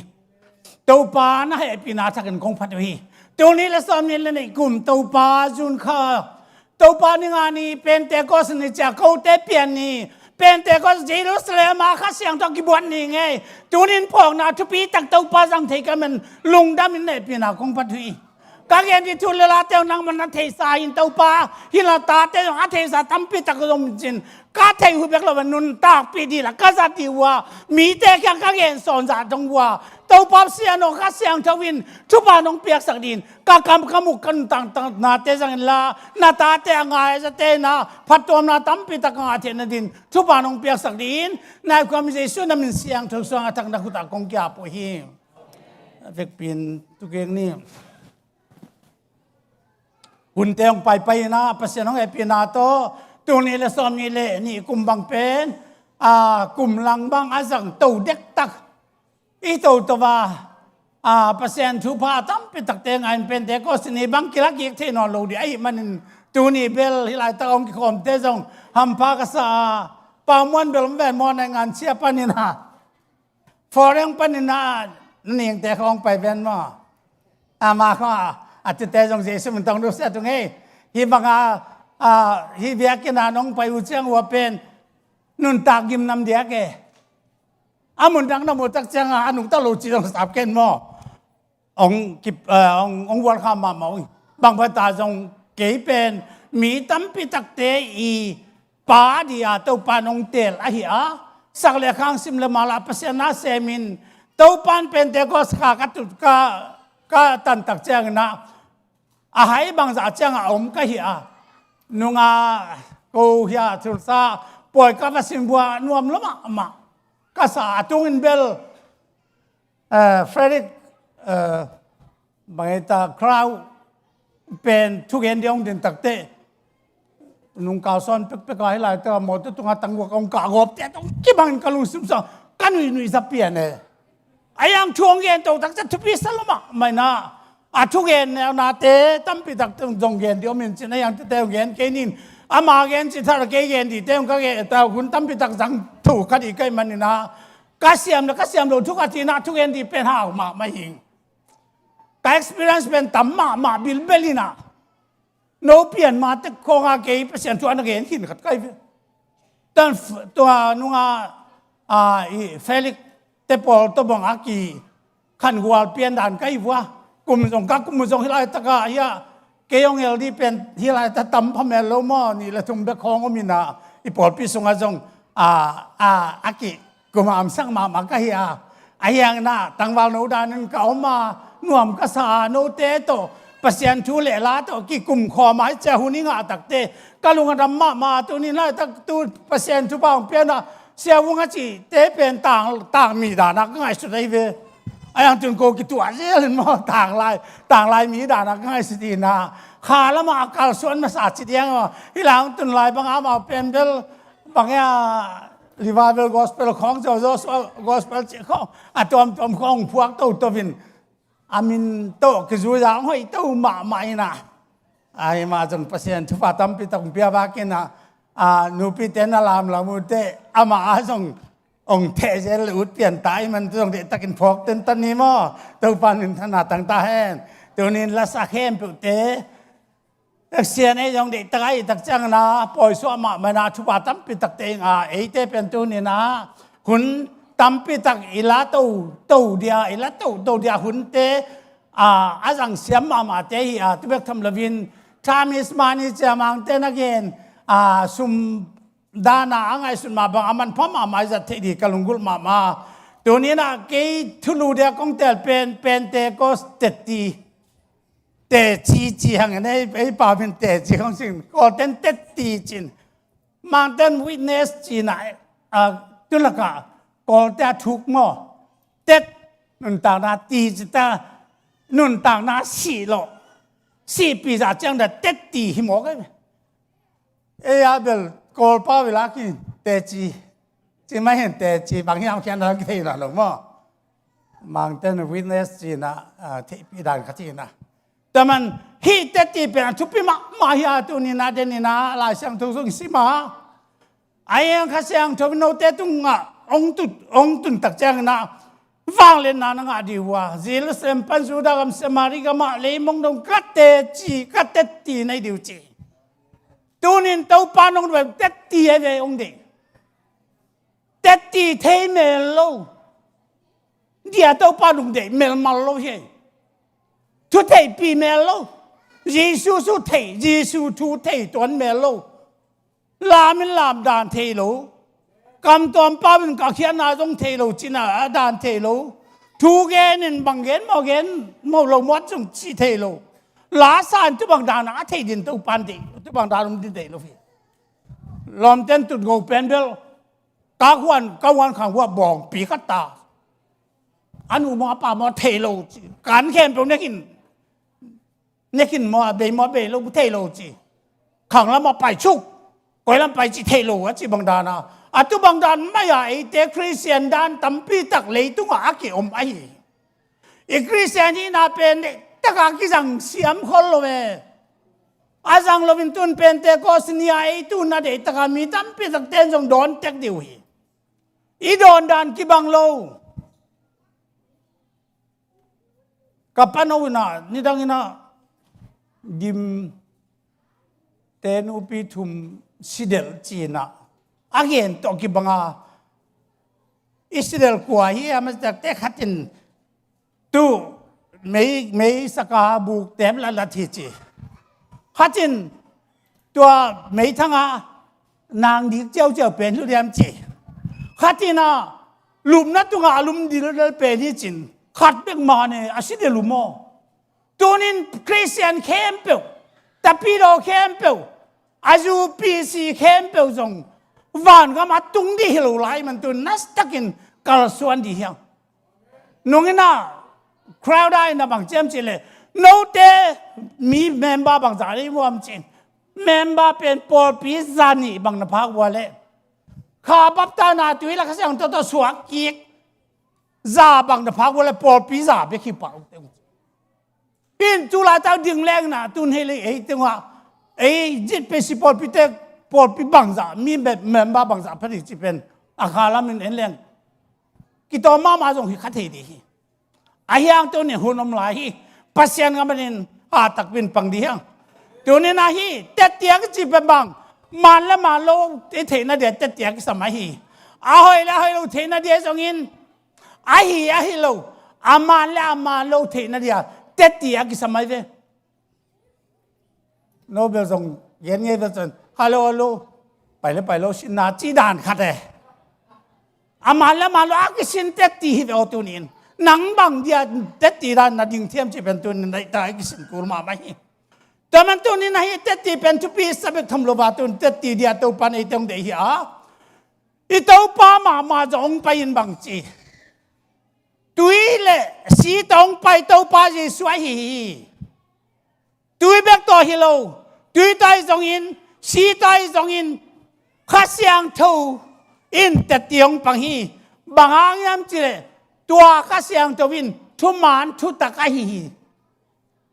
Topa na hehpihna thakin kong phat uh hi. Tul nih le sawm nih le nih kum Topa June kha, Topa ni nga ni Pentecost ni ciah kote pian ni, Pentecost Jerusalem a Kha Siangtho kibuat ni ngei. Tunin phawkna thupi tak Topa zang thei ka man lungdam in hehpihna kong phat uh hi. Ka gen dih thu le late uh nangman na theihsa in Topa, hi la tate zong a theihsa tampi tak zong cin ka theih uh bek lo a nuntakpih dih la ka zat dih uh a, mite kiang ka gen sawn zah dong uh a, Topa Pasian aw, Kha Siangtho in thupha nong piaksak dih in ka kam ka muk ka nuntaknate zangin la na tate a ngai a zate in a phattuamna tampi tak a ngah theihna dih in thupha nong piaksak dih in, na i khuami Jesu na min siangtho suang a thak na khut ah kong ki-ap uh hi. Vekpi in tu keng ni. Hunte hong paipai in ah Pasian hong hehpihna tawh tul nih le sawm nih le nih kum bang pen, a, kum lang bang a zang to dektak i to to a, a, Pasian thupha tampi takte ngah in Pentecost ni bang kilak kik thei nawn lo dih ahih manin tuni bel hih laitak hong kikhawmte zong hampha ka sa a, Pa Muan bel hong ven maw, nai ngan sia panin a Foreign panin a ningte khawng pai ven maw? Ama kha a tute zong Jesu min tong duh sia tung ei. Hi banga, a, hi biakinn a nong pai uh ciang uh a pen nuntak gimnam diak e. A mun dang na mu tak ciang a, a nungta lo ci zong sap ken maw? Hong kip, eh, hong, hong vualkham mahmah uh hi. Bang bang ta zong kei pen mi tampi takte i pa dih a Topa nong teel ahi a, sak le khang sim le mala Pasian na semin Topa in Pentecost kha ka tut ka, ka tantak ciangin ah a hai bangzah ciang a om ka hi a, nunga ko hia thulsa pawi ka va sim bua nuam lo mahmah ka sa a, tungin bel Eh, Frederick, eh, bangeta crowd pen thugen ding hong din takte nungkau sawn pekpek a hi lai teh a mawtaw tunga tangguak hong kah gawp teh tong kibangin ka lungsim sung ka nuihnui za pian e. A hiang thu hong gen to takte thupi sa lo mahmah in a, a thugen nate tampi tak zong gen ding om in cin a hiang tete hong gen kei ning, ama gen cithar kei gen dingte hong ka gen ta hun tampi tak zang thu ka dih ka hih manin a, ka siam le ka siam lo thu ka cih in a thugen ding pen hau mahmah hi. Ka experience pen tam mahmah bilbel in a, no pian ma tek khawng a kei Pasian thu a na gen khin khat ka hi ve. Tan f-, tua nunga, a, i Felix te pawl tawh bang a ki khangual pian dan ka hi vua. Kum zong ka kum zong hi laitak a, hia, kei hong el dih pen hi laitak tam phamel lo maw, nih le thum bek khawng om in a, i pawlpi sungah zong, a, a, a ki kum a amsak mahmah ka hi a. Ahi hangin a tangval no danin ka om a, nuam ka sa a, note tawh Pasian thu le la tawh kikum khawm a, hi cia hun i ngah takte ka lung a dam mahmah. Tuni laitak tu Pasian thupha hong pian a, Sia Vung a cihte pen tang, tang mi dan a ka ngaihsut ahi ve. Ahi hang tun ko kituah zel in maw, tang lai, tang lai mi dan a ka ngaihsut in a, kha lamah a kalsuan masa ci diang maw. Hi lai hang tun lai bang amau pen bel bang ia, revival gospel khawng, zo, zo, gospel cih khawng, a tuamtuam khawng phuak toto in, a min tawh kizui a hong hoih to mahmah in a. Ahi mah zong Pasian thupha tampi tak hong pia bak in a, a, nupite na lamlam uh teh amah a zong hong theh zel le ut pian ta ahih man, tu zong deihtakin phawk tentan ni maw. Topa minthanna tang ta hen. Tunin lasa khempeuhte Pasian ei zong deihtak a, i tak ciangin a pawisuah mahmah in a, thupha tampi takte i ngah a, eite pen tuni in a hun tampi tak i la to, to dia, i la to, to dia hunte, a, a zang siam mahmahte hi a, tu bek tham loin, time is money ci a Mangte'n a gen, a, sum dan a a ngaihsut mah bang a manpha mahmah i zat theih ding ka lunggulh mahmah. Tuni in a kei thulu dia kong teel pen, Pentecost tetti. Teci ci hang in, ei, ei pau pen teci kong ci in, Kawlte'n tetti ci in. Mangte'n witness ci in a, a, tu lak ah Kawlte a thuk maw. Tet, nuntakna, ti ci ta, nuntakna sih lo. Sihpih zah ciang da tetti hi mawk ei. Ei a bel Kawlpau i lak in teci. Ci mah hi in teci bang hiam khian a kithei nawn lo maw. Mangte'n witness ci in a, a, theihpih dan khat hi in a. Tua man hih tetti pen a thupi mahmah hi a, tuni in a den in a Lai Siangtho zong i sim a. Ahi hang Kha Siangtho in note tungah hong tut, hong tun tak ciangin a vangliatna na ngah ding uh a, Jerusalem pan Judah gam, Samari gam ah, leimong dong ka teci, ka tetti na hi ding uh ci. Tunin Topa nong bel tetti a ve hong deih. Tetti thei mel lo. Dia Topa nong deih melmal lo hi. Thu theihpih mel lo. Jesu thu thei, Jesu thu thei tuan mel lo. Lam in lam dan thei lo. Kam tuam pau in ka khiatna zong thei lo, ci in a dan thei lo. Thu gen in bang gen maw, gen maw lo, muat zong ci thei lo. Lasa in tu bang dan a thei ding Topa in deih, tu bang dan om ding deih lo hi. Lawmte'n tut go pen bel, ka huan, ka huan khang huan bawngpi ka ta. A nu maw a pa maw thei lo ci. Kan khempeuh nek in, nek in maw, a bei maw, a bei lo thei lo ci. Khang lam a pai suk, koi lam pai ci thei lo a ci bang dan a. A tu bang dan mai a eite Khristian dan tampi tak leitungah a kiom ahi. I Khristian hihna pen deihtak a kizang siam khol lo e. A zang loin tun Pentecost ni a ei tun a deihtak a mi tampi takte'n zong dawn tek ding uh hi. I dawn dan kibang lo. Ka pano in a, nidang in a, Gimte nupi thum si delh ci in a, a gen tawh kibang a, i si delh kua hi a, masa takte khat in tu mei, mei sak a buk tem latlat hi ci. Khat in tua meithang a nang dik ciauciau pen hi lo diam ci. Khat in a lupna tungah a lum dildel pen hi ci in, khat bek mah ne a si delh uh maw. Tunin Khristian khempeuh, tapidaw khempeuh, a zu P C khempeuh zong vangam a tung ding hi lo lai man tun nastakin kalsuan ding hi hang. Nung in a, Crowder in a bang ci hiam cih leh, note mi member bangzah nei uh hiam ci in, member pen pawlpi za nih bang na phak uh a leh, kha baptisena tui le Kha Siangtho tawh suak kik za bang na phak uh a leh, pawlpi za bek hi pah uh teh. In tu laitak ding leng na tun hei lei ei tengah ei Z P C pawlpite, pawlpi bangzah, mi mem-, member bangzah pha ding cih pen a kha lamin en leng kitawm mahmah zong hi kha thei ding hi. Ahi hang tunin hun om lai hi. Pasian gam panin a takpi in pang ding hi hang. Tunin ahi, tetti a kici pen bang, man le man lo i theihna dia tetti a kisam ahi. A hoih le a hoih lo theihna dia zongin, ahi, ahi lo, a man le a man lo theihna dia tetti a kisam ahi ve. Nobel zong gen ngei ve cun, "Hello, hello, pai le pai lo sinna," ci dan khat e. A man le a man lo a kisin tetti hi ve aw tunin. Nang bang dia tetti dan na ding thiam cih pen tunin na hita a kisin kul mahmah hi. Tua man tunin ahi tetti pen thupi sa bek tham lo va tun tetti dia Topa nei teng deih hi a. I Topa mahmah zong hong pai in bang ci. Tui le si tawh hong pai Topa Jesuh ahi hi. Tui bek tawh hi lo, tui tawh ahi zongin, si tawh ahi zongin, Kha Siangtho in tetti hong pang hi. Bang hang hiam cih leh, tua Kha Siangtho in thuman thutak ahi hi.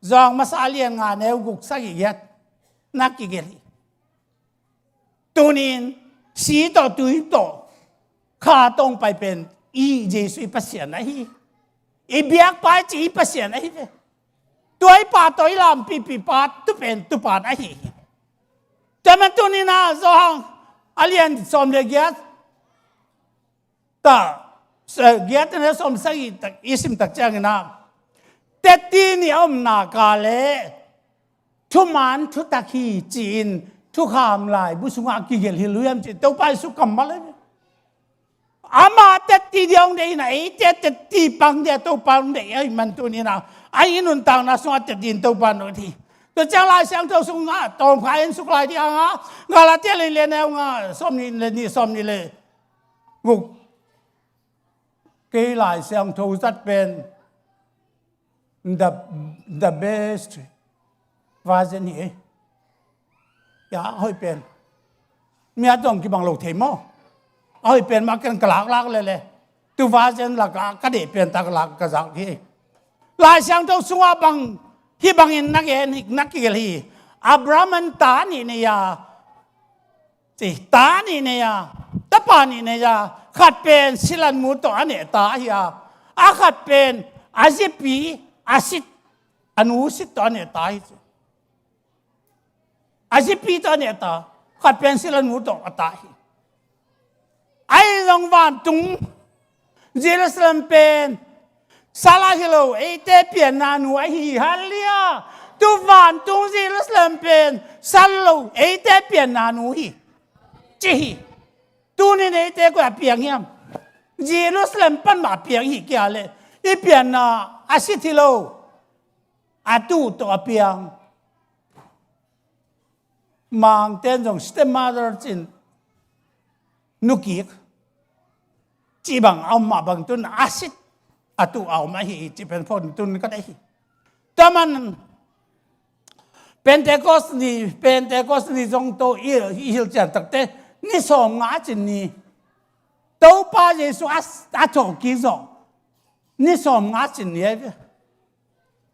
Johan masa a lian nga neu guk sagih giat na kigelh hi. Tunin si tawh tui tawh Kha tawh hong pai pen i Jesuh i Pasian ahi. I biakpa i ci i Pasian ahi ve. Tua i pa tawh i lampipi pa tu pen tupan ahi hi. Tua man tunin a Johan a lian sawm le giat ta, eh, giat in a sawm sagih tak, i sim tak ciangin a, tetti nih a om nak leh thuman thutak hi ci-in thukham laibu sungah kigelh hi lo hiam ci Topa Jesuh kammal ahi ve. Ama tetti dia hong deih hi na, eite tetti pang dia Topa hong deih ahih man tunin a, a i nuntakna sungah tetti in Topa hong deih hi. Tua ciang Lai Siangtho sungah tawmkha en suk lai ding a, Galatia lian le neu nga, sawm nih le nih, sawm nih le guk. Kei Lai Siangtho zat pen the, the best version hi. Ya, a hoih pen mi a tawng kibang lo thei maw? A hoih pen mah ken ka laklak lele. Tu version lakah ka deih pen tak lak ka zak hi. Lai Siangtho sungah bang hih bangin na gen hi, na kigelh hi. Abraham in ta nih nei a, ci, ta nih nei a, tapa nih nei a, khat pen silanmu tawh a neh ta hi a, a khat pen a zipi, a sit, a nu sit tawh a neh ta hi, ci. A zipi tawh a neh ta, khat pen silanmu tawh a ta hi. Ahi zong vantung Jerusalem pen sal ahi lo, eite pianna nu ahi hi. Halleluiah. Tu vantung Jerusalem pen sal lo, eite pianna nu hi, ci hi. Tunin eite koi a piang hiam? Jerusalem pan mah piang hi kei leh i pianna a sit hi lo, a tu tawh a piang. Mangte in zong stepmother cih, nukik cih bang a om mah bang tun a sit a tu a om ahi hi cih pen phawk tun ka deih hi. Tua man Pentecost ni, Pentecost ni zong tawh i, i hilhcian takte ni sawmnga cin ni, Topa Jesuh a, a thawhkik zawh ni sawmnga cin ni ahi ve.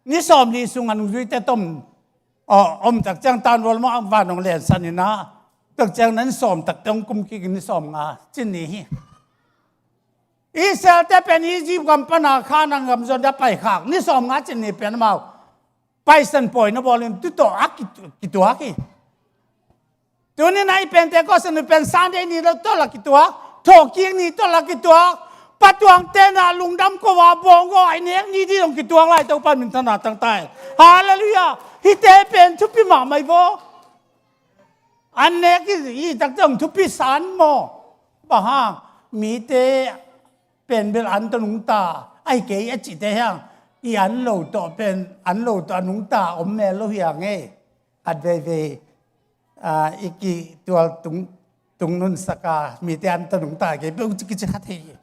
Ni sawmli sungah nungzuite tom, aw, om tak ciang tanrual mah van hong lensan in a, tak ciang nan sawm takte hong kum kik ni sawmnga cin ni hi. Israelte pen Egypt gam pana Kanaan gam zong a paikhak ni sawmnga cin ni pen amau Paisan pawi na bawlin tu tawh a kitu-, kituak hi. Tunin a i Pentecost ni pen Sunday ni tawh la kituak, thawhkik ni tawh la kituak, patuang tenna lungdam ko a bawng ko a i nek ni dih dong kituak lai Topa minthanna tangtai. Halleluiah. Hihte pen thupi mahmah hi vaw. An nek i, i takte hong thupi san maw? Bang hang mite pen bel an tawh nungta ahi kei a cihte hiang i an lo tawh pen, an lo tawh a nungta om mel lo hiang e. Khat veivei, ah, i kitual tung, tungnunsak a mite an tawh nungta kei peuh ci kici kha thei hi.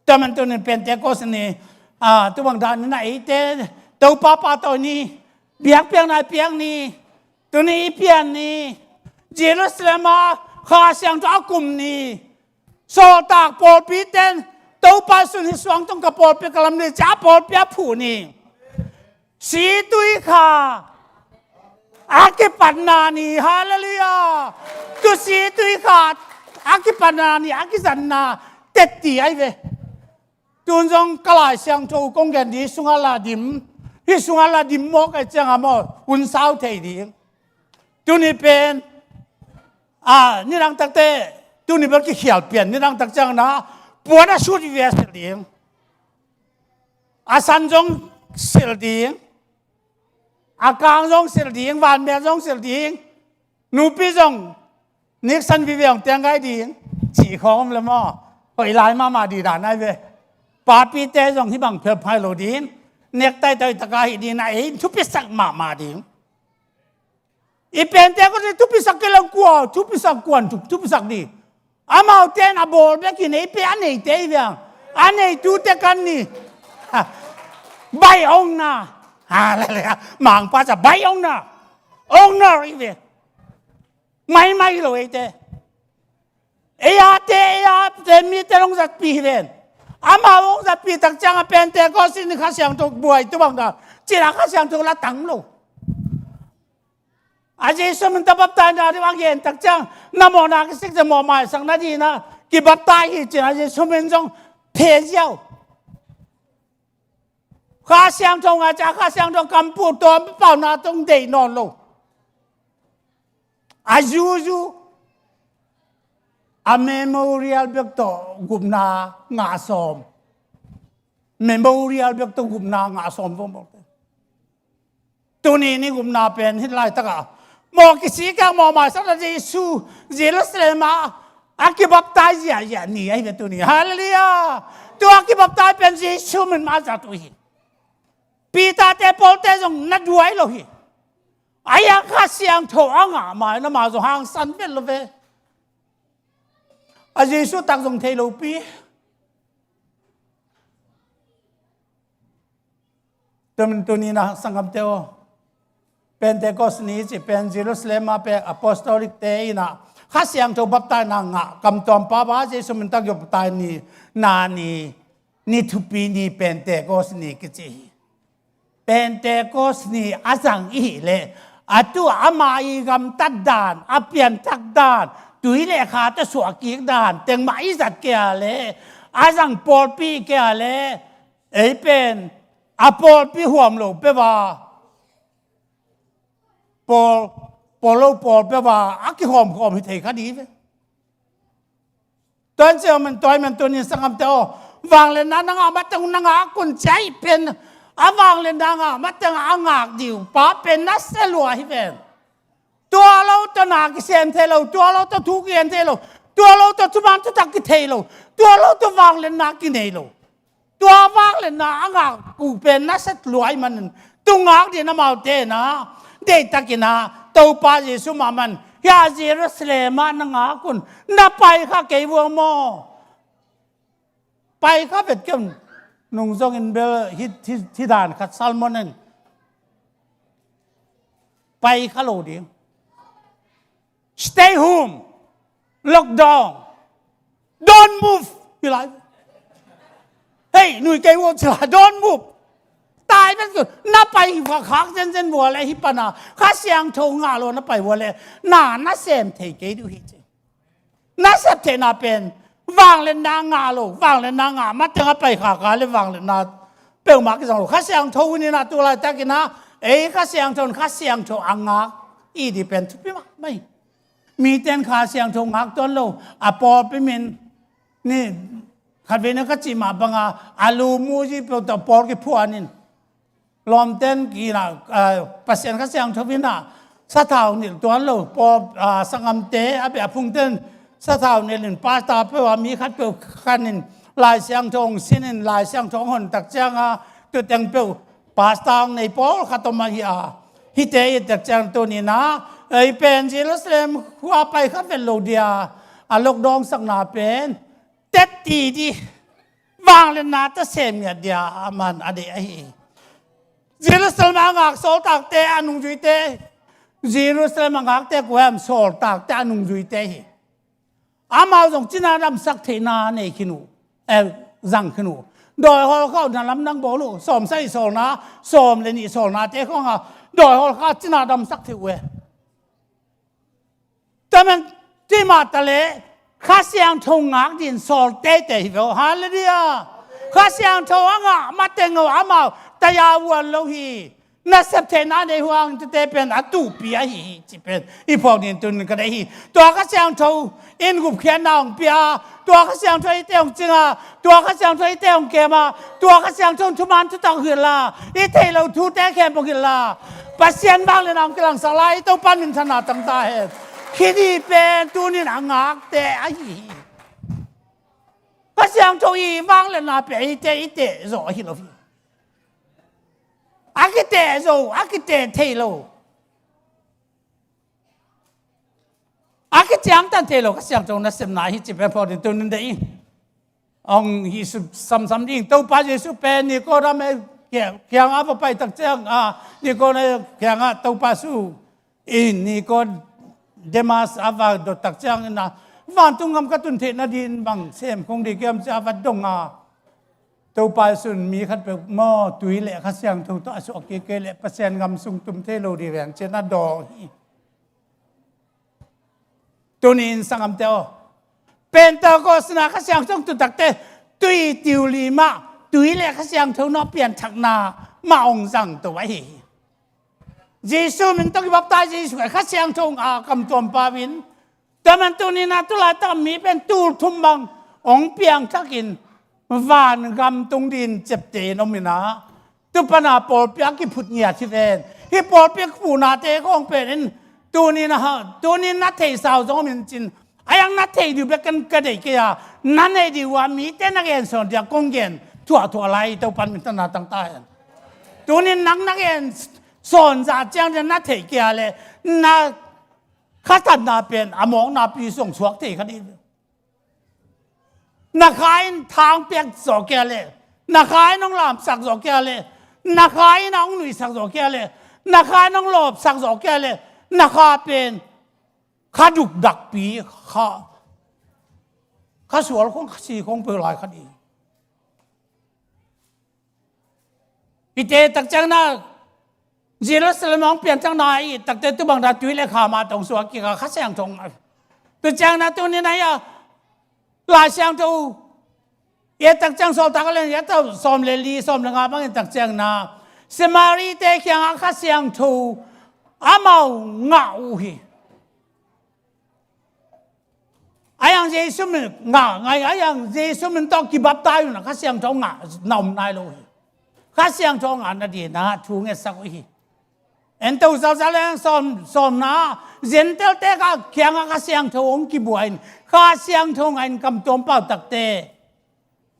Tua man tunin Pentecost ni, ah, tu bang danin a eite Topa pahtawi ni, biakpiakna i piak ni, tuni i pian ni, Jerusalem ah Kha Siangtho a kum ni, sawltak pawlpi ten Topa sun hi suang tong ka pawlpi ka lam ni, ca pawlpi a phuh ni. Situi Kha a kipatna ni, halleluiah. Tu Situi Kha a kipatna ni, a kizatna tetti ahi ve. Tun zong ka Lai Siangtho kong gen dih sungah la dim, hih sungah la dim mawk a ciang a maw, hun sau thei ding. Tuni pen A, nidang takte, tuni bel kikhial pian, nidang tak ciangin a, puan a sut vive a silh ding. A san zong silh ding. A kang zong silh ding, vanmel zong silh ding. Nupi zong, niksan vive hong tiang gai ding. Cih khawng om le maw. Hoih lai mahmah dih dan ai ve. Papite zong hih bang phial phai lo ding. Nektai tawh i taka hi ding na ei, thupisak mahmah ding. I Pentecost ni thupisak kei lo kua, thupisak kuan, thu-, thupisak ni. Amaute in a bawl bek hi nei pe a neite i viang. A neitute kan ni. Bai ong na. Hallelujah. Mangpa ca bai ong na. Ong na i ve. Mai mai lo eite. Ei a te, ei a te mite long zat pi hi ven. Ama ong zat pi tak ciang a Pentecost ni Kha Siangtho buai tu bang da. Cila Kha Siangtho la tang lo. A Jesu min ta baptaina ding a gen tak ciang, na mawhna kisik ciang mawh maisak nading a kibaptai hi cin a Jesu min zong phe ziau. Kha Siangtho ngai ciang Kha Siangtho kampu tawm pauna tong deih nawn lo. A zuzu a memorial bek tawh gupna ngah sawm. Memorial bek tawh gupna ngah sawm vomvomte. Tuni ni gupna pen hih laitaka mawh kisik a mawh maisak na Jesu Jerusalem ah a kibaptai ziahziah ni ahi ve tuni. Hallelujah. Tua kibaptai pen Jesu min mah zat uh hi. Peter te Paul te zong na duai lo hi. Ahi a Kha Siangtho a ngah mai na mah zong hangsan vet lo ve. A Jesu tak zong thei lo pi. Tun, tuni na sanggamte aw. Pentecost ni ci pen Jerusalem ah pek apostolic te in a Kha Siangtho baptaina ngah kamtuam pa ba Jesu min tak baptai ni na ni, ni thupi ni Pentecost ni kici hi. Pentecost ni a zang i hih leh a tu ama i gamtat dan, a pianthak dan, tui le kha tawh suah kik dan teng mah i zat kei a leh a zang pawlpi kei a leh ei pen a pawlpi huam lo peuh a, pawl, pawl lo pawl peuh a, a kikhawmkhawm hi thei kha dih ve. Tuan ciang man tuai man tunin sanggamte aw, vangliatna na ngah mateng na ngak un ciah pen a vangliatna ngah mateng a ngak dih uh pa pen nasia lua hi ven. Tua lo tawh na kisem thei lo, tua lo tawh thu kigen thei lo, tua lo tawh thuman thutak kithei lo, tua lo tawh vangliatna kinei lo. Tua vangliatna a ngak uh pen nasia lua ahih manin tu ngak dih in amaute in a deihtakin a Topa Jesu mah man hia Jerusalem ah na ngak un, na pai kha kei vua maw? Pai kha vet kei un. Nung zongin bel hih, hih, hih dan khat sermon in pai kha lo ding. Stay home. Lockdown. Don't move. Hi lai. Hei, nui kei vua ci lai. Don't move. Tai vet kei un. Na pai hi va khak zenzen vua leh hih pana Kha Siangtho ngah lo na pai vua leh na, na sem thei kei dih uh hi ci. Na sep theihna pen vangliatna ngah lo, vangliatna ngah mateng a pai khak a leh vangliatna peuhmah kizang lo. Kha Siangtho hun in a tu laitakin a ei Kha Siangtho in Kha Siangtho a ngak i dih pen thupi mahmah hi. Mite in Kha Siangtho ngak tuan lo, a pawlpi min ni khatvei na ka cih mah banga a lu muzi peuh tawh pawl kiphuan in lawmten kina, ah, Pasian Kha Siangtho in a sathau nilh tuan lo, pawl, ah, sanggamte a beh a phungten sathau nilh in pastor peuh a mi khat peuh khan in Lai Siangtho hong sin in Lai Siangtho hong hon tak cianga tuteng peuh pastor hong nei pawlkhat om ahi a. Hihte i tak ciang tunin a ei pen Jerusalem khua pai kha vet lo dia a lockdown sakna pen tetti dih, vangliatna tawh sem ngiat dia a man a deih ahi hi. Jerusalem a ngak sawltakte a nungzuite, Jerusalem a ngakte kua hiam? Sawltakte a nungzuite hi. Amau zong cina damsak theihna nei khin uh, eh, zang khin uh. Dawi hawlkha uh na lamdang bawl uh, sawm sagih sawlna, sawm le nih sawlnate khawng a dawi hawlkha cina damsak theih uh e. Tua man, tua mah ta leh Kha Siangtho ngak ding sawl teitei hi ve aw. Hallelujah. Kha Siangtho a ngah mateng aw amau taya vuan lo hi. Nasep theihna nei uh hang, tuate pen a tuhpi ahi hi cih pen i phawk ding tuni-in ka deih hi. Tua Kha Siangtho in gupkhiatna hong pia, tua Kha Siangtho in eite hong cing a, tua Kha Siangtho in eite hong kem a, tua Kha Siangtho in thuman thutak hilh a, i theih loh thute khempeuh hilh a, Pasian vangliatna hong kilangsak lai, i Topa minthanna tang ta hen. Hih ni pen tuni-in a ngakte ahi hi. Kha Siangtho i vangliatna pen eite i teh zawh ahi lo hi. A kiteh zo, a kiteh thei lo, a kiciangtan thei lo Kha Siangtho nasepna hi cih pen phawk ding tuni-in deih hi. Hong hih suk samsam ding, Topa Jesuh pen Nikodem kiangah va pai tak ciang, a, Nikodem kiangah Topa Jesuh in Nikodemus a va dot tak ciangin a, vantung gam ka tun theih nadingin bang sem khong ding hiam ci-a va dong a, Topa Jesuh in mi khatpeuh maw tui le Kha Siangtho tawh a suak kik kei leh Pasian gam sung tum thei lo ding veng ci-in a dawng hi. Tuni-in sanggamte aw, Pentecost na Kha Siangtho tun takteh tui tiuli mah, tui le Kha Siangtho nawh pianthakna mah hong zangto ahi hi. Jesuh min tawh kibaptize, Jesuh Kha Siangtho ngah a kamtuam pau in, tua man tuni-in a tulaitak mi pen tul thum bang hong piangthakin vangam tung dingin ciapteh in om in a, tu pan a pawlpi a kiphut ngiat hi ven. Hih pawlpi a kiphuhnate khawng pen in tuni-in a, tuni-in na theihsa uh zong om in cin, a iang na theih ding uh bek ken ka deih kei a, na neih ding uh a mite na gen sawn ding a kong gen thuahthuah lai, i Topa minthanna tang ta hen. Tuni-in nang na gen sawn zah ciang ding na theih kei a leh na khathatna pen a mawkna pi sung suak thei kha ding. Na kha in thang piak zawh kei a leh, na kha in hong lamsak zawh kei a leh, na kha in a hong nuihsak zawh kei a leh, na kha in hong lawpsak zawh kei a leh, na kha pen kha dukdakpi, kha, kha sual khong, kha si khong peuh lai kha ding. Hihte tak ciangin a, Jerusalem hong pianthakna i takteh tu bang dan tui le kha mah tawh hong suak kik a, Kha Siangtho hong ngah. Tu ciangin a tuni-in a hia, Lai Siangtho i et tak ciang, Sawltak a lian giat a sawm le li, sawm le nga bangin tak ciangin a, Samarite kiangah Kha Siangtho amau ngah uh hi. A iang Jesuh min ngah ngai, a iang Jesuh min tawh kibaptize un a Kha Siangtho ngah na om nai lo hi. Kha Siangtho ngah nadingin a thu ngetsak uh hi. En to, Jerusalem sawm, sawmna, Gentile-te kiangah Kha Siangtho hong kibua in, Kha Siangtho ngah in kamtuam pau takteh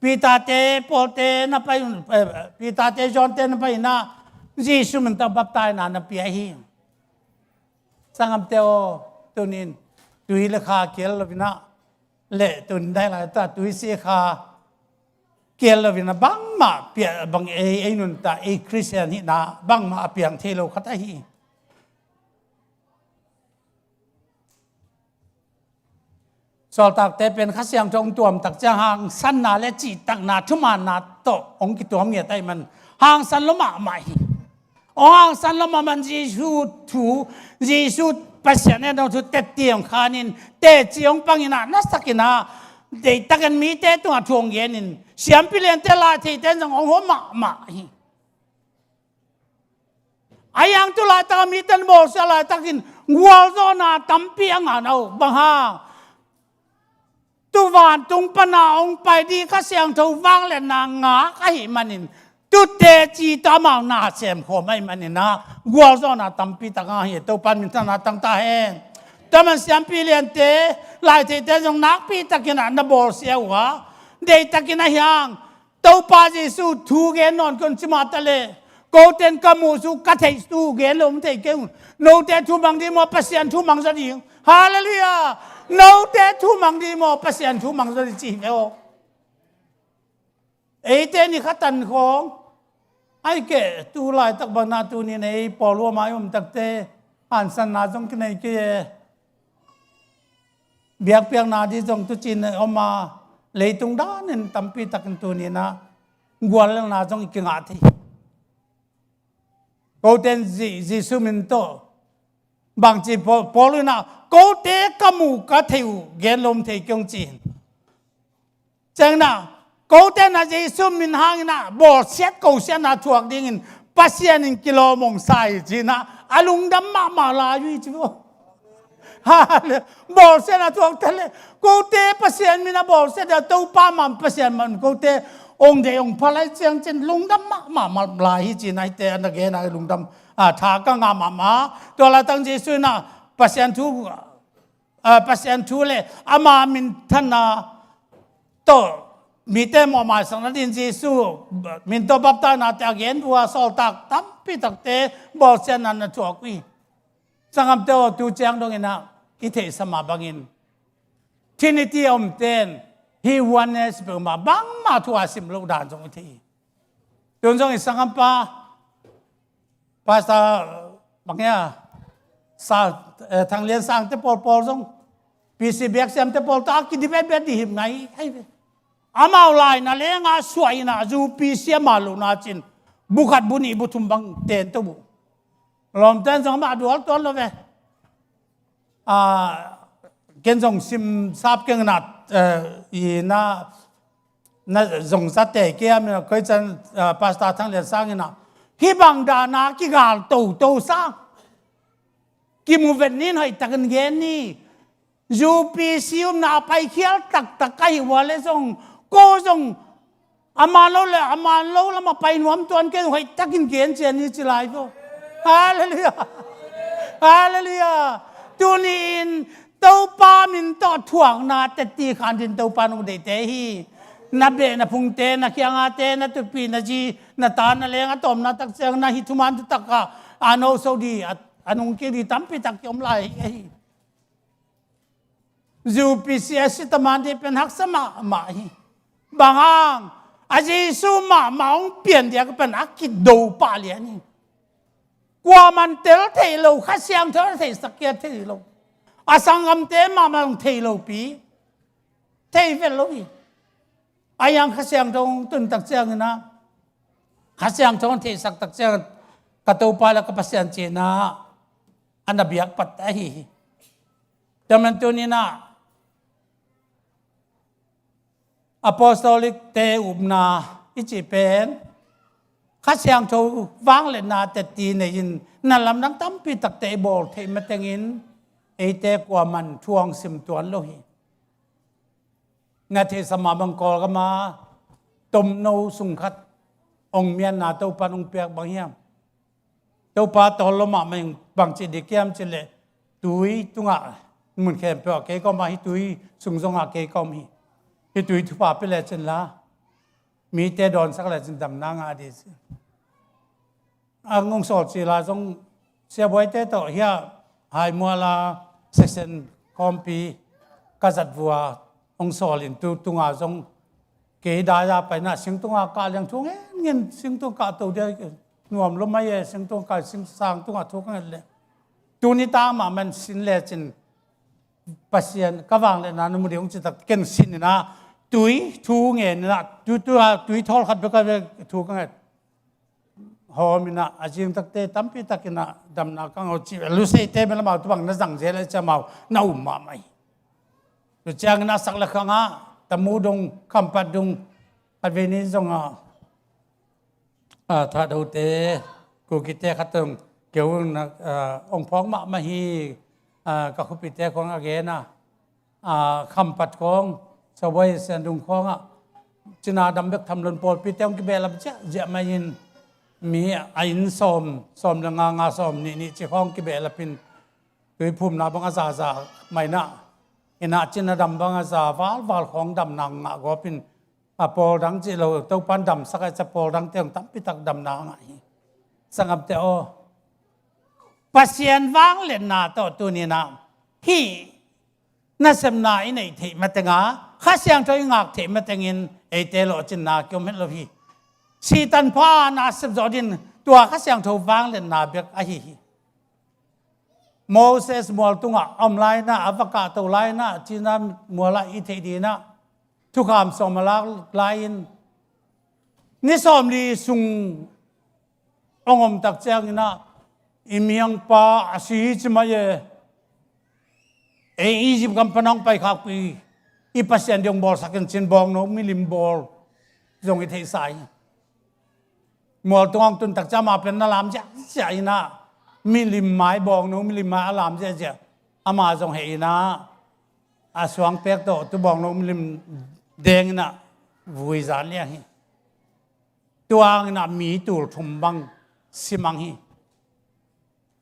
Peter-te, Paul-te na pai un, eh, Peter-te, John-te na pai in a, Jesuh min tawh baptize na na pia hi. Sanggamte aw, tuni-in tui le kha kihel lo in a, le tuni-in dai lai ta tui si kha kihel lo in a, bangmah pia, bang ei, ei nuntak, ei Khristian hihna bangmah a piang thei lo khat ahi hi. Sawltakte pen Kha Siangtho hong tuam tak ciang hangsanna le cihtakna, thumaanna tawh hong kituam ngiat ahih man hangsan lua mahmah hi. Hong hangsan lua mahmah man Jesuh thu, Jesuh Pasian in hong thu teci hong khan in, teci hong pang in a, na sak in a, deihtakin mite tungah thu hong gen in, siampi liante, laitheite in zong hong hua mahmah hi. A iang tu laitak a mite na bawlsia laitakin gualzawhna tampi a ngah na uh. Bang hang? Tu vantung pan a hong pai ding Kha Siangtho vangliatna ngak ahih manin, tu teci tawh amau na semkhawm ahih manin a, gualzawhna tampi tak a ngah hi. Topa in minthanna tang ta hen. Tua man siampi liante, laitheite zong nakpi takin a na bawlsia uh a, deihtakin a hiang Topa Jesuh thu gen nawn kei un ci mah ta leh, kote in ka muh su, ka theih su gen lo om thei kei un. Note thu mang ding maw, Pasian thu mang zaw ding? Halleluiah! Note thu mang ding maw, Pasian thu mang zaw ding ci hi ve aw. Eite ni kha tan khawng, ai keh, tu laitak bang na tuni-in ei Paul huam a i om takte, hansanna zong kinei kei e. Biakpiakna ding zong tu cin om a, leitung danin tampi takin tuni-in a guallelhna zong i kingah thei. Kote in Zi-, Jesuh min tawh bangci Paul, Paul in a, kote ka muh ka theih uh gen lo om thei kei ung ci hi. Ciangin a, kote in a Jesuh min hangin a bawlsiat kosiatna thuak dingin Pasian in kilawm hong sa hi ci-in ah, a lungdam mahmah lai uh hi ci vo. Hallelujah. Bawlsiatna thuak ta leh, kote Pasian min a bawlsiat a, Topa mah Pasian mah kote hong deih hong pha lai ciang cin lungdam mahmah lai hi ci-in ah, hihte a na gen a lungdam, a, tha ka ngah mahmah. Tua laitang Jesu in ah Pasian thu, a, Pasian thu le ama minthanna tawh mite mawhmaisakna dingin Jesu min tawh baptisena te a gen uh a, sawltak tampi takte bawlsiatna na thuak uh hi. Sanggamte aw, tu ciang dongin ah i theihsa mah bangin Trinity a omte in hih oneness peuhmah bangmah thu a sim loh dan zong i thei hi. Tun zong i sanggampa Pastor bang hia, sa, eh, Thang Lian Sang te pawlpawl zong, P C biaksiam te pawl tawh a kidibetbet ding hi ngai hi ve. Amau lai na lenga suah in ah, zu P C a man lohna cin bu khat bu nih bu thum bang ten to bu. Lawmten zong amah dual tuan lo ve. A, ken zong sim sap keng in ah, eh, i na, na zong zate kei a min a koi can, eh, Pastor Thang Lian Sang in ah, hih bang dana kigal toto sang kimu vet nin hoihtakin gen ni. U P C umna a paikhial taktak ka hih ua le zong, ko zong a man lo le a man lo lam a pai nuam tuan kei zong hoihtakin gen cian ni ci lai vo. Hallelujah. Hallelujah. Tuni-in Topa min tawh thuakna teti khan din Topa nong deihte hi. Na beh na phungte, na khiangate, na tupi na zi, na ta na leng a tawmna tak ciang na hih thuman thutak ah a no so di, a, a nungkik di tampi tak kiom lai hi. U P C a si taman dih pen haksa mahmah hi. Bang hang, a Jesu mahmah hong pian diak pen a kido pah lian hi. Kuaman tel thei lo, Kha Siangtho a theihsak kia thei lo. A sanggamte mahmah hong thei lopi, thei vet lo hi. A yang Kha Siangtho hong tun tak ciangin ah, Kha Siangtho hong theihsak tak ciangin, ka Topa le ka Pasian cihna a na biak pat ahi hi. Tua man tuni-in ah, Apostolic te upna i cih pen, Kha Siangtho vangliatna teti nei-in, na lamdang tampi takte i bawl theih matengin, eite kuaman thu hong sim tuan lo hi. Na theihsa mah bang Kawlgam a tomno sung khat hong mianna Topa hong piak bang hiam? Topa tawl lo mahmah in bangci dik hiam cih leh, tui tungah, mun khempeuh ah kei ka om a, hih tui sung zongah kei ka om hi. Hih tui thupha pia lecin la, mite dawnsak lecin damna ngah ding ci. A hong sawl cil a zong, Sia Buaite tawh hiah Haimual a section khawmpi ka zat vua hong sawl in, tu tunga zong kei dai a paina singtunga kah liang thu ngen ngen, singtung kah to dia, nuam lo mai e, singtung kah, singsang tungah thu ka nget leh, tuni tang mahmah in sin lecin Pasian ka vangliatna na mu ding hong citak ken sin in ah, tui thu ngen in ah, tu, tu, a, tui thawl khat bek a ve thu ka nget. Hawm in ah, a zing takte tampi tak in ah damna ka ngah uh ci. Luseite bel amau tu bang na zang zel a, ci amau na um mahmah hi. Tu ciangin a sak le khangah, Tamu dung, Khampat dung, khat vei ni zongah, a, Thahdote, Kukite khat zong keu in ah, a, hong phawk mahmah hi, a, ka khuapihte khawng a gen a. A, Khampat khawng, Sia Buai Sian dung khawngah, cina dam bek tham lo in pawlpite hong kibehlap ziahziah mai in, mi a inn sawm, sawm le nga, nga sawm nih, nih ci khawng kibehlap in, tuiphumna bang a zaza mai in ah, inn ah cina dam bang a za valval khawng damna ngah gawp in, a, pawl dang cih lo, Topan damsak a, ci a, pawl dangte hong tampi tak damna ngah hi. Sanggamte aw, Pasian vangliatna tawh tuni-in ah, hih nasepna i neih theih mateng a, Kha Siangtho i ngak theih matengin eite lawhcinna kiom het lo hi. Sihtanpha nasep zawh ding, tua Kha Siangtho vangliatna bek ahi hi. Moses mual tungah a om lai-in ah, a va kahto lai-in ah, cina mual ah i theih ding in ah, Thukham sawm a lak lai-in, ni sawmli sung hong om tak ciangin ah, i miangpa a si hi ci mai e, ei Egypt gam pan hong paikhakpih i Pasian ding hong bawlsak in, ci-in bawngno milim bawl zong i theihsa hi. Mual tungah hong tun tak ciang amah pen na lam ziahziah in ah, milim mai, bawngno milim mai a lam ziahziah. Amah zong heh in ah, a suang pek tawh tu bawngno milim deng in ah vui zan liang hi. Tua hang in ah mi tul thum bang si mang hi.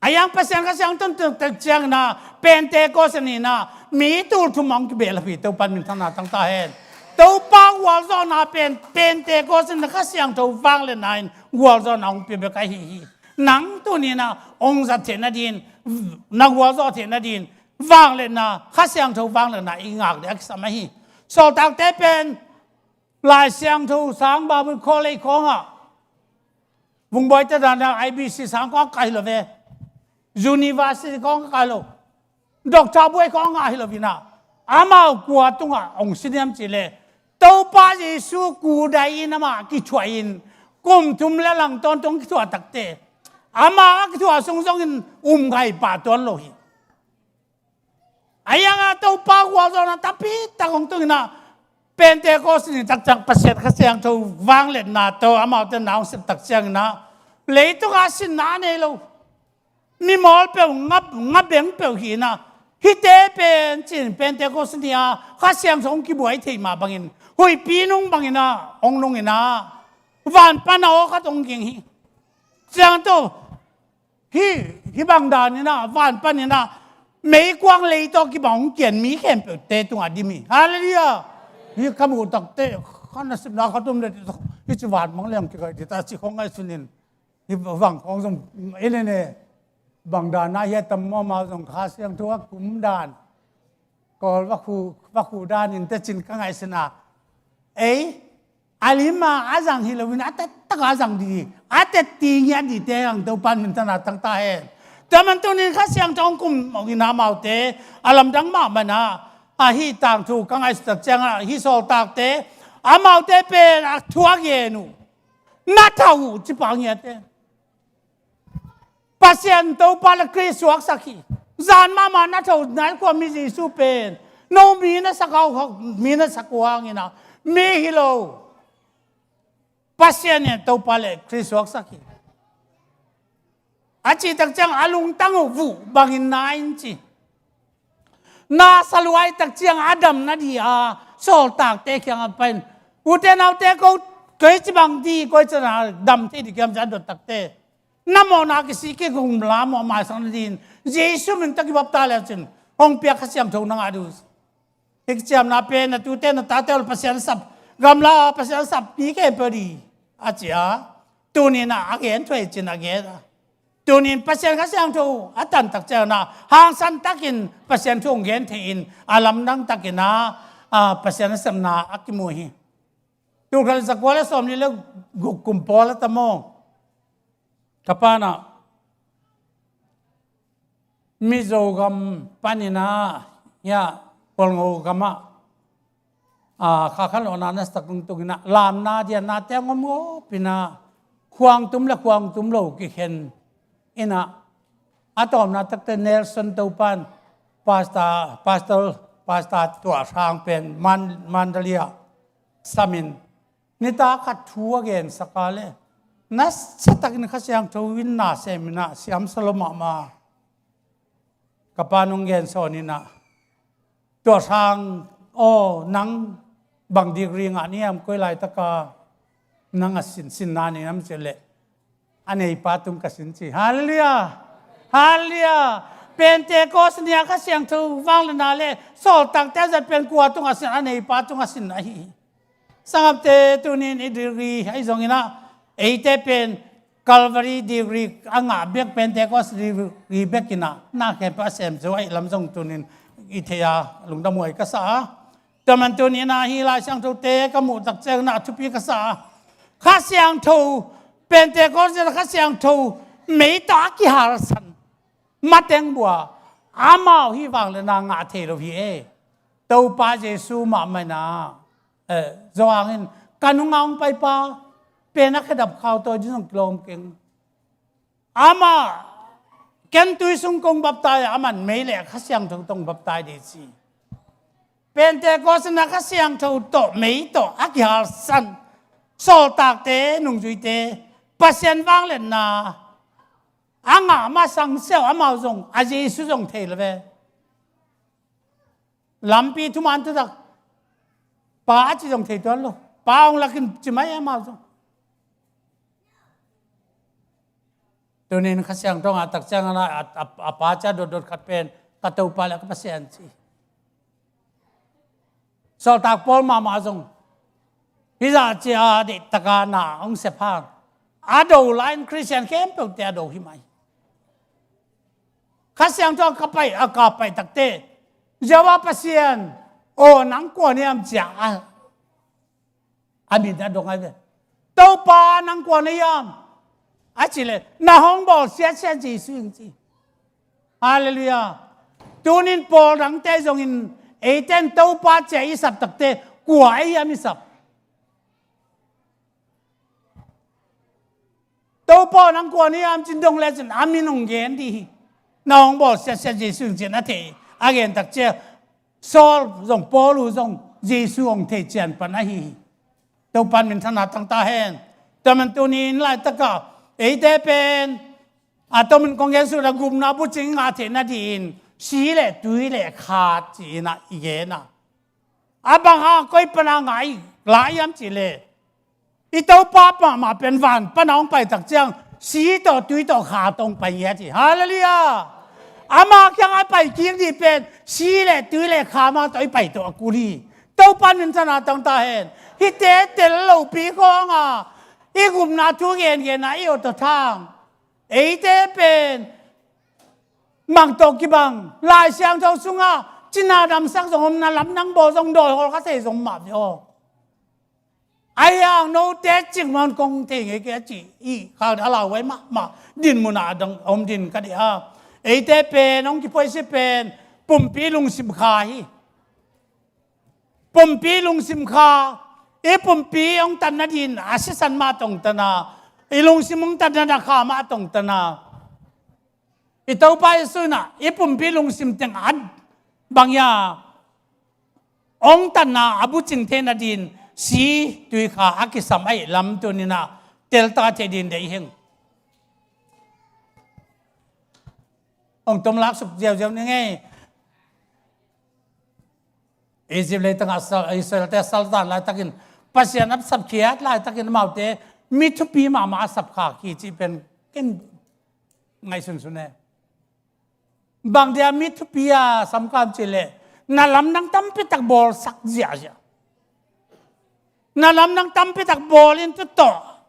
A yang Pasian Kha Siangtho hong tun tak ciangin ah, Pentecost ni in ah mi tul thum hong kibehlap hi. Topa min thangna tang ta hen. Topa gualzawhna pen Pentecost ni in ah Kha Siangtho vangliatna in gualzawhna hong pia bek ahi hi. Nang tuni in ah hong zat theihna dingin, na gualzawh theihna dingin vangliatna, Kha Siangtho vangliatna i ngak ding a kisam ahi. Sawltakte pen Lai Siangtho sang Bible College khawngah, Vungbawi te dan a I B C sang khawng a kai lo ve. University khawng a kai lo. Doctor buai khawng a hi lo in ah, amau kua tungah hong si diam cih leh, Topa Jesu kudai in amah kithuah in, kum thum le lang tawntung kithuah takte, amah a kithuah sung zongin um ngai pah tuan lo hi. A yang ah Topa gualzawhna tampi tak hong tung in ah, Pentecost ni tak ciang Pasian Kha Siangtho vangliatna tawh amaute na hong sep tak ciangin ah, leitung ah sinna a nei lo. Mimawl peuh, nga, nga beng peuh hi in ah, hihte pen ci-in Pentecost ni a Kha Siangtho hong kibuai thei mah bangin, huihpi nung bangin ah hong nung in ah, van pan a aw khat hong ging hi. Ciang tawh, hih, hih bang dan in ah, van pan in ah, meikuang lei tawh kibang hong kian mi khempeuhte tungah dim hi. Halleluiah. Hih ka muh takte, kha nasepna khat om le, hih ci van mang leng kikai dita ci khong ngaihsun in. Hih vang khong zong, ene ne, bang dan a hia tam maw, amau zong Kha Siangtho a kum dan, Kawl vakhu, vakhu dan in tecin ka ngaihsun a. Ei, a lim a a zang hi lo in, a taktak a a zang ding, a tetti ngiat dingte ang Topa min thangna tang ta hen. Tua man tuni in Kha Siangtho hong kum in ah amaute, a lamdang mahmah in ah, a hih tangthu ka ngaihsut tak ciangah, hih sawltakte, amaute pen a thu a gen uh, na tho uh ci pah ngiat e. Pasian Topa le Khrist suaksak hi. Zan mahmah na tho, na khuami Jesu pen, no mi na sak uh, mi na sak uh hangin ah mi hi lo. Pasian in Topa le Khrist suaksak hi. A cih tak ciang a lungtang uh vuh bangin na in ci. Na sa luai tak ciang a damna ding a sawltakte kiangah pai in, ute naute, ko, kei ci bang ding, koi ci na dam thei ding hiam ci a dot takte, na mawhna kisik kik uh lam uh a maisak nadingin Jesu min tawh kibapta le cin, hong piak Kha Siangtho na ngah ding uh. Hih kiciamna pen na tute na tate uh Pasian sap, gamla Pasian sap mi khempeuh ding a ci a, tuni in ah a gen thuai cin a gen a. Tuni in Pasian Kha Siangtho a tan tak ciangin ah, hangsan takin Pasian thu hong gen thei in, a lamdang takin ah, a, Pasian a sepna a kimu hi. Tul khat le zakua le sawmli le guk kum pawl a tam aw. Ka pa in ah Mizo gam panin ah, hiah Pualngo gamah, a, kha khan lawhna nasatak lungtung in ah, lamna diatnate hong om ngawp in ah, khuang tum le khuang tum lo kikhen in ah, a tawpna takte Nelson Topan, pastor, pastor, pastor Tuah Sang pen Man-, Mandalay ah samin, nitak khat thu a gensak a leh, nasatakin Kha Siangtho in na sem in ah siamsa lo mahmah. Ka pa nong gen sawn in ah, Tuah Sang aw, nang bang degree ngah ni hiam, koi laitaka nang a sin, sinna nei nam cih leh, a neipa tung ka sin ci. Halleluiah! Halleluiah! Pentecost ni-a Kha Siangtho vangliatna le sawltakte a zat pen kua tungah sin, a neipa tungah sin ahi hi. Sanggam te, tuni in i degree ahi zongin ah, eite pen Calvary degree a ngah bek, Pentecost degree bek in ah, na khempeuh a sem zo ahih lam zong tuni in i theih a, lungdam huai ka sa a. Tua man tuni in ah hih Lai Siangthote ka muh tak ciangin ah a thupi ka sa a. Kha Siangtho, Pentecost in ah Kha Siangtho mei tawh a kihalsan mateng bua, amau hih vangliatna ngah thei lo hi e. Topa Jesu mahmah in ah, eh, Johan in, ka nungah hong paipa pen a khedap khau tawi ding zong kilawm keng. Amah, ken tui sung kong baptai a, aman mei le Kha Siangtho tawh hong baptai ding ci. Pentecost in ah Kha Siangtho tawh, mei tawh a kihalsan sawltakte, nungzuite, Pasian vangliatna a ngah masang siau amau zong a Jesu zong thei lo ve. Lampi thuman thutak pa a ci zong thei tuan lo. Pa hong lakin ci mai amau zong. Tunin Kha Siangtho a ngah tak ciangin a, a, a, a pa cia dotdot khat pen ka Topa le ka Pasian ci. Sawltak Paul mahmah zong hizah cia deihtaka na hong sep hang a do lai-in Khristian khempeuhte a do hi mai. Kha Siangtho a ka pai, a ka pai takte Jehovah Pasian aw nang kua hiam cia a, a min a dong ai ve. Topa nang kua na hiam a cih leh na hong bawl siatsiat Jesu ing ci. Halleluiah. Tunin pawl dangte zongin eite in Topa cia i sap takte kua ei hiam i sap? Topa nang kua na hiam cin dong lecin a min hong gen dih hi. Na hong bawl siatsiat Jesu ing cin a thei a gen tak cia Saul zong Paul uh zong Jesu hong thei cian pan ahi hi. Topan minthanna tang ta hen. Tua man tunin laitakah eite pen a tomin kong gen suk a gupna bucing ngah theihna dingin si le tui le kha ci-in ah i gen a, a bang hang koi pana ngah i la hiam cih leh i Topa mahmah pen van pana hong pai tak ciang si tawh tui tawh kha tawh hong pai ngiat hi. Halleluiah. Ama kiang a pai kik dih pen si le tui le kha mah tawh i pai tawh a kul hi. Topan minthanna tang ta hen. Hihte tel lopi khawng a i gupna thu gengen a i awt a thang eite pen mang tawh kibang Lai Siangtho sungah cina damsak zong om, na lamdang bawl zong dawi hawl kha thei zong mah ve aw. Ahi hang note cikmah un kong thei ngei kei a ci i kha a lauhuai mahmah din munah a dang om din ka deih a. Eite pen hong kiphuaisi pen pumpi lungsim kha hi. Pumpi lungsim kha, i pumpi hong tatna dingin a sisan mah tawh hong tan a, i lungsim hong tatna dingin a kha mah tawh hong tan a, i Topa Jesu in ah i pumpi lungsim teng a bang hiam hong tatna a bucing theihna dingin si tui kha a kisam ahih lam tunin ah telta thei dingin deih hi ing. Hong tomlak suk ziauziau ni ngei. Egypt leitangah Israelte a salzan laitakin Pasian a sapkhiat laitakin amaute mi thupi mahmah a sapkhak hi cih pen ken ngaihsunsun e. Bang dia mi thupi a samkam cih leh na lamdang tampitak bawlsak ziahziah, na lamdang tampitak bawlin tu tawh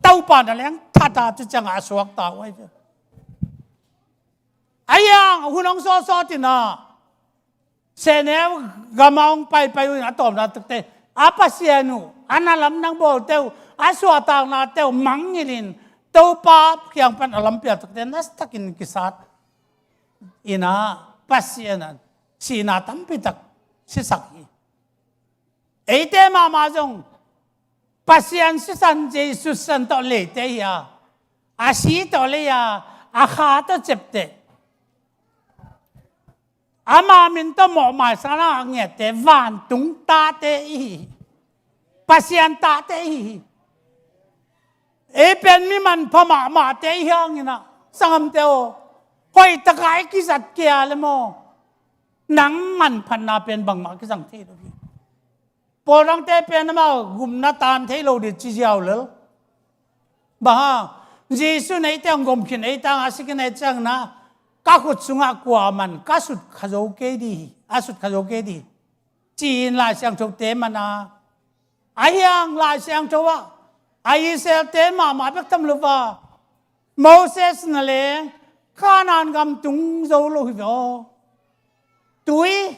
Topa na leng thata tu ciangah a suakta uh ahi ve. Ahi hang hun hong sawtsawt in ah sehnel gam ah hong paipai uh in a tawpna takte a Pasian uh, a na lamdang bawlte uh, a suahtaknate uh mangngilh in Topa kiang pan a lampial takte nastakin kisat in ah Pasian ah sihna tampitak sisak hi. Eite mahmah zong Pasian sisan Jesu sisan tawh leite hi a, a si tawh lei a, a kha tawh cepte, ama min tawh mawhmaisakna a ngiatte vantung tate i hi hi. Pasian tate i hi hi. Ei pen mi manpha mahmahte i hi hangin ah sangamte aw, hoihtaka i kizat kei a le maw, nang manphatna pen bangmah kizang thei lo hi. Pawl dangte pen amau gupna tan thei lo dih ci ziau lel. Bang hang, Jesu in eite hong gomkhin eite hang a sikin ei ciangin ah ka khut sungah kua man ka sut kha zo kei dih hi, a sut kha zo kei dih hi ci-in Lai Siangthote man a. Ahi hang Lai Siangtho ah a Israelte mahmah bek tham lo a, Moses na leng Kanaan gam tung zo lo hi ve aw. Tui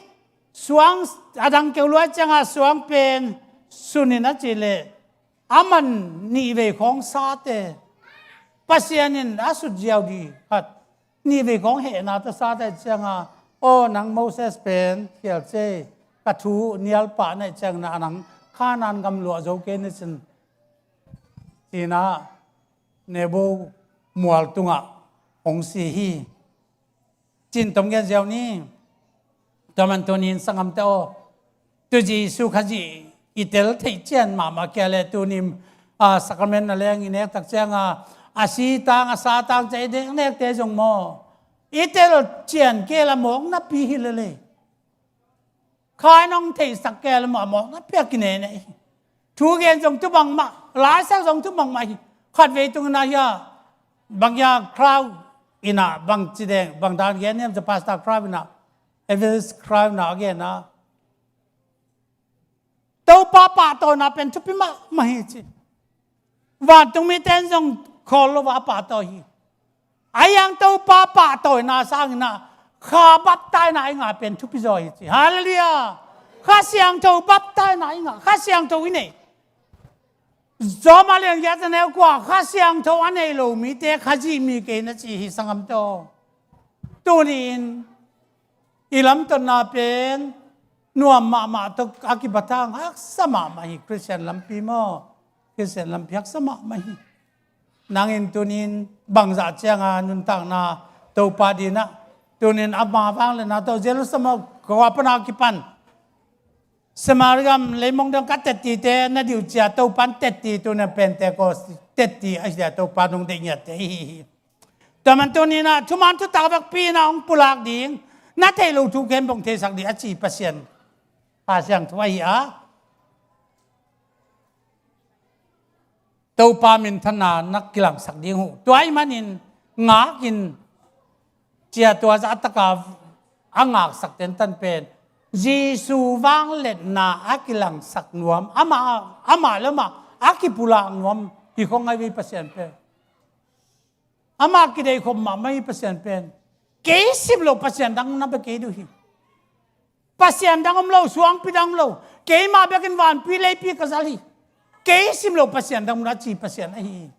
suang a dang keu luai ciangah suang pen sun in a cih leh a man nihvei khawng sate Pasian in a sut ziau dih khat nihvei khawng hehna tawh sate ciangah, aw nang Moses pen khial cei, ka thu nial pah na hih ciangin ah nang Kanaan gam luah zo kei ni cin, ci-in ah Nebo mual tungah hong si hi. Cin tom gen ziau ni. Tua man tunin sangamte aw, tu Jesu Khazih i tel theih cian mahmah kei a le tunin a, sacrament na leng i nek tak cianga, a si tang, a sa tang cia i nek, nekte zong maw, i tel cian kei la mawk napi hi lele. Kha in hong theisak kei la mawk, mawk napi a kinene hi. Thu gen zong tu bangmah, laisak zong tu bangmah hi. Khatvei tungin a hia, bang hia crown ina, bang ci deng, bang dan gen niam cia pastor crown ina, evangelist crown ina a gen a. Topa pahtawina pen thupi mahmah hi ci. Vantung mite in zong khawl lo a pahtawi hi. A hiang Topa pahtawina sangin a kha baptaina i ngah pen thupi zaw hi ci. Halleluiah. Kha Siangtho baptaina i ngah, Kha Siangtho i nei. Rom a lian giat a neu kua, Kha Siangtho a nei lo mite Khazih mi kei na ci hi sangam tawh. Tuni-in i lamtonna pen nuam mahmah tawh a kibat hang haksa mahmah hi. Khristian lampi maw, Khristian lampi haksa mahmah hi. Nangin tuni-in bangzah cianga nuntakna Topa dinah, tuni-in ama vangliatna tawh Jerusalem khua pana kipan Samaria gam leimong dong ka tettite na diuh cia Topan tetti, tuni-in Pentecost tetti a hia Topa nong deih ngiatte i hi hi. Tua man tuni-in a thuman thutak vekpi-in a hong pulak ding, na theih loh thu khempeuh hong theisak ding a ci Pasian Kha Siangtho ahi a, Topa minthanna na kilangsak ding uh. Tua ahih manin ngakin cia tua zahtaka a ngaksak tentan pen Jesu vangliatna a kilangsak nuam, amah, amah le amah a kipulak nuam hi khong ngai vei Pasian pen. Amah kideikhop mahmah hi Pasian pen. Kei sim lo Pasian dang na bia kei duh hi. Pasian dang om lo, suangpi dang om lo. Keimah bekin vanpi leipi ka zal hi. Kei sim lo Pasian dang om lo a ci Pasian ahi hi.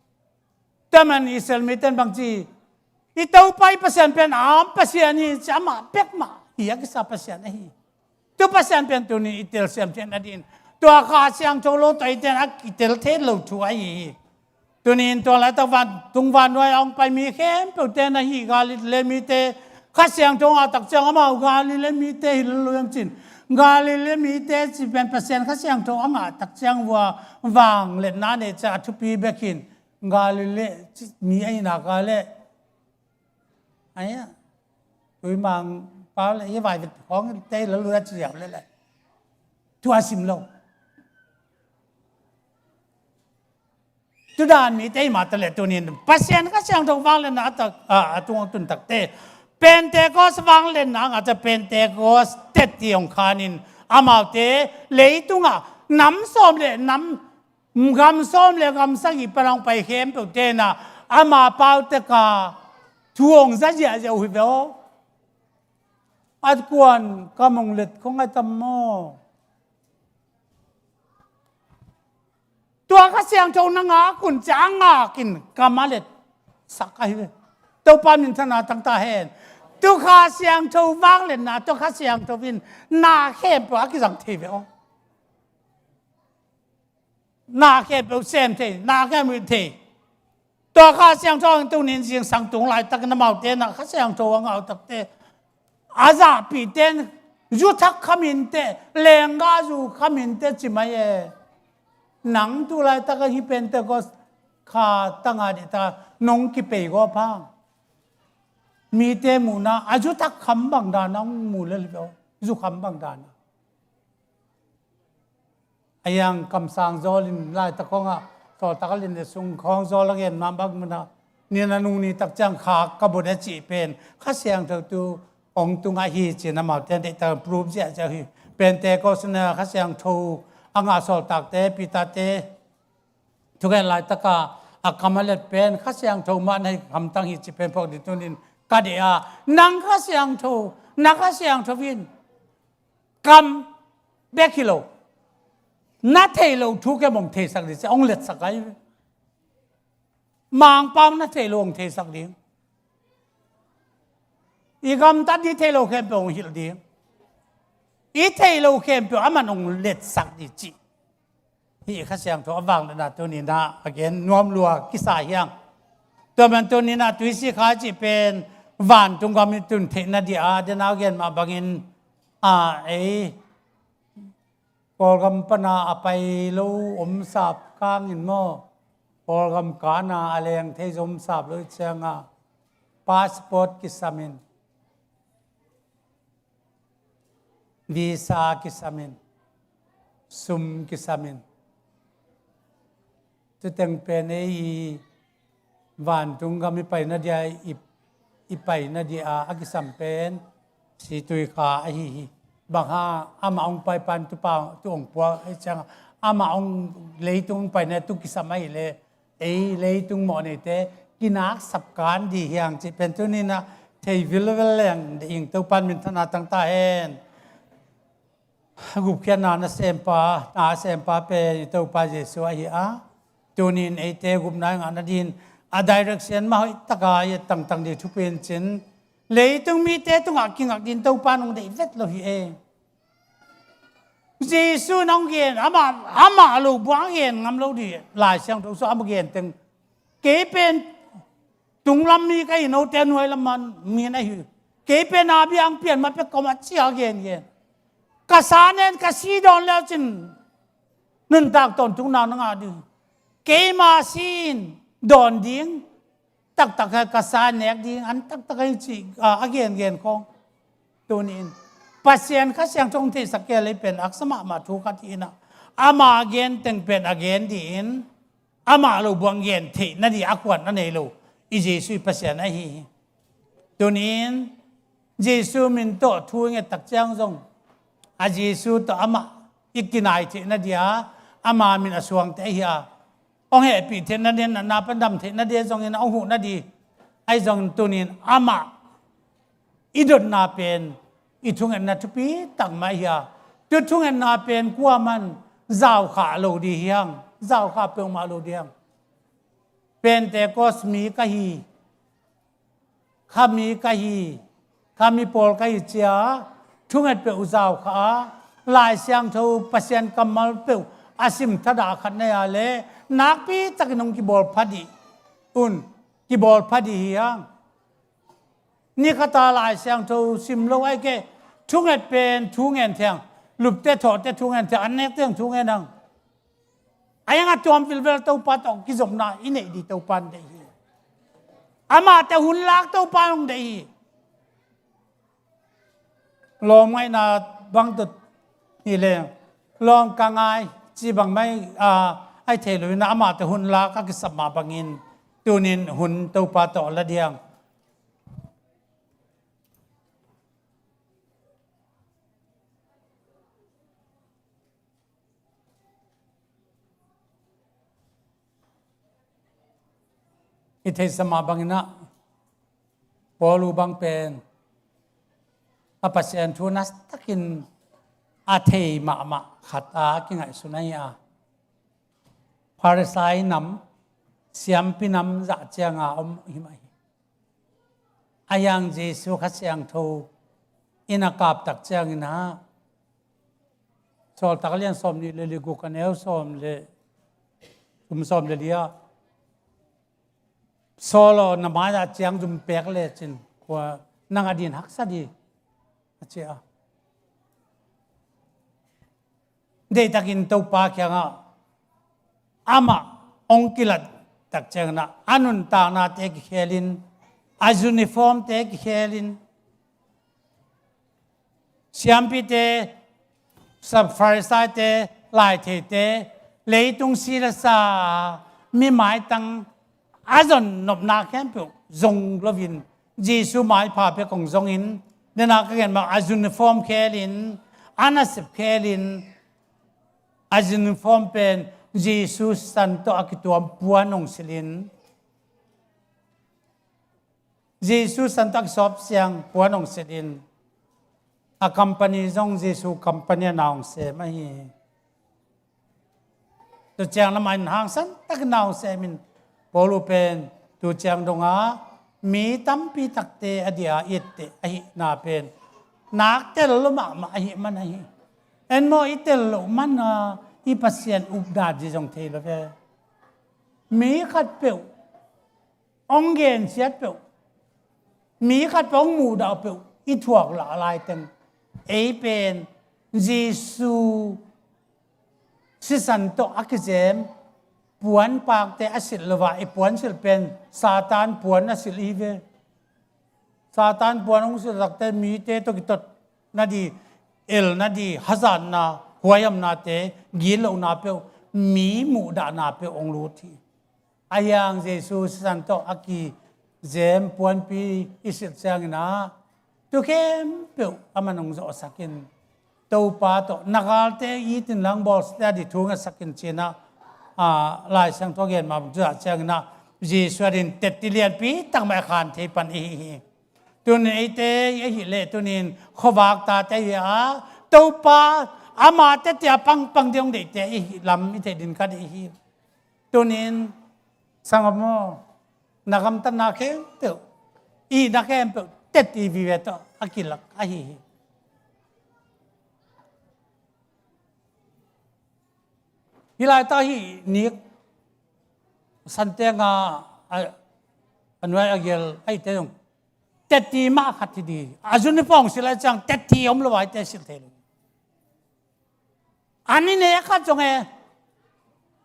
Tua man Israel mite in bang ci, i Topa i Pasian pen a om Pasian hi ci, amah bek mah hi a kisa Pasian ahi hi. Tu Pasian pen tuni i telsiam theihna dingin tua Kha Siangtho lo tawh i ten a kitel thei lo thu ahi hi. Tuni-in tua laitak vantung vannuai a hong pai mi khempeuhte na hih Galilee mite Kha Siangtho a ngah tak ciang amau Galilee mite hi lo lo hiam cin. Galilee mite ci pen Pasian Kha Siangtho a ngah tak ciang vua vangliatna nei ciang a thupi bek hin Galilee mi ahi nak a le, aia, tui mang pau le i vai vet khawng te lo lo a ci ziau le le. Tua sim lo. Tudan mite i mah ta le tunin Pasian Kha Siangtho vangliatna a tak, a, a tung a tun takte Pentecost vangliatna a ngah ciang Pentecost tetti hong khanin amaute leitungah nam sawm le nam, gam sawm le gam sagih pan hong pai khempeuhte in a ama pau teka thu hong za ziahziah uh hi ve aw. A kuan kam hong let khong a tam maw? Tua Kha Siangtho na ngak un cia a ngakin kam a let sak ahi ve. Topa minthanna tangta hen. Tu Kha Siangtho vangliatna, tua Kha Siangtho in na khempeuh a kizang thei ve aw. Na khempeuh sem thei, na khempeuh thei. Tua Kha Siangtho ang tunin zingsang tung laitakin amaute na Kha Siangtho a ngah uh takte a zahpihte in zu thak khaminte, lenggah zu khaminte ci mai e. Nang tu laitaka hih Pentecost kha tanga dihta nong kipei gawp hang mite muhna a zu thak kham bang dana hong mu lel hi ve aw. Zu kham bang dana. A hiang kamsang zawlin laitak khawngah sawltak a lin le sung khawng zawl a gen mah bang munah ni na nung ni tak ciang kha ka bun a cih pen Kha Siangtho tu hong tungah hi cin amaute deihtak proof ziahziah hi. Pentecost na Kha Siangtho a ngah sawltakte, Peter-te thugen laitaka a kam a let pen Kha Siangtho mah na hi hamtang hi cih pen phawk ding tunin ka deih a, nang Kha Siangtho, na Kha Siangtho in kam bek hi lo, na theih loh thu khempeuh hong theisak ding ci, hong letsak ahi ve. Mangpau na theih loh hong theisak ding. I gamtat i theih loh khempeuh hong hilh ding. I theih loh khempeuh aman hong letsak ding ci. Hih Kha Siangtho a vangliatna tuninah a gen nuam lua kisa hiang. Tua man tuninah tuisi kha cih pen vantung gam i tun theihna dih a, dena a gen mah bangin a ei Kawlgam pana a pai lo om sap kangin maw, Kawlgam kana a leng thei zom sap lo i cianga, passport kisam in, visa kisam in, sum kisam in, tuteng pen ei i vantung gam i paina dia, i, i paina dia a kisam pen Situikha ahi hi. Bang hang amah hong paipan tupa tu hong puak ei cianga, amah hong leitung hong paina tu kisam ahileh ei leitung mawh neite kinaksap kan di hiang cih pen tuninah thei vilvel leng ding Topan minthana tangta hen. Gupkhiatna nasempa, nasempa pen i Topa Jesu ahi a, tunin eite gupna i ngah nadin a direction mah hoihtaka i tangtang di thupi in cin, leitung mite tungah kingak din Topa nong deih vet lo hi e. Jesu nong gen, amah, amah lo buang gen ngam lo di. Lai Siangtho sung amah gen teng, kei pen tunglam mi ka hi, note nuailam man mi na hi. Kei pen a biang pian ma pek kawm a cia gen gen. Ka sa nen ka si dawn leu cin nuntak tawntungna na ngah ding. Keima si in dawn ding taktak ka sa nek ding an taktak a hi cih a gen gen khong. Tunin Pasian Kha Siangtho hong theihsak kei lei pen aksa mahmah thu khat hi inah, ama gen teng pen a gen di in, amah lo buang gen theih na di a khuan a nei lo i Jesu i Pasian ahi hi. Tunin Jesu min tawh thu i ngettak ciang zong a Jesu tawh amah i kinai theih na dia ama min a suangte ahi a, hong hehpih theih na dia, na pan dam theih na dia zongin hong huh na di ahi zongin tunin amah i dotna pen i thungetna thupi tak mah hi a, tu thungetna pen kuaman zaukhah lo di hiang, zaukhah peuhmah lo di hiang. Pentecost mi ka hi, kha mi ka hi, kha mi pawl ka hi cia thunget peuh zaukhah a, Lai Siangtho Pasian kammal peuh a sim thadah khat nei a le nakpi takin hong kibawl pha dih un, kibawl pha dih hiang. Ni khata Lai Siangtho sim lo ai ke, thunget pen thu ngen thiang, lupte thawhte thu ngen thiang, an nek thiang thu ngen ang. A iang a tuam vilvel Topa tawh kizopna i neih di Topa in deih hi. Amahte hun lak Topa hong deih hi. Lawm ngaihna bang tut hi leng, lawm ka ngai ci bang mai a, ai thei lo inah amahte hun lak a kisap mah bangin tunin hun Topa tawh la diang. I theihsa mah banginah Paulu bang pen a Pasian thu nastakin a thei mahmah khat a kingaihsun ahi a, Farisai nam, siampi nam zah cianga om hi mah hi. A hiang Jesu Kha Siangtho in a kaptak ciangin ah Sawltak lian sawm nih le li guk a neu sawm le, um, sawm le li ah, Saul aw, na mai-ah ciang zum pek lecin kua nang a din haksa di a ci a. Deihtakin Topa kiangah amah hong kilat tak ciangin ah a nuntaknate kikhelin, a uniformte kikhelin, siampite, sa-, Farisaite, laitheite, leitung si le sa, mi maitang a zon nopna khempeuh zong loin Jesu maipha pek hong zongin, dena ka gen mah a uniform khelin, a nasep khelin, a uniform pen Jesu san tawh a kituam puan hong silhin, Jesu san tawh a kisawp siang puan hong silhin, a company zong Jesu company a na hong sem ahi hi. Tu ciang lamah in hangsan takin na hong semin, Paulu pen tu ciang donga mi tampi takte a dia itte ahihna pen nak tel lo mahmah ahih man ahi. En maw, i tel loh mana i Pasian upna di zong thei lo ve. Mi khat peuh hong gensiat peuh, mi khat peuh hong muhdah peuh i thuak lah laiteng, ei pen Jesu sisan tawh a kizem puanpakte a silh lo a, i puan silh pen Satan puan a silh i hi ve. Satan puan hong silh takte mite tawh kitot nading, el nading, hazatna, huaihamnate, gitlohna peuh, mi muhdahna peuh hong lut hi. Ahi hang Jesu sisan tawh a kizem puanpi i silh ciangin ah, tu khempeuh aman hong zawhsak in, Topa tawh na galte it inla, bawlsiate ading thu ngetsak in ci-in ah, Lai Siangtho a gen mah bang tu zah ciangin ah, Jesu adingin tetti lianpi tak mah a khan thei pan i hi hi. Tunin eite i hi leh tunin khuavak tate i hi a, Topa ama tetti a pangpang ding hong deihte i hi lam i theih ding ka deih hi. Tunin sanggam aw, na gamtatna khempeuh, i na khempeuh tetti vive tawh a kilak ahi hi. Hih laitak hih nik santeng a, a, a nuai a gel a hihte zong tetti mah khat hi ding. A zun ni pawng silh a ciang tetti om lo a hihte silh thei lo. An i nek khat zong e,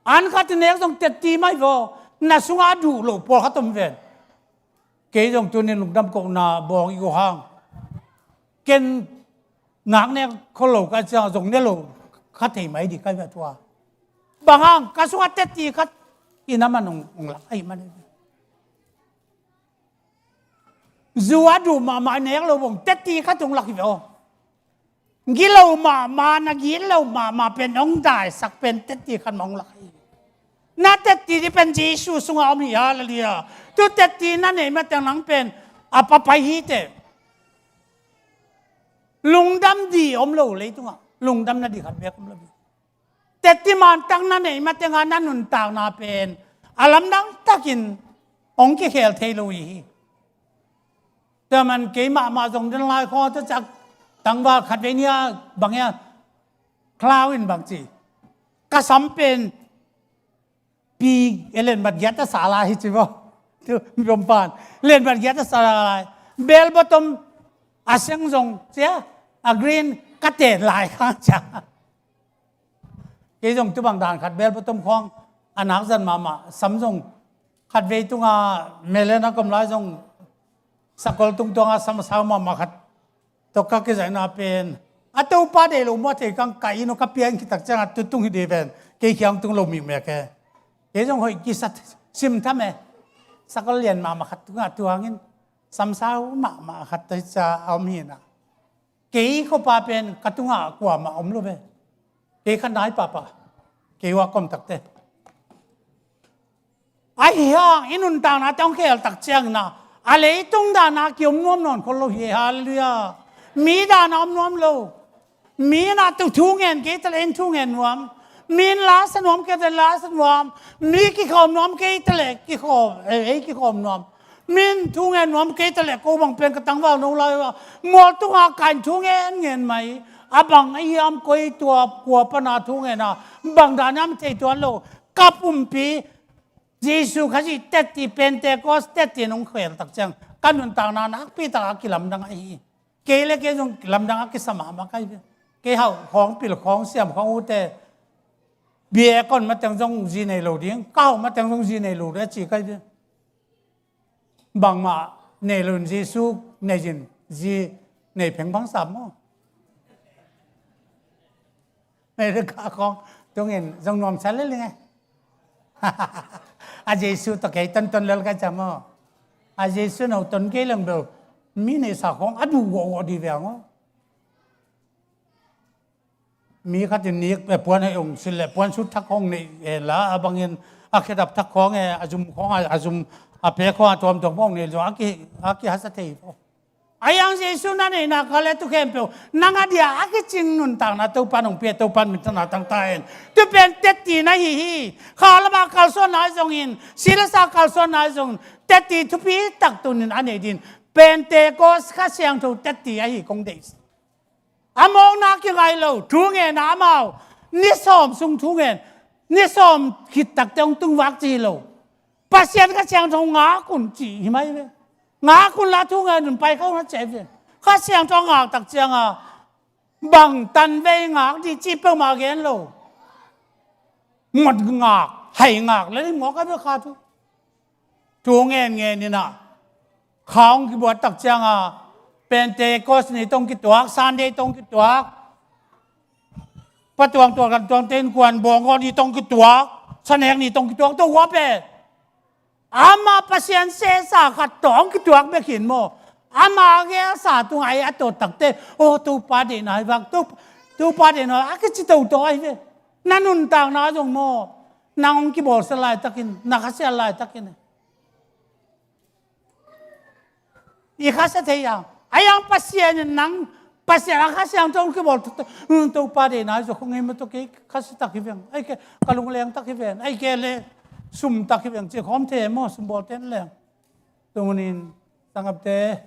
an khat i nek zong tetti mah hi vaw, na sungah a duh loh pawlkhat om ven. Kei zong tunin lungdam kohna bawng i go hang, ken nak nek khol lo ka ciang zong ne lo kha thei mai ding ka hi ve tua. Bang hang, ka sungah tetti khat i na man hong, hong lak ahih man hi. Zu a duh mahmah nek lo bawng tetti khat hong lak hi ve aw. Gilo mahmah, na gilo mahmah pen hong daisak pen tetti khat mah hong lak hi. Na tetti ding pen Jesu sungah om hi, halleluiah. Tu tetti na neih mateng nang pen a papai hi teh. Lungdam ding om lo leitungah, lungdam nading khat beek om lo hi. Tetti mantak na neih mateng a na nuntakna pen a lamdang takin hong kikhel thei lo hi. Tua man kei mahmah zong den lai khawng tua ciang tangval khat vei ni a bang hia, khlau in bang ci, ka sam pen pi e lenbat giat a sa lai hi ci vaw. Tu mi pom pan lenbat giat a sa lai. Bell bottom a seng zong cia, a green ka ten lai khang cia. Kei zong tu bang dan khat bell bottom khawng a nak zan mahmah, sam zong khat vei tunga melen a kom lai zong sakol tungtuanga sam a sau mahmah khat tawh ka kizaihna pen a Topa deih lo muah thei kang ka inn uh ka piang khit tak ciangah tu tung hi ding ven. Kei khiang tung lo mihmek e. Kei zong hoih kisa sim tham e. Sakol lian mahmah khat tungah tu hangin sam sau mahmah khat tawh hi cia a om hi na. Kei khuapa pen ka tungah kuamah om lo ve. Kei kha nai papa, kei uh a kom takte. Ahi hang i nuntakna tawh hong khel tak ciangin ah, a leitung dana kiom nuam nawn khol lo hi, halleluiah. Mi dana om nuam lo. Mi na tu thu ngen kei ta leh in thu ngen nuam. Mi in la sa nuam kei ta leh la sa nuam. Mi kikhawm nuam kei ta leh kikhawm, eh, ei kikhawm nuam. Min thu ngen nuam kei ta leh ko bang pen ka tangval no lai uh a, mual tunga kain thu ngen ngen mai. A bang a hiam koi tua kua pana thu ngen a, bang dan hiam thei tuan lo. Ka pumpi Jesu Khazih tetti, Pentecost tetti nong khel tak ciang ka nuntakna nakpi taka kilamdang ahi. Kei le kei zong lamdang a kisa mahmah kai ve. Kei hauh khawng, pil khawng, siam khawng ute bia kon mateng zong zi nei lo ding, ka hauh mateng zong zi nei lo ding a ci kai ve. Bangmah nei lo in Jesu nei zin, zi nei pheng bang sam maw? America khawng tungin zong nuamsa lel ing e. A Jesu tawh kei tonton lel ka cam aw. A Jesu no ton kei leng bel mi neihsa khawng a duh gawhgawh dih veng aw. Mi khatin nik, eh, puan hei ong silh leh puan sut thak khawng neih, eh, la a bangin a khedap thak khawng, eh, a zum khawng, a, a zum a pek khawng a tuamtuam khawng neih zong a ki, a kihasa thei aw. Ahi hang Jesu na neihna ka le tu khempeuh nang a dia a kicing nuntakna Topa nong pia, Topa min thangna tang ta hen. Tu pen tetti na hi hi. Kha lama kalsuanna ahi zongin, silasa kalsuanna ahi zongin, tetti thupi tak tunin a nei din. Pentecost Kha Siangtho tetti ahi kong deih. A mawkna kingai lo, thu ngen a amau ni sawm sung thu ngen, ni sawm khit takte hong tungvak ci hi lo. Pasian Kha Siangtho ngak un ci hi mai ve. Ngak un la thu ngen un pai kha un a ci ve. Kha Siangtho ngak tak cianga bang tanvei ngak dih ci peuhmah gen lo. Muat ngak, hai ngak le ni mawk a bia kha thu. Thu ngen ngen inah kha hong kibuat tak cianga Pentecost ni tong kituak, Sunday tong kituak, patuang tuak kan tuang ten kuan bawng ni tong kituak, sanek ni tong kituak, to huap e. Ama Pasian sehsa khat tawh hong kituak bek hin maw? Ama gelsa tungah ei a tawt takte, aw Topa deihna hi vak, To, Topa deihna a kici toto ahi ve. Na nuntakna zong maw, nang hong kibawlsia laitakin, na khasia laitakin i khasia thei a, a yang Pasian in nang Pasian a Kha Siangtho kibawl to, to, Topa deihna hi zo khong ei maw, to kei khasia tak hi veng, ai ke ka lungleng tak hi ven, ai ke le sum tak hi veng ci khawm thei maw, sum bawl ten leng. Tumunin sangapte,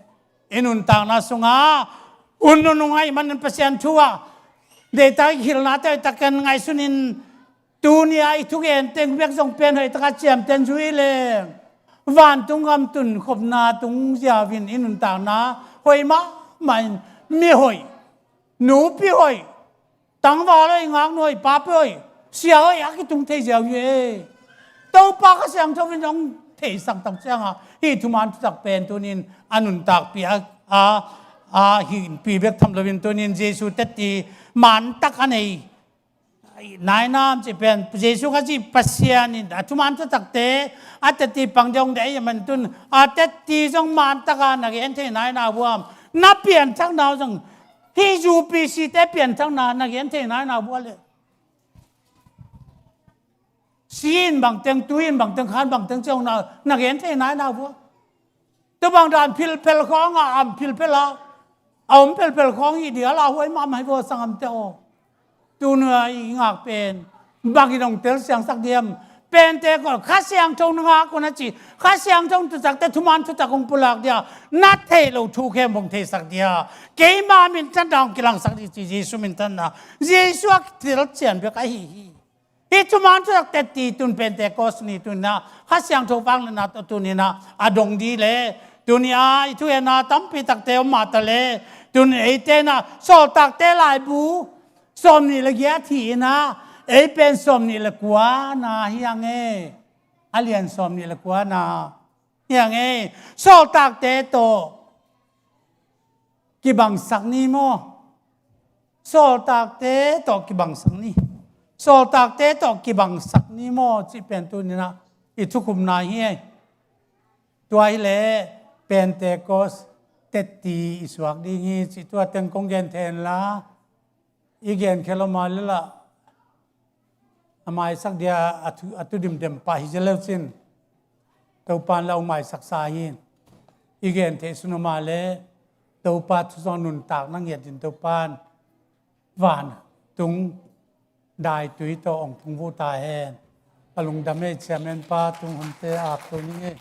i nuntakna sunga un nunung ahi manin Pasian thu ah deihtak i hilhnate tak ken ngaihsunin tuni-a i thugen teng bek zong pen hoih taka ciamten zui leng vantung gam tunkhopna tung ziau in i nuntakna hoih mahmah in mi hoih, nupi hoih, tangval hoih, ngaknu hoih, papi hoih, sia hoih a kitung thei ziau hi e. Topa Kha Siangtho in hong theisak tak cianga hih thuman thutak pen tunin a nuntakpi a, a, a hihpi bek tham loin tunin Jesu tetti mantak a nei nainam ci pen Jesu Khazih Pasian in a thuman thutakte a tetti pang dong dei a man tun a tetti zong mantaka na gen thei naina buam, na pianthakna zong hih U P C te pianthakna na gen thei naina bua le. Si in bangteng, tui in bangteng, khan bangteng ciang na, na gen thei naina bua. Tua bang dan philphel khawng a, am philphel a, a om phelphel khawng hi dia la huai mahmah hi bua sangamte aw. Tuna i ngak pen bangin hong tel siangsak diam? Pentecost Kha Siangtho na ngak un a ci, Kha Siangtho thutakte thuman thutak hong pulak dia, na theih loh thu khempeuh hong theisak dia, keima minthanna hong kilangsak ding ci, Jesu minthanna, Jesu a thil cian bek ahi hi. Hih thuman thutak tetti tun Pentecost ni tun inah Kha Siangtho vangliatna tawh tun inah a dong ding le, tuni-a i thugenna tampi takte om mah ta le, tun eite inah Sawltakte laibu sawmnih le giat hi inah ei pen sawmnih le kuana hi hang e. A lian sawmnih le kuana hi hang e. Sawltakte tawh kibangsak ni maw? Sawltakte tawh kibangsak ni. Sawltakte tawh kibangsak ni maw cih pen tuni inah i thukhupna hi e. Tua hileh Pentecost tetti i suak ding hi cih tua teng kong gen thei inla, i gen khel om a le lah a maisak dia a thu, a thu dimdem pah hi zel leu cin Topan lah hong maisaksa hi. I gen theih sun om a le Topa thu zong nuntakna ngiat in Topan vantung daitui tawh hong phungvuh ta hen. A lungdam ei, chairman pa Tung Hun te ap to ning ei.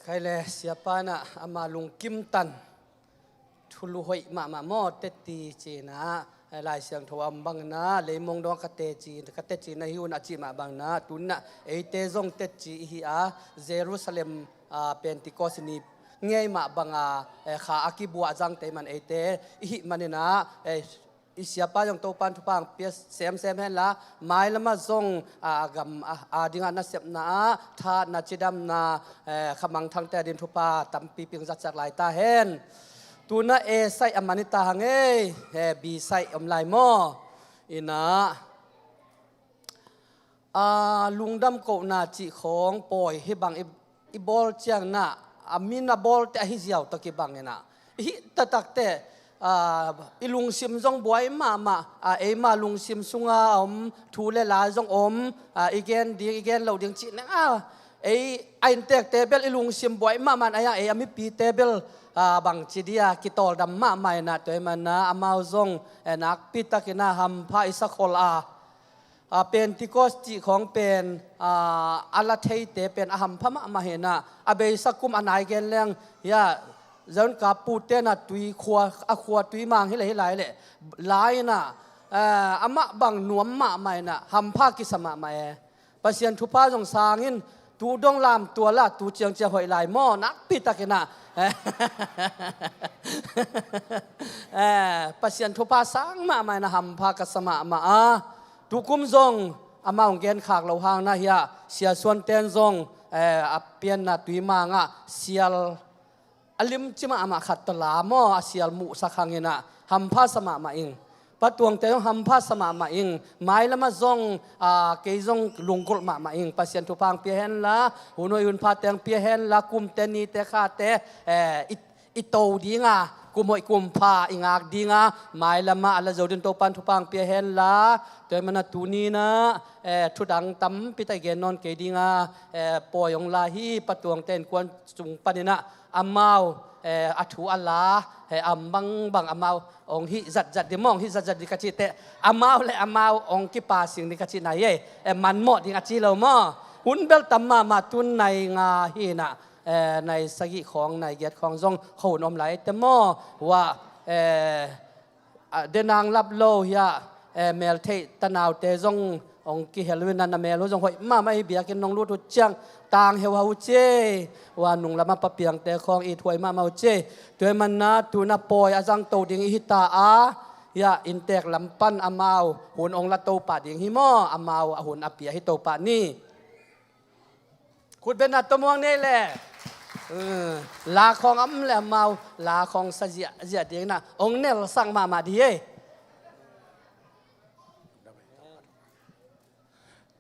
Khai le siapa inah ama lungkim tan thulu hoih mahmah maw, tetti ci inah, eh, Lai Siangtho a om bang inah leimong dong ka teci, ka teci na hi un a cih mah bang inah, tu inah eite zong teci i hi a, Jerusalem, ah, Pentecost ni ngei mah banga, eh, kha a kibuah zangte man eite i hih man inah, eh, i siapa zong Topan thupha hong pia semsem henla, mailamah zong, ah, a gam, ah, a dingah nasepna ah thahatna, cidamna, eh, khamangthangte a ding thupha tampi ping zatsak lai ta hen. Tuna A side a man i ta hang ei, eh, B side om lai maw? Inah a, lungdam kohna cih khawng pawi hi bang i, i bawl ciangin ah, a min a bawlte ahi ziau tawh kibang inah, i hih taktakte, a, i lungsim zong buai mahmah, a, eima lungsim sunga a om thu le la zong om, a, i gen ding, i gen loh ding cih neng a, ei a inntekte bel i lungsim buai mahmah in a, ei a mipite bel, a, bangci dia kitawldam mahmah inah, tua hi man inah amau zong, eh, nakpi takin ah hampha i sakhol a, a, Pentecost cih khawng pen, a, a la theite pen a hampha mahmah hi inah, a beisa kum a nai gen leng, ya, zon ka pute na tui khua, a khua tui mang hi le hi lai le, lai inah, a, amah bang nuam mahmah inah, hampha kisa mahmah e. Pasian thupha zong sangin, Tu dong lam tua la, tu ciangciang hoih lai maw, nakpi takin ah. Eh, Pasian thupha sang mahmah in a hampha ka sa mahmah a. Tukum zong amah hong genkhak loh hang na hiah, Sia Suan ten zong, eh, a pianna Tuimang ah sial a limci mahmah khat tawh la maw, a sial muhsak hangin ah hampha sa mahmah ing. Pa Tuangte zong hampha sa mahmah ing. Mailam ah zong, ah, kei zong lunggulh mahmah ing. Pasian thupha hong pia henla, hun hoih hun phate hong pia henla, kumte nite khate, eh, i, i to dinga, kum hoih kum pha i ngak dinga, mailam ah a la zo ding Topan thupha hong pia henla. Tua ahih manin ah tuni in ah, eh, thudang tampi tak i gen nawn kei dinga, eh, pawi hong la hi. Pa Tuangte innkuan sung panin ah amau, eh, a thu a la, eh, a om bangbang amau hong hih zatzat ding maw, hong hih zatzat ding ka cih teh, amau le amau hong kipasing ding ka cihna hi ei. Eh, manmawh ding a ci lo maw. Hun bel tam mahmah, tun nai nga hi in ah, eh, nai sagih khawng, nai giat khawng zong khuahun om lai te maw. Hua, eh, a, denang lap lo hiah, eh, meltheih tanaute zong hong kihel uh in ah, na mel uh zong hoih mahmah hi, biakinn nong lut uh ciang tang heuhau uh ci ei. Hua nung lamah Pa Piangte khawng ithuai mahmah uh ci ei. Tua ahih manin ah tu in ah pawi a zangto ding i hi ta a, hiah inntek lam pan amau hun hong la to pah ding hi maw, amau a hun a pia hi to pah ni. Khutbetna tawm hong nei le. Uh, la khawng a om le amau la khawng sa ziahziah ding in ah hong nelsak mahmah ding hi ei.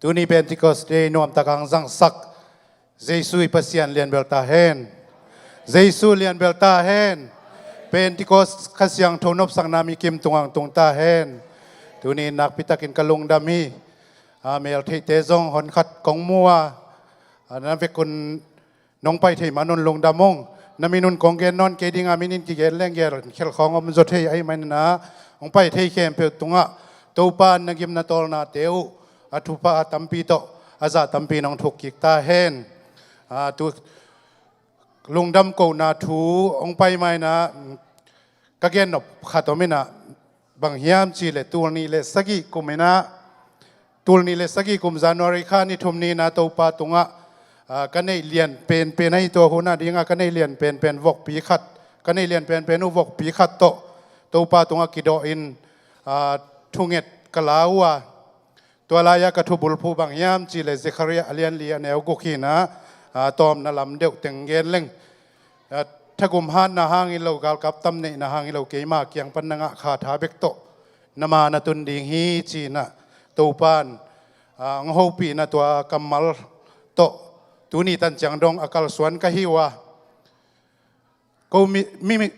Tuni Pentecost Day nuamtak hong zangsak Jesu i Pasian lianbel ta hen. Jesu lianbel ta hen. Pentecost Kha Siangtho nopsakna mi kim tungah hong tung ta hen. Tuni nakpi takin ka lungdam hi. A, meltheihte zong honkhat kong mu a, a, na vekun nong pai thei man un lungdam ung. Na min un kong gen nawn kei dinga, min in kigen leng gel khel khawng om zaw thei ahih manin ah, hong pai thei khempeuh tungah Topa in na gimna tawlnate uh a thupha a tampi tawh a zah tampi in hong thuk kik ta hen. A, tu lungdam kohna thu hong pai ma in ah, ka gen nop khat om in ah, bang hiam cih leh tul nih le sagih kum in ah, tul nih le sagih kum January kha ni thum ni in ah Topa tungah, ah, ka neih lian penpen ahi, tua hun a dingah ka neih lian penpen vokpi khat, ka neih lian penpen uh vokpi khat tawh Topa tungah kidawh in, ah, thunget ka la uh a, tua lai-ah ka thubulphuh bang hiam cih leh Zekhariah a lian li a neu guk hi in ah, ah, tawmna lam deuh teng gen leng. Ah, thagum hatna hang hi lo, galkap tam neihna hang hi lo, keima kiang pan na ngah kha tha bek tawh na ma na tun ding hi ci in ah Topa in, ah, hong hopih in ah tua kammal tawh tuni tan ciang dong a kalsuan ka hi uh a. Ko mi, mi, mi,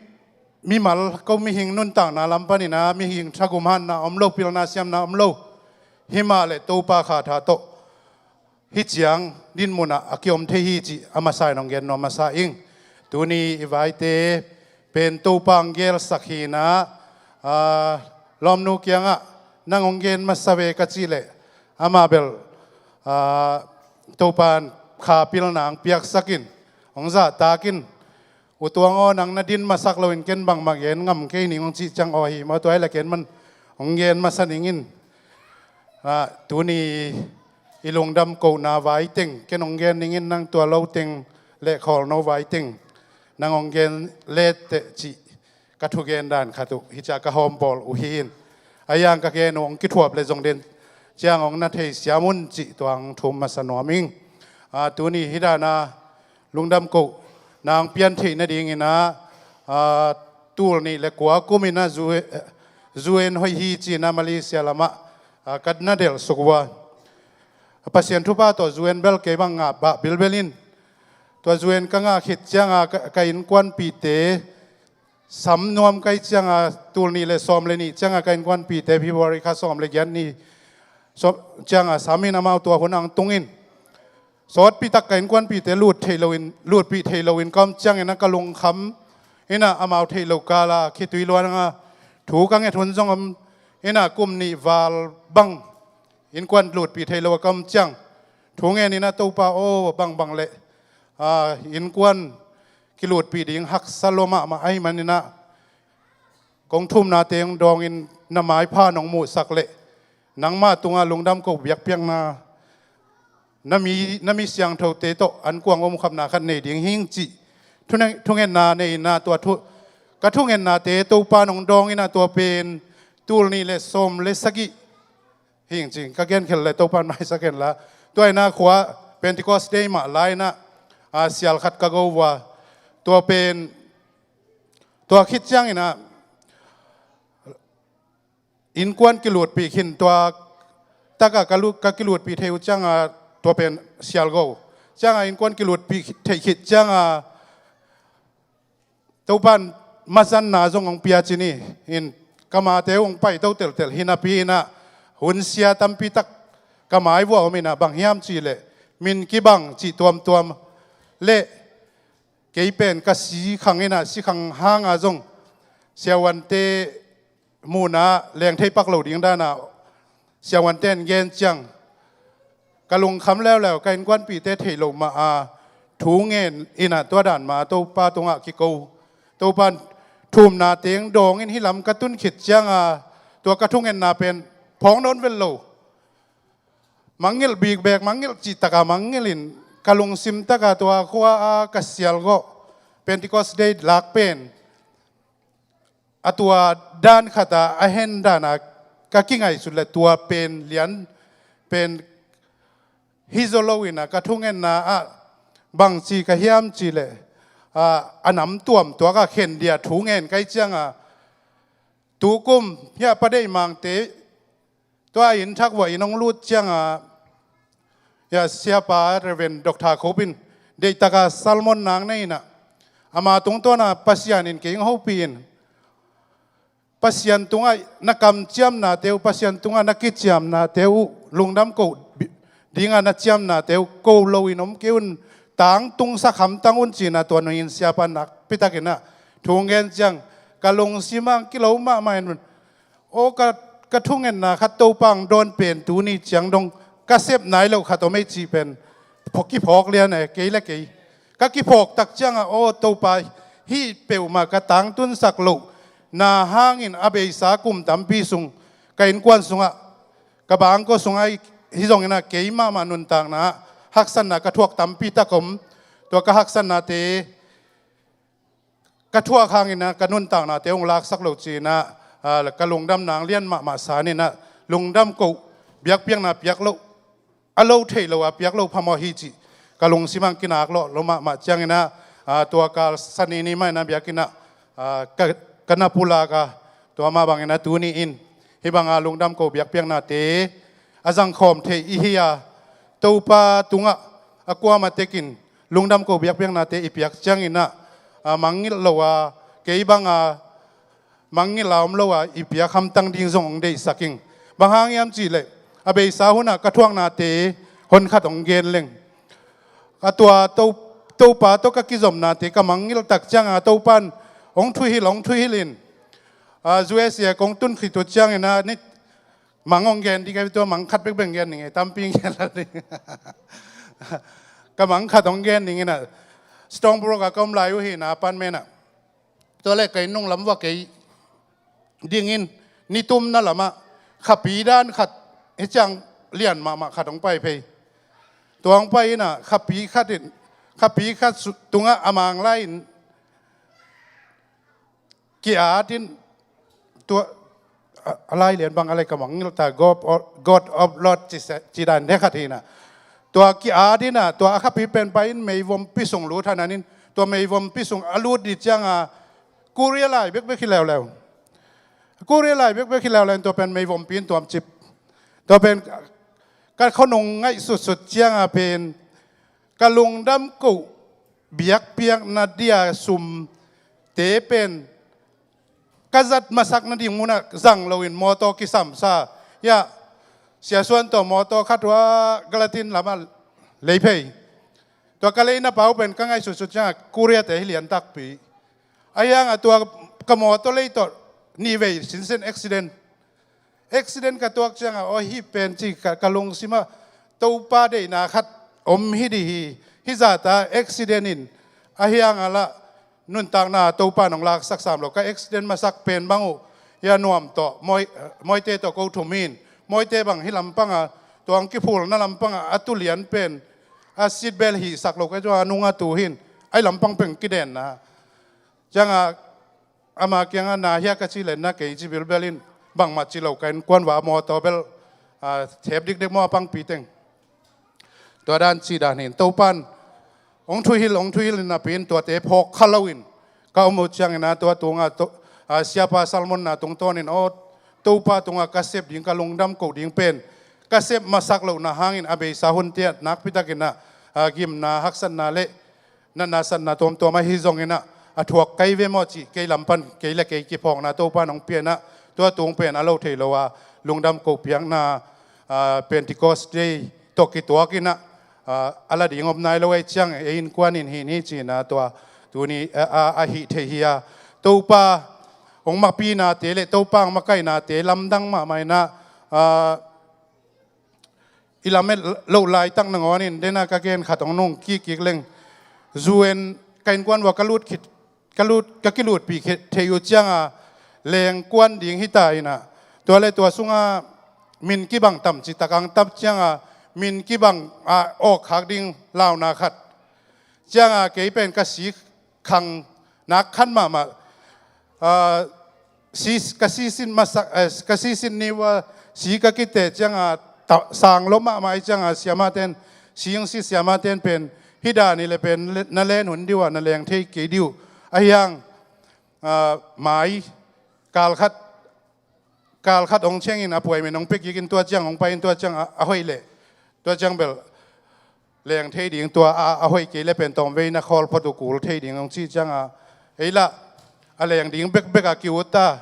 mimal, ko mihing nuntakna lam panin ah, mihing thagum hatna om lo, pilna siamna om lo, hi mah leh Topa kha tha tawh hih ciang dinmun ah a kiom thei hi cih a masa in hong gen nuam masa ing. Tuni i vaite pen Topa hong gelsak hi in ah, ah, lawmnu kiangah nang hong gen masa ve ka cih leh, amah bel, ah, Topa in kha pilna hong piaksak in, hong zahtak in, U Tuang aw, nang na din masak loin ken bangmah gen ngam kei ning hong cih ciang, aw hi maw, tua hi leh ken man hong gen masa ning in. Ah, tuni i lungdam kohna vai teng ken hong gen ning in, nang tua lo teng le khawlno vai teng nang hong gen leteh cih ka thugen dan khat uh, hih ciang ka hawm bawl uh hi in. A yang ka gen uh hong kithuap leh zong den ciang hong na thei siam un cih tua hong thum masa nuam ing. Ah, tuni hih dan a lungdam kohna hong pian theih nadingin ah, ah, tul nih le kua kum in ah zu-, zu en hoih hi ci in ah Malaysia lamah, ah, ka na delhsuk uh a. Pasian thupha tawh zu en bel kei bang ngah pah bilbel in. Tua zu en ka ngah khit ciangah ka, ka innkuanpihte sam nuam ka hih ciangah, tul nih le sawm le nih ciangah ka innkuanpihte February kha sawm le giat ni sawm ciangah sam in, amau tua hun ah hong tung in. Sawtpi tak ka innkuanpihte lut theih loin, lutpih theih loin ka om ciangin ah ka lungkham in ah, amau theih loh kal ah khitui luang a thu ka nget hun zong om in ah, kum nih val bang innkuan lutpih theih loh a ka om ciang thu ngen in ah, Topa aw, bangbang leh, ah, innkuan kilutpih ding haksa lua mahmah ahih manin ah, kong thumnate hong dawngin na maipha nong muhsak leh nangmah tungah lungdam koh biakpiakna na mi, na mi siangthote tawh an kuang omkhapna khat nei ding hing cih thungetna nei inah tua thu, ka thungennate Topa nong dawng inah tua pen tul nih le sawm le sagih hing cing ka genkhelh le Topan maisak henla. Tua inah khua Pentecost Day mah lai inah sial khat ka go vua. Tua pen tua khit ciang inah innkuan kilutpih khin tua taka ka kilutpih thei uh cianga tua pen sial go cianga innkuan kilutpih theih khit cianga Topan mazanna zong hong pia cin hi. In kamate uh hong paito teltel hinapi inah hun sia tampi tak ka mai vua om inah bang hiam cih leh min kibang cih tuamtuam le kei pen ka sikhang inah sikhang hanga zong siavuante muna leng thei pak lo ding dana siavuante in gen ciang ka lungkham leuleu ka innkuanpihte theih loh mah a thu ngen inah tua dan mah Topa tungah kiko Topa thumna teng dawng in hih lam ka tun khit cianga tua ka thungetna pen phawng nawn vel lo. Mangngilh bikbek mangngilh cihtaka mangngilh in ka lungsim taka tua khua a ka sial gawh Pentecost Day lak pen a tua dan khata a hen dana ka kingaihsut le tua pen lian pen hi zaw lo inah ka thungetna ah bangci ka hiam cih leh a nam tuam tuaka khen dia thu ngen kai cianga tukum hiah pa deih mangte tua inn thak vua inn hong lut cianga hiah siapa Reverend Doctor Khop in deihtaka sermon nang nei inah ama tungtawna Pasian in kei hong hopih in Pasian tungah na kamciamnate uh Pasian tungah na kiciamnate uh lungdam koh dinga na ciamnate uh ko loin om kei un tangtungsak hamtang un cina tua nungin siapa nakpitakinah thu ngen ciang ka lungsimang kilo mahmah in aw ka thungetna khat Topa ang dawn pen tuni ciang dong ka sep nai loh khat om ei cih pen kiphawk lian e kei le kei ka kiphawk tak cianga aw Topa hih peuhmah ka tangtunsak loh na hangin a beisa kum tampi sung ka innkuan sungah ka bangko sungah hi zonginah kei mahmah nuntakna haksatna ka thuak tampi tak om tua ka haksatnate ka thuak hangin ah ka nuntaknate hong laksak lo cinah ka lungdam nang lian mahmah saninah lungdam koh biakpiakna piak loh a lo theih lo a piak lo phamawh hi cih ka lungsim ang kinak lawh lo mahmah cianginah tua kal sanini mah inah biakinah ka na pulak a tua mah banginah tuni in hih banga lungdam koh biakpiaknate a zangkhawm theih ihi a Topa tungah a kuamah tekin lungdam koh biakpiaknate i piak cianginah mangngilh lo a kei banga mangngilh a om lo a i piak hamtang ding zong hong deihsak ing. Bang hang hiam cihleh a beisa hunah ka thuaknate honkhat hong gen leng a tua Topa tawh ka kizopnate ka mangngilh tak cianga Topan hong thuhilh hong thuhilh in U S A kong tun khit uh cianginah ni mang hong gen ding a tua mang khat bekbek gen ning e tampi gen la ding ka mang khat hong gen ning inah Stone Brook a ka om lai uh hina pan menah tua le ka inn nung lam vua kei dingin nitumna lamah khapi dan khat hi ciang lian mahmah khat hong pai phei tua hong pai inah khapi khat in khapi khat tungah a mang lai in ki-at in tua a lai lian bang a lai ka mangngilh ta God of Lord ci dan ne khat hinah tua ki-at inah tua a khapi pen pai in meivompi sung lut hananin tua meivompi sung a lut dih cianga Korea lai bekbek hi leuleu Korea lai bekbek hi leuleu in tua pen meivompi in tuamcip tua pen ka khonung ngaihsutsut cianga pen ka lungdam koh biakpiakna dia sumte pen ka zat masak nading munah zang loin mawtaw kisamsa hiah siasuan tawh mawtaw khat uh a Galatin lamah lei phei tua ka leina pau pen ka ngaihsutsut ciangah Korea te hi lian takpi a hiangah tua ka mawtaw lei tawh nihvei sinsen accident accident ka tuak ciangah aw hih pen ci ka lungsimah Topa deihna khat om hi dih hi hih zata accident in a hiangah lah nuntakna Topa nong laksak sam lo ka accident masak pen bang uh hia nuam tawh mawite tawh ko thum hin mawite bang hi lampanga tuang kiphulna lampang a tu lian pen a seat belt hihsak lo ka zua nunga tu hin ai lampang peng kidenna. Cianga ama kianga na hia ka ci lenna kei ci bilbel in bangmah ci lo ka innkuan va mawtaw bel a thep dikdek maw a pangpi teng. Tua dan ci dan hin Topan hong thuhil hong thuhil in napi in tuate phawk kha lo in ka om uh ciangin a tua tunga to, a, siapa Salmon na tungtawnin aw Topa tunga ka sep ding ka lungdam ko ding pen ka sep masak lohna hangin a beisa hunte ah nakpitakin a, a, gimna haksatna le natna satna tuamtuam ahi zongin a, a thuak kai ve maw cih kei lampan kei le kei kiphawkna Topan hong pian a, tua tung pen a lo thei lo a lungdam ko piakna, a, Pentecost Day tawh kituakin a, a, a la ding om nai lo ei ciang ei innkuan in hih ni cihna tua tuni a, a, a hih thei hi a. Topa hong makpinate le Topa hong makainate lamdang mahmah in a, a, i lamet loh laitak nangawn in dena ka gen khat hong nung kikkik leng. U N ka innkuan vua ka lut khit ka lut ka kilutpih khit thei uh cianga lengkuan ding hita in a, tua le tua sunga min kibang tam citak ang tap cianga min kibang a awkkhak ding launa khat cianga kei pen ka si khang nak khan mahmah. A, si, ka sisin masak, eh, ka sisin ni ua si ka kite cianga ta, sang lo mahmah i cianga siamaten sing si siamaten pen hih dan i le pen le, na len hun diu a na leng thei kei diu ahiang, a, mai kalkhat kalkhat hong ciangin a puai men hong pia kikin tua ciang hong pai in tua ciang a, a hoih leh tua ciang bel leng thei ding tua a, a hoih kei le pen tawm vei na khawl phot uh kul thei ding hong cih cianga ei lah a leng ding bekbek a ki-ut ta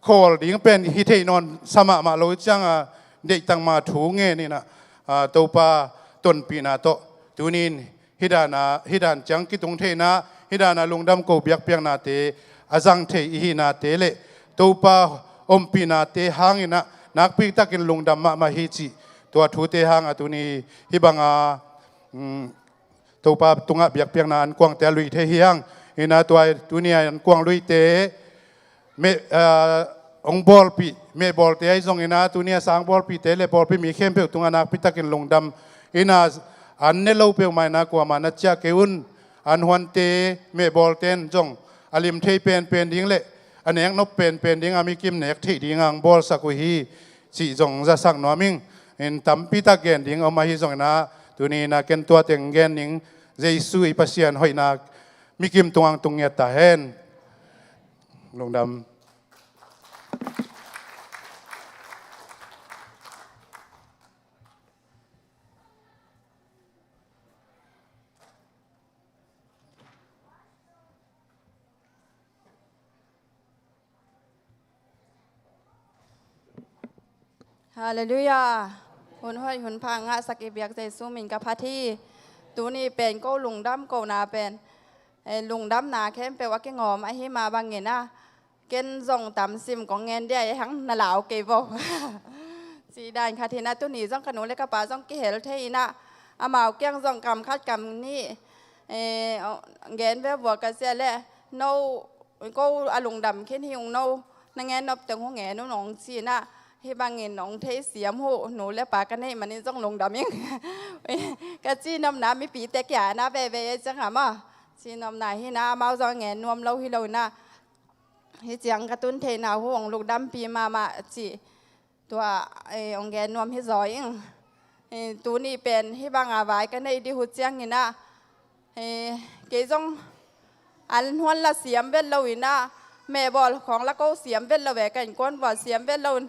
khawl ding pen hi thei nawn sa mahmah lo cianga deihtang ma thu ngen in a, a, Topa tonpihna tawh tunin hih dan a, hih dan ciang kitung theihna, hih dan a lungdam ko biakpiaknate a zang thei i hihnate le Topa ompihnate hangin a nakpi takin lungdam mahmah hi cih tua thute hang a tuni hih banga, um, Topa tungah biakpiakna ankuangte a lui thei hi hang. Ina tua tuni a ankuang luite meh, ah, hong bawlpih, meh bawlte ahi zongin a tuni a sang bawlpihte le bawlpih mi khempeuh tungah nakpi takin lungdam. Ina an ne lo peuhmah ina kuamah na ciah kei un. An huante meh bawlte in zong a lim thei penpen ding le a nek nop penpen ding a mikim nek theih ding a hong bawlsak uh hi cih zong zasak nuam ing. In tampi tak gen ding om ahi zongin a tuni ina ken tua teng gen ning. Jesu i Pasian hoihna mikim tungah hong tung ngiat ta hen. Lungdam. Halleluiah. Hun hoih hun pha ngahsak i biak Jesu min ka phat hi. Tuni pen ko lungdam kona pen, eh, lungdamna khempeuh a kingawm ahi mah bangin a ken zong tam sim kong ngen dia e hang na lau kei vo. Ci dan khat hi na tuni zong ka nu le ka pa zong kihel thei ina amau kiang zong kam khat kam nih, eh, gen ve vua ka sia le no ko a lungdam khin hi ung no na ngen nop teng hu ngen un ong ci na hi bangin ong thei siam hu nu le pa ka neih manin zong lungdam ing. Ka ci nopna mipite kia na veve e ciang ama ci nopna hi na amau zong ngen nuam lo hi lo na hi ciang ka tun theihna hu ong lungdampi mahmah ci. Tua, eh, ong gen nuam hi zaw ing. Eh, tuni pen hi banga vai ka neih di hu ciangin a, eh, kei zong an huan la siam vet lo ina meh bawl khawng la ko siam vet lo ve ka innkuan vua siam vet lo in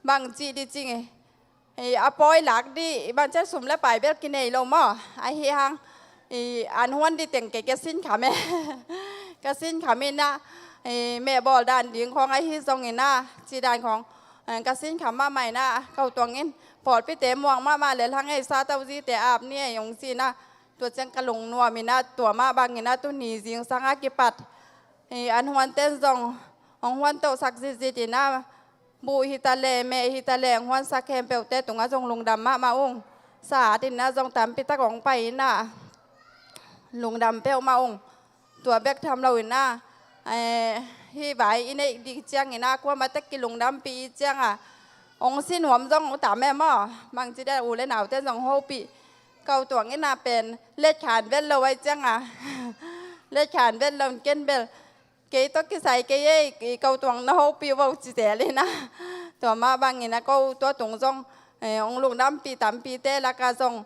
bang ci di cing e. Eh, a pawi lak di bang cian sum le pai bel kinei lo maw ahi hang. I an huan di teng kei ka sin kham e. Ka sin kham ina, eh, meh bawl dan ding khawng ahi zongin a ci dan khawng, eh, ka sin kham mahmah ina kau tuangin pawlpite muang mahmah le hlang ei sa tau zite ap ni ei ong ci ina tua ciang ka lungnuam ina tua mah bangin a tuni zingsang a kipat, eh, an huan ten zong ong huan tohsak zitzit ina buh hita le meh hita le hong huansak khempeuhte tungah zong lungdam mahmah ung. Sa atin na zong tampi tak hong pai ina lungdam peuhmah ung. Tua bek tham lo ina, eh, hih vai i neih ding ciang ina kuamah tek kilungdampi i cianga Ong si nuam zong uh tam e maw. Bangci dan u le naute zong hopih. Ko tuang ina pen letkhan vet lo ai cianga letkhan vet lo ken bel kei tawh kisai kei ei, i ko tuang na hopih vo ci zel ina. Tua mah bangina ko tua tung zong ong lungdampih tampite laka zong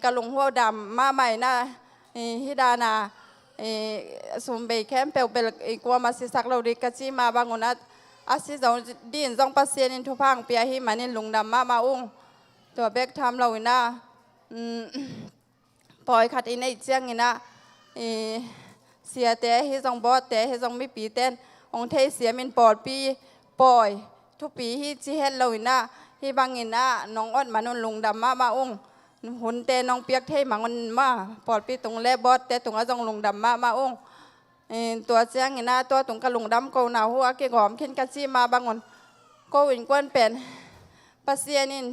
ka lunghuau dam mahmah ina. Hih dana sumbei khempeuh bel kuama sisak lo dih ka ci mah bangun a si zo din zong Pasian in thupha hong pia hi manin lungdam mahmah ung. Tua bek tham lo ina pawi khat i neih ciangina siate hi zong bawtte hi zong mipiten hong thei siamin pawlpi pawi thupi hi ci het lo ina hih bangina nong ot manun lungdam mahmah ung. Hunte nong piak thei mangun ma pawlpi tung le bawtte tunga zong lungdam mahmah ung. Tua ciangina tua tung ka lungdam ko na hu a kigawm khin ka ci mah bangun ko innkuan pen Pasian in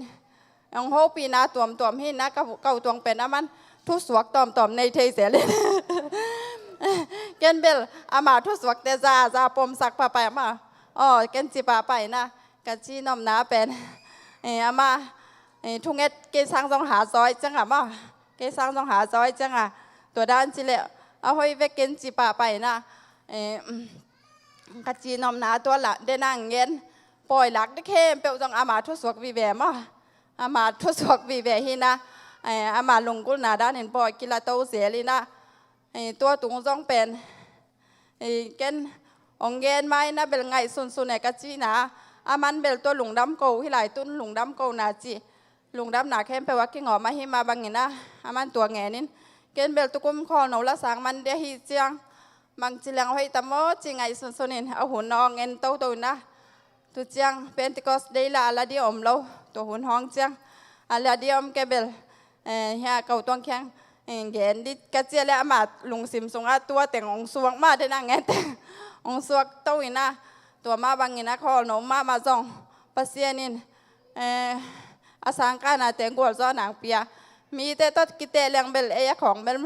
ong hopihna tuamtuam hi na ka, ka u tuang pen aman thusuak tuamtuam nei thei zel in ken bel ama thusuakte za za pomsak papa ama aw ken ci papa ina ka ci nomna pen ama thunget kei sang zong ha zawi cianga ma kei sang zong ha zawi cianga tua dan ci le a hoi vek ken ci papa ina ka ci nomna tua la dena ngen pawi lak dek khempeuh zong ama thusuak vive maw. Ama thusuak vive hina ama lunggulhna danin pawi kila to zel ina tua tung zong pen ken ong gen ma ina bel ngaih sunsun e ka cina aman bel tua lungdam ko hi lai tun lungdam ko na ci lungdamna khempeuh a kingawm ahi mah bangina aman tua ngenin ken bel tukum khawl no la sang man dia hi ciang bangci leng hoih tam aw ci ngaih sunsunin a hun ong en toto ina tu ciang Pentecost dei la a la dia om lo tua hun hong ciang a la dia om ke bel hia ko tuang khiang gen dit ka cia le ama lungsim sunga tua teng ong suak mah dena ngen teng ong suak to ina tua mah bangina khawl no mahmah zong Pasian in a sangkahna teng gualzawh nang pia mite tawh kiteh leng bel ei a khawng bel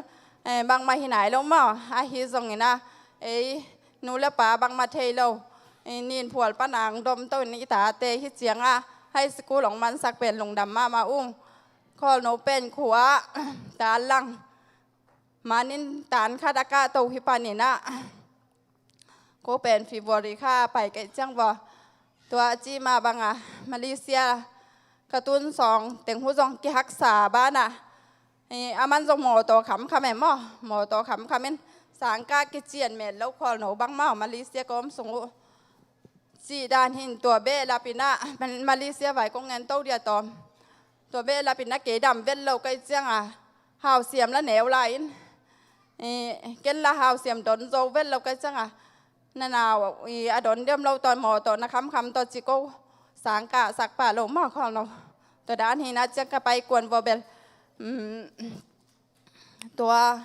bangmah hi nai lo maw ahi zongina ei nu le pa bangmah thei lo nin phual panang dom to in i tate hi cianga high school ong mansak pen lungdam mahmah ung. Khawl no pen khua tan lang manin tan khat a kah to hi panina ko pen February kha pai kei ciang vua tua ci mah banga Malaysia ka tun sawng teng hu zong kihaksa bana aman zong mawtaw khamkham e maw mawtaw khamkham in sangka kician met lo khawl no bang maw Malaysia ka om sung uh cih dan hin tua behlap ina Malaysia vai kong ngen to dia tawm tua behlap ina kei dam vet lo kai cianga hausiam la neu lai in ken la hausiam don zo vet lo kai cianga na nau a don diam lo tawh mawtaw na khamkham tawh ci ko sangka sakpa lo maw khawl no tua dan hina ciang ka pai kuan vua bel tua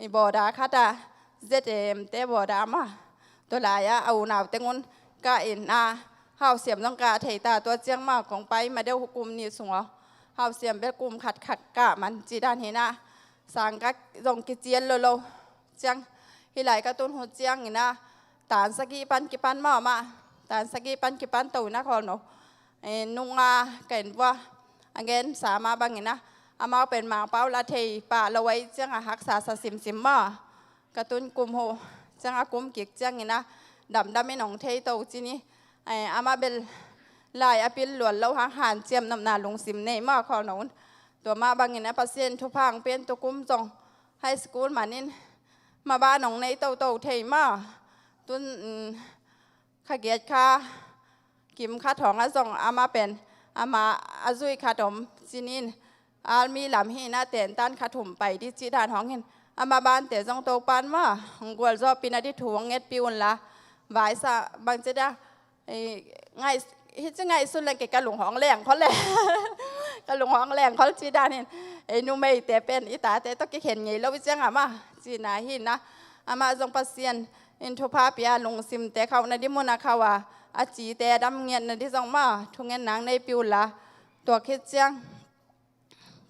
i bawda khata zetem te bawda ma tua lai-a a unau tengun ka in a hausiam zong ka thei ta tua ciang ma kong pai ma deuh hukum ni sung aw hausiam bel kum khat khat ka man ci dan hina sangka zong kician lo lo ciang hi lai ka tun hu ciang ina tan sagih pan kipan ma ma tan sagih pan kipan to ina khawl no nunga ka in vua a gen sa ma bangina amau pen mangpau la thei pah lo ai cianga haksa sa simsim ma ka tun kum hu cianga kum kik ciangina damdam in ong thei to cini ama bel lai a pil lual lo hang hanciam nopna lungsim nei ma khawl no un tua ma bangina Pasian thupha ang pian tu kum zong high school manin maba nong nei toto thei ma tun kha giat kha kim khat hong a zong ama pen ama a zui khat om cinin almi lam hina tentan khat hum pai di ci dan hong hin ama bante zong to pan ma hong gualzawh pina di thu hong ngetpi unla vaisa bangci da ngai hici ngaihsun leng kei ka lunghawng leng khol le ka lunghawng leng khol ci dan hin ei numeite pen i tate tawh kikhen ngei lo i cianga ma cina hina ama zong Pasian in thupha pia lungsimte khauhna di muna khauha a cite a dam ngiatna di zong ma thungen nang nei piu la tua khit ciang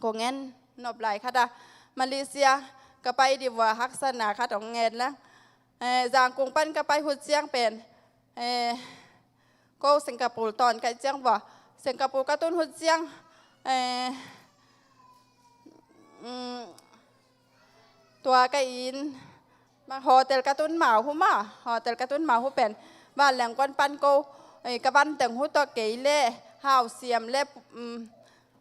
kong en nop lai khata Malaysia ka pai di vua haksatna khat ong ngen la zangkung pan ka pai hut ciang pen ko Singapore tawn kai ciang vua Singapore ka tun hun ciang, eh, mm, tua ka inn, ma hotel ka tun mau hu ma, hotel ka tun mau hu pen, vanleng kuan pan ko, eh, ka van teng hu tawh kei le, Hau Siam le, mm,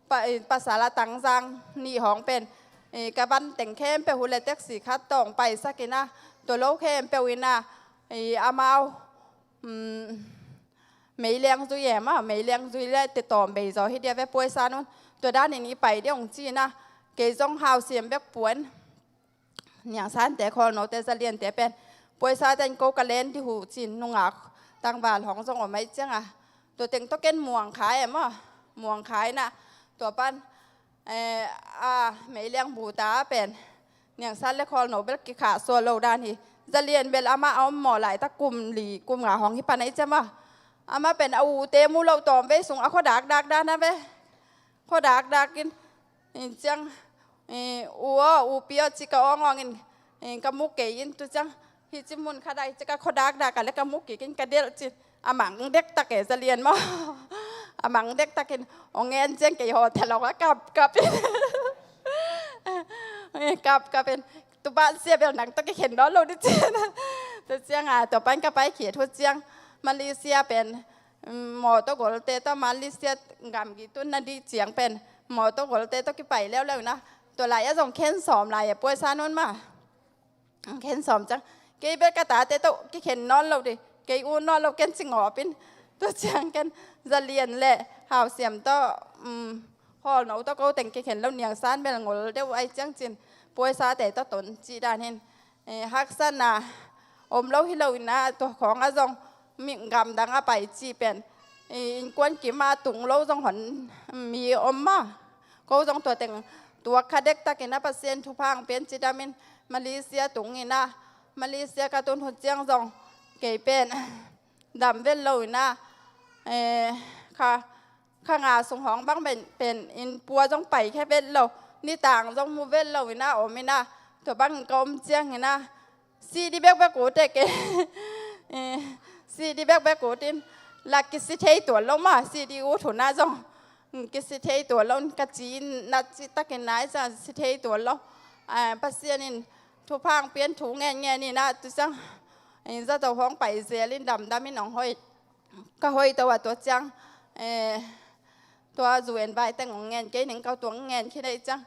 pa, eh, pasal a Tang Zang nih hong pen, eh, ka van teng khempeuh hu le taxi khat tawh hong paisak in a, tua lo khempeuh in a, eh, amau, mm, meiliang zui e maw, meiliang zui le te tawm bei zaw hi dia ve puaisa nun. Tua danin i pai ding hong ci in a, kei zong Hau Siam bek puan. Niang Sante, Khawl Note, Za Liante pen puaisa ten ko ka len ding uh cin nungak tangval hong zong om ahih ciang a. Tua teng tawh ken Muang Khai e maw, Muang Khai in a, tua pan, eh, a meiliang bu ta pen Niang San le Khawl No bel kikhah suak lo dan hi. Za Lian bel amah a om mawh laitak kum li kum nga hong hi pan ahih ciang maw, amah pen a ute mu lo tawm vei sung a khua dakdak dan a ve. Khua dakdak in, in ciang, eh, u aw, u pi aw ci ka awng awng in, eh, ka mu kei in tu ciang, hi ci mun khat ai ci ka khua dakdak a le ka mu kik in ka delh cin. A mang dektak e Za Lian maw. A mang dektak in, hong ngen ciang kei hotel hong a kap kap in. Eh, kap kap in. Tu ban sia bel nang tawh kikhen nawn lo ding cin. Tu ciang a, tua pan ka pai khit uh ciang, Malaysia pen, mm, mawtaw golte tawh Malaysia gamgi tun na ding ciang pen, mawtaw golte tawh kipai leuleu in a, tua lai a zong khen sawm lai a puaisa nun maw. Khen sawm ciang, kei bel ka tate tawh kikhen nawn lo ding, kei ut nawn lo ken ci ngawp in. Tu ciang ken Za Lian le Hau Siam tawh, mm, Khawl No tawh ko teng kikhen lo, Niang San bel ngol deuh ahih ciang cin, puaisate tawh ton cih dan hin, eh, haksatna om lo hi lo in a, tua khawng a zong mi gamdang a pai cih pen, eh, innkuan kim a tung lo zong hon mi om maw. Ko zong tua teng tuak kha dektak in a, Pasian thupha hong pia in ci dam in Malaysia tung in a, Malaysia ka tun hun ciang zong kei pen dam vet lo in a, eh, kha, kha nga sung hong bang pen, pen inn pua zong pai khe vet lo, nitang zong mu vet lo in a om in a, tua bang ka om ciang in a, sih ding bekbek ut e kei. Eh, sih ding bekbek ut in, la kisi thei tuan lo maw, sih ding ut hun a zong, mm, kisi thei tuan lo, ka ci in na cih takin nai ciang si thei tuan lo. Ah, Pasian in thupha hong pia in thu ngen ngen in a, tu ciang, eh, zato hong pai zel in damdam in hong hoih. Ka hoih to a tua ciang, eh, tua zu en vai teng hong ngen kei ning, ko tuang ngen khin ahih ciang,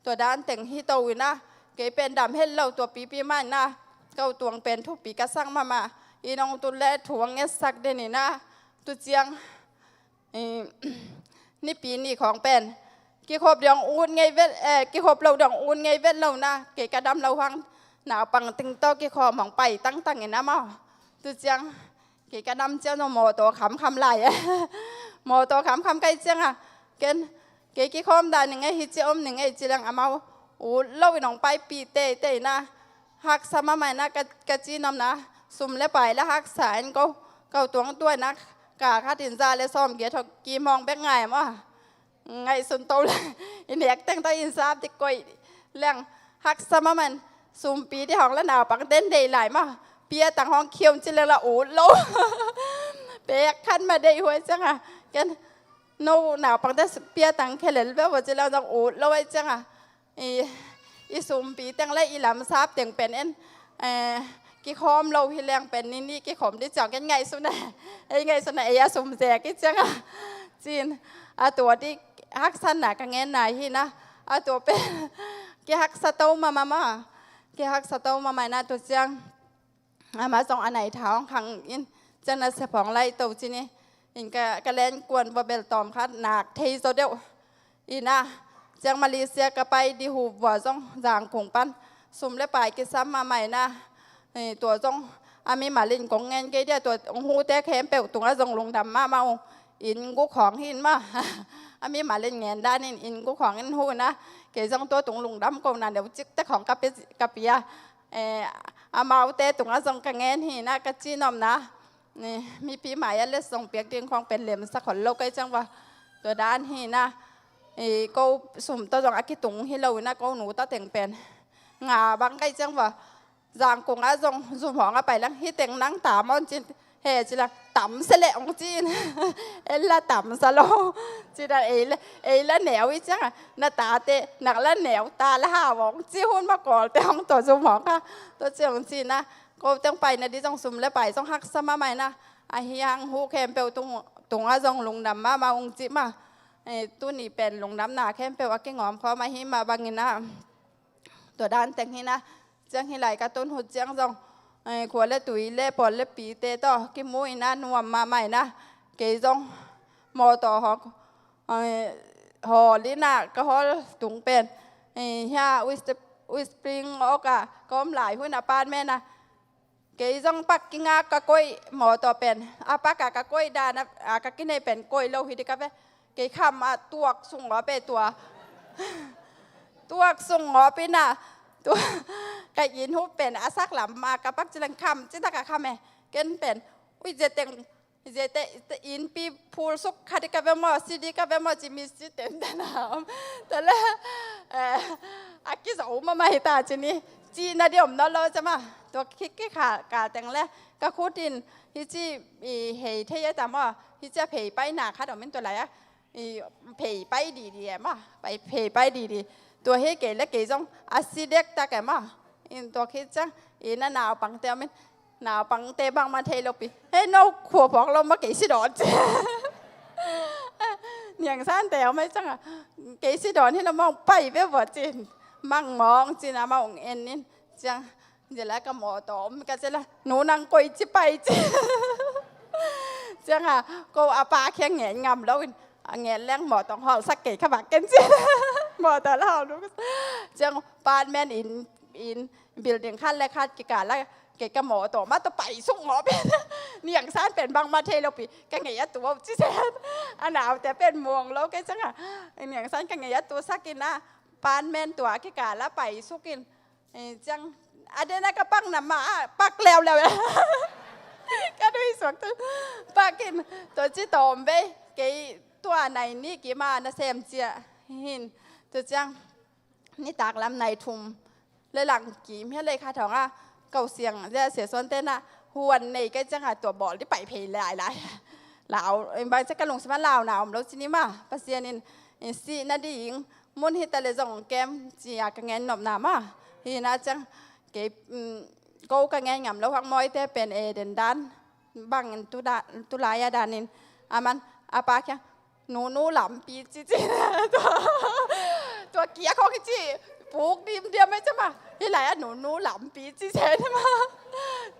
tua dan teng hi to in a, kei pen dam het lo tua pipi mah in a, ko tuang pen thupi ka sak mahmah, inn hong tun le thu hong ngetsak den in a, tu ciang, eh, Nipi ni khawng pen kikhop ding hong ut ngei vet, eh, kikhop lo ding hong ut ngei vet lo in a, kei ka dam lo hang naupang teng tawh kikhawm hong pai tangtang in a maw. Tu ciang kei ka dam ciang zong mawtaw khamkham lai. Mawtaw khamkham ka hih ciang a, ken kei kikhawm dan ning ei, hi ci om ning ei ci leng amau ut lo in hong paipih teitei in a, haksa mahmah in a, ka, ka ci nopna, sum le pai la haksa in ko, ko tuang tua in a, ka khat in za le sawmgiat hong kim hong bek ngai maw. Ngaihsun to le, i nek teng tawh inn sap ding koih leng, haksa mahmah in, sumpi ding hong la naupang ten deih lai maw. Pia tang hong khium ci leng la ut lo. Pek khat mah deih huai ciang a, ken no naupang ten pia tang khe lel ve ua ci leng zong ut lo ahih ciang a, i, i sumpi teng le i lamsap teng pen en, eh, kikhawm lo hi leng pen ni nih kikhawm ding ciang ken ngaihsun a, ei ngaihsun a, ei a sum zek hi ciang a, cin, a tua ding haksatna ka ngen nai hi in a, a tua pen kihaksa to mahmah maw, kihaksa to mahmah in a, tu ciang amah zong a nai tha hong khang in, ciang nasep hong laih to ci ni. In ka, ka len kuan vua bel tawm khat nak thei zaw deuh in a, ciang Malaysia ka pai ding uh vua zong Zangkung pan sum le pai kisam mahmah in a, eh, tua zong a mimal in kong ngen kei dia, tua hong hute khempeuh tungah zong lungdam mahmah uh. Inn guk hong hi in maw. A mimal in ngen dan in inn guk hong in hu in a, kei zong tua tung lungdam kohna neucik tek hong ka pia, ka pia. Eh, amaute tungah zong ka ngen hi in a, ka ci nopna, eh, mipi mai-ah letsong piak ding khawng pen lemsak hol lo ka hih ciang vua. Tua dan hi in a, eh, ko sum tawh zong a kitung hi lo in a, ko nu tawh teng pen nga bang ka hih ciang vua. Zangkung ah zong zum hong a pai leng, hih teng nang ta maw cin, he ci la, tam se leh hong ci in. En la tam sa lo ci la, ei la, ei la neu i ciang a, na tate nak la neu ta la hau hong ci hun ma Kawlte hong tua zum hong kha. Tua ci hong ci na, ko teng paina di zong sum le pai zong haksa mahmah ina, ahi hang hu khempeuh tung, tungah zong lungdam mahmah ung ci mah. Eh, tuni pen lungdamna khempeuh a kingawm khawm ahi mah bangin a, tua dan teng hi na, ciang hi lai ka tun hut ciang zong, eh, khua le tui le pawl le pite tawh kimu ina nuam mahmah ina, kei zong mawtaw hawk, eh, hawl ina ka hawl tung pen, eh, hia West, West Spring Oak a ka om lai hun apartment a, kei zong pak kinga ka koih mawtaw pen, a pak a ka koih dan a, a ka kinei pen koih lo hi di ka ve. Kei kham a tuak sung ngawp e tua. Tuak sung ngawp ina, tua, ka inn hu pen a sak lam a ka pak ci leng kham ci tak a kham e. Ken pen, ui, zia teng, zia te, te innpi phul suk kha di ka ve maw, si di ka ve maw ci mi si tenten a om. Tua le, eh, a kizo mahmah hi ta ci ni. Cihna di om nawn lo cia mah. Tua khik khik kha, kal teng le ka khut in hi ci, i, hei thei a ta maw. Hi ci a phei paina khat om in tua lai a, i, phei pai didi e maw. Pai, phei pai didi. Tua hi kei le kei zong a si dek tak e maw. In tua khit ciang, i, na naupangte om in, naupangte bangmah thei lo pi. Hei, no khua phawk lo maw, kei si dawn ci. Niang Sante om ei ciang a, kei si dawn hi lo maw, pai ve vua ci. Mang mawng ci na maw, ong en in. Ciang, zia la ka mawtaw om ka ci la, nu nang koi ci pai ci. Ciang a, ko a pa khia ngen ngam lo in, a ngen leng mawtaw hawlsak kei kha bak ken ci. Mawtaw la hawl lo. Ciang apartment in, in building khat le khat kikal a, kei ka mawtaw mah tawh pai suk ngawp in. Niang San pen bangmah thei lo pi, ka ngei a tu ci sen. A naute pen muang lo kei ciang a, Niang San ka ngei a tu sak in a, apartment tua kikal a pai suk in. Eh, ciang, a den a ka pak na mah, pak leuleu. Ka dui suak tu. Pak in, tua ci tawm bei, kei tua nai ni ki ma na sem cia. Hin, tua ciang, nitak lam nai thum le lang kim hia lei kha thawng a, kau siang zia sia suan te na, huan nei kei ciang a tua bawl di pai phei lai lai. Lau, bang cia ka lungsim a lau na om lo ci ni ma, Pasian in, in si na ding, mun hi ta le zong kem, ci a ka ngen nopna ma. Hi na ciang, kei, mm, ko ka ngen ngam lo hak mawi te pen e den dan, bang in tu da, tu lai a dan in, a man, a pa kia, nunu lampi ci ci. Tua, tua kia khong ci, puk dim diam mai cia ma. Hi lai a nunu lampi ci ci ma.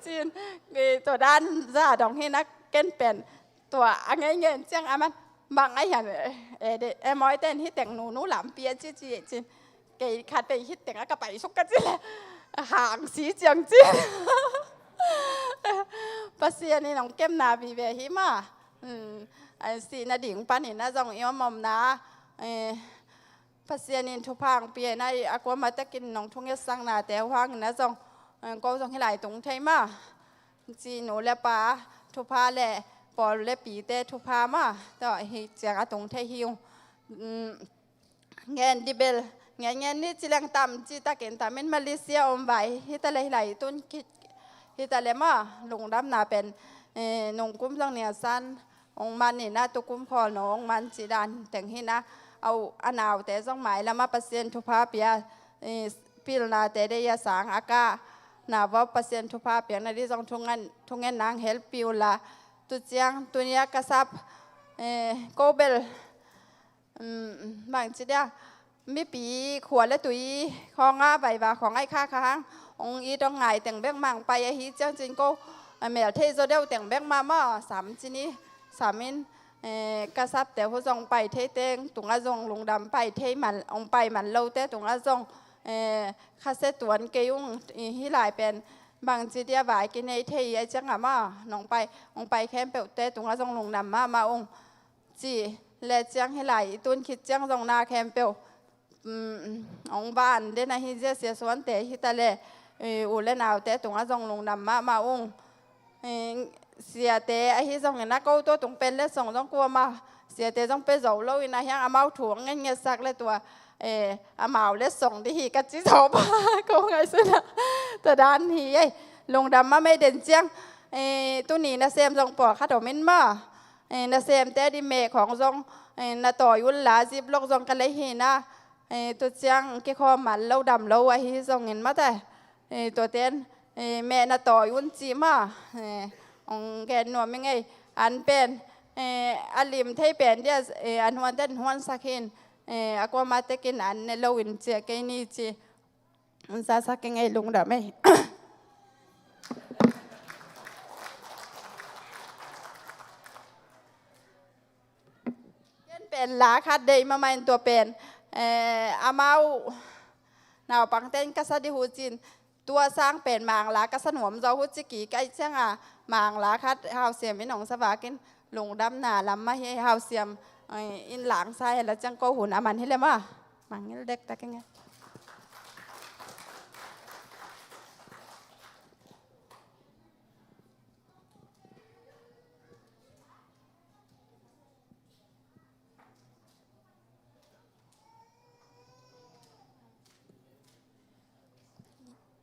Cin, eh, tua dan za dong hi na ken pen. Tua a ngei ngen ciang a man. Bang a hian, eh, eh, de, eh, mawi ten hi teng nunu lampi a ci ci cin. Kei khat pei hit teng a ka pai suk ka ci le. Hang si ciang ci. Pasian in ong kemna vive hi ma. Hmm, a si na ding panin a zong i om omna. Eh, Pasian in thupha ang pia na i a kuama takin nong thunget sakna te huang na zong. Eh, ko zong hi lai tung thei ma. Ci nu le pa thupha le pawl le pite thupha ma. Tawh hi ciang a tung thei hi ung. Hmm, ngen di bel, ngen ngen ni ci leng tam ci takin tamin Malaysia om vai, hi ta le hi lai tun khit, hi ta le ma, lungdamna pen, eh, nung kum zong Niang San, ong man ni na tu kum khawl no, ong man ci dan teng hi na, au, a naute zong mai lama Pasian thupha pia, eh, pilna te de ya sang a ka, na vau Pasian thupha pia na di zong thungen, thungen nang help piu la, tu ciang, tu nia ka sap, eh, ko bel, um, bang ci dia, mipi khua le tui khawng a vaiva khawng ai kha kha hang, ong it ong ngai teng bek mang pai ahi ciang cin ko, a mel thei zo deuh teng bek ma maw, sam ci ni, sam in, eh, ka sapte hu zong pai thei teng, tunga zong lungdam pai thei man, ong pai man lo te tunga zong, eh, kha se tuan kei ung, i hi lai pen, bang ci dia vai ki nei thei ai ciang a maw, nong pai, ong pai khempeuh te tunga zong lungdam ma ma ung. Ci le ciang hi lai, i tun khit ciang zong na khempeuh, um, ong van den ahi zia sia suante hi ta le, eh, u le naute tunga zong lungdam ma ma ung. Eh, siate ahi zong in a ko tua tung pen le song zong kuama, siate zong pe zo lo in a hiang amau thu ong ngen nget sak le tua, eh, amau le song di hi ka ci zo pa, ko ngai suna. Tua dan hi ei, lungdam ma mei den ciang, Eh, tuni nasem zong pawlkhat om in maw. Eh, nasemte di meh khawng zong, eh, na tawi un la, ziplock zong ka lei hi na. Eh, tu ciang kikhawm man lo dam lo ahi zongin mate. Eh, tuaten, eh, meh na tawi un ci maw. Eh, hong gen nuam i ngei. An pen, eh, a lim thei pen dia, eh, an huan ten huan sak hin. Eh, a kuama tekin an ne lo in cia kei ni ci. An sa sak i ngei, lungdam ei. Ken pen la khat dei mamain tua pen, eh, amau naupang ten ka sa di hucin, tua sang pen mangla ka sa nuam zo huci ki kai cianga mangla khat hausiam in hong sa vakin lungdamna lam mah hi hausiam, eh, in lang sa hela ciang ko hun a man hi le maw. Mangngilh dektak i ngei.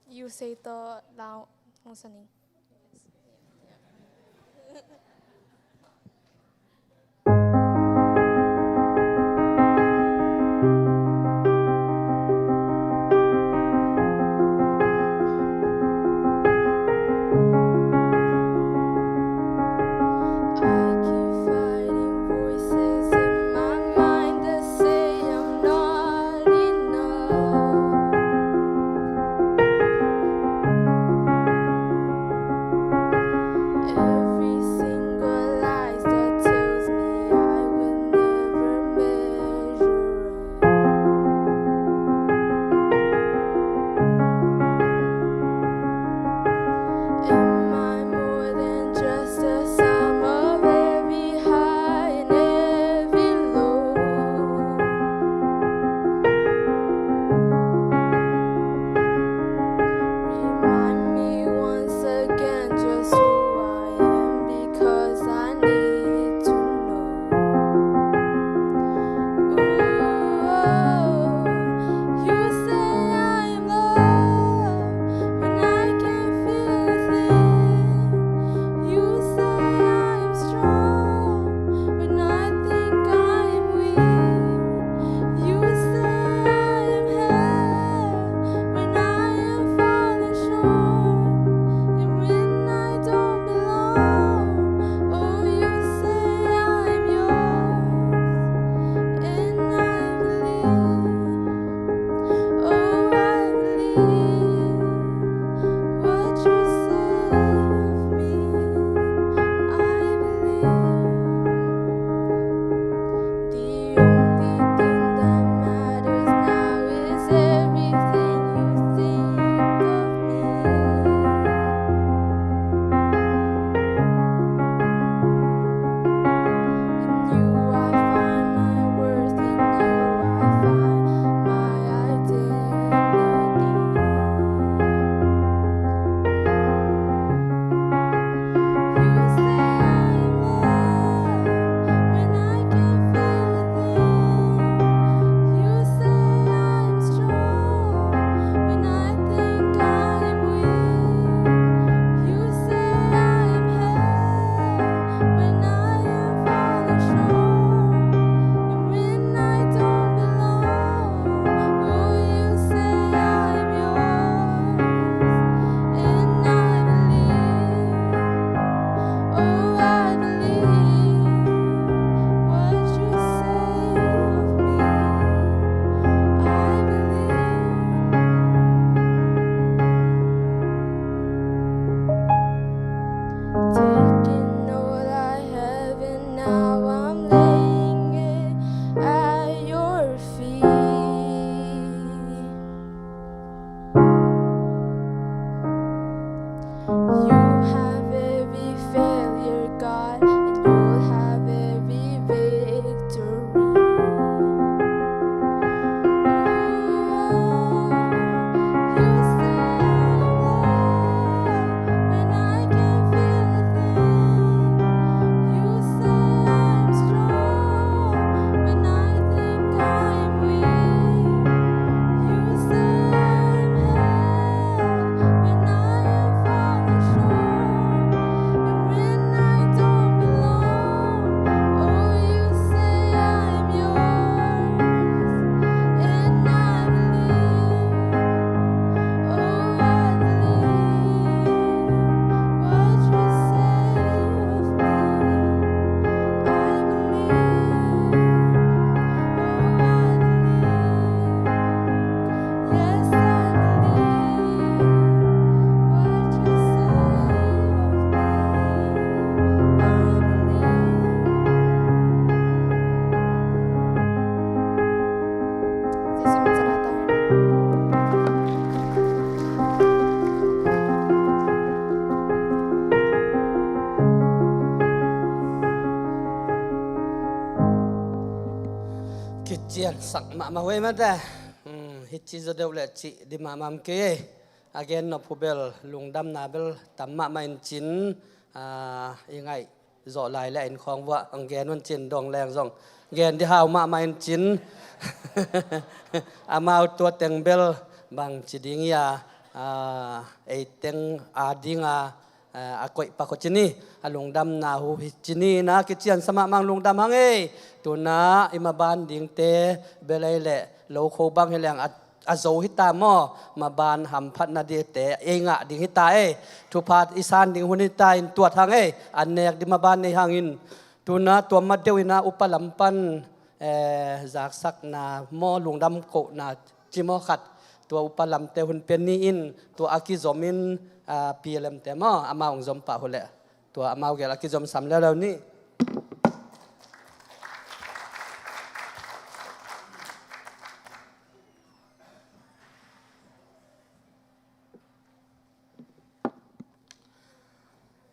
You say to lao, Hong Saning. Sak mahmah huai mate. Hmm, hici zaw deuh le cih di mahmah kei ei. A gen nop hu bel lungdamna bel tam mahmah in cin, ah, i ngaih zawh lai le a inn khawng vuah ang gen un cin dong leng zong gen di hau mahmah in cin. Amau tua teng bel bang ci ding ia, ah, ei teng a ding a, eh, a koih pak uh ci ni, a lungdamna hu hi ci ni na kician sa mahmah lungdam hang ei. Tuna i maban dingte bel ei le lo kho bang hi leng a, a zo hi ta maw, maban hamphatna dingte ei ngah ding hi ta ei. Thupha i san ding hun hi ta in tuat hang ei, a nek di maban nei hangin. Tuna tua ma deuh ina upa lam pan, eh, zaksakna maw lungdam kohna ci maw khat, tua upa lamte hun pia ni in, tua a kizom in, ah, P L M te maw, amau hong zom pah hu leh, tua amau gel a kizom sam leuleu ni.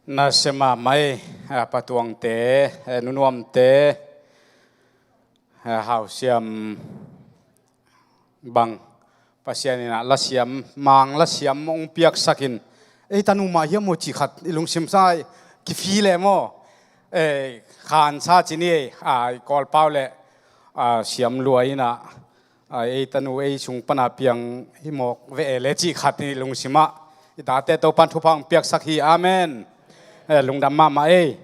Nasia mahmah ei, ah, patuangte, eh, nunuamte, eh, hausiam bang Pasian inah lasiam, mang lasiam hong piaksakin, ei tanu mah hiam maw cih khat i lungsim sa kifi leh maw, eh, khansa ci ni ei, ah, i Kawlpau leh, ah, siam lua inah, ah, ei tanu ei sung pana piang hi mawk ve e le cih khat i lungsimah i tate Topan thupha hong piaksak hi. Amen. Eh, lungdam mahmah ei.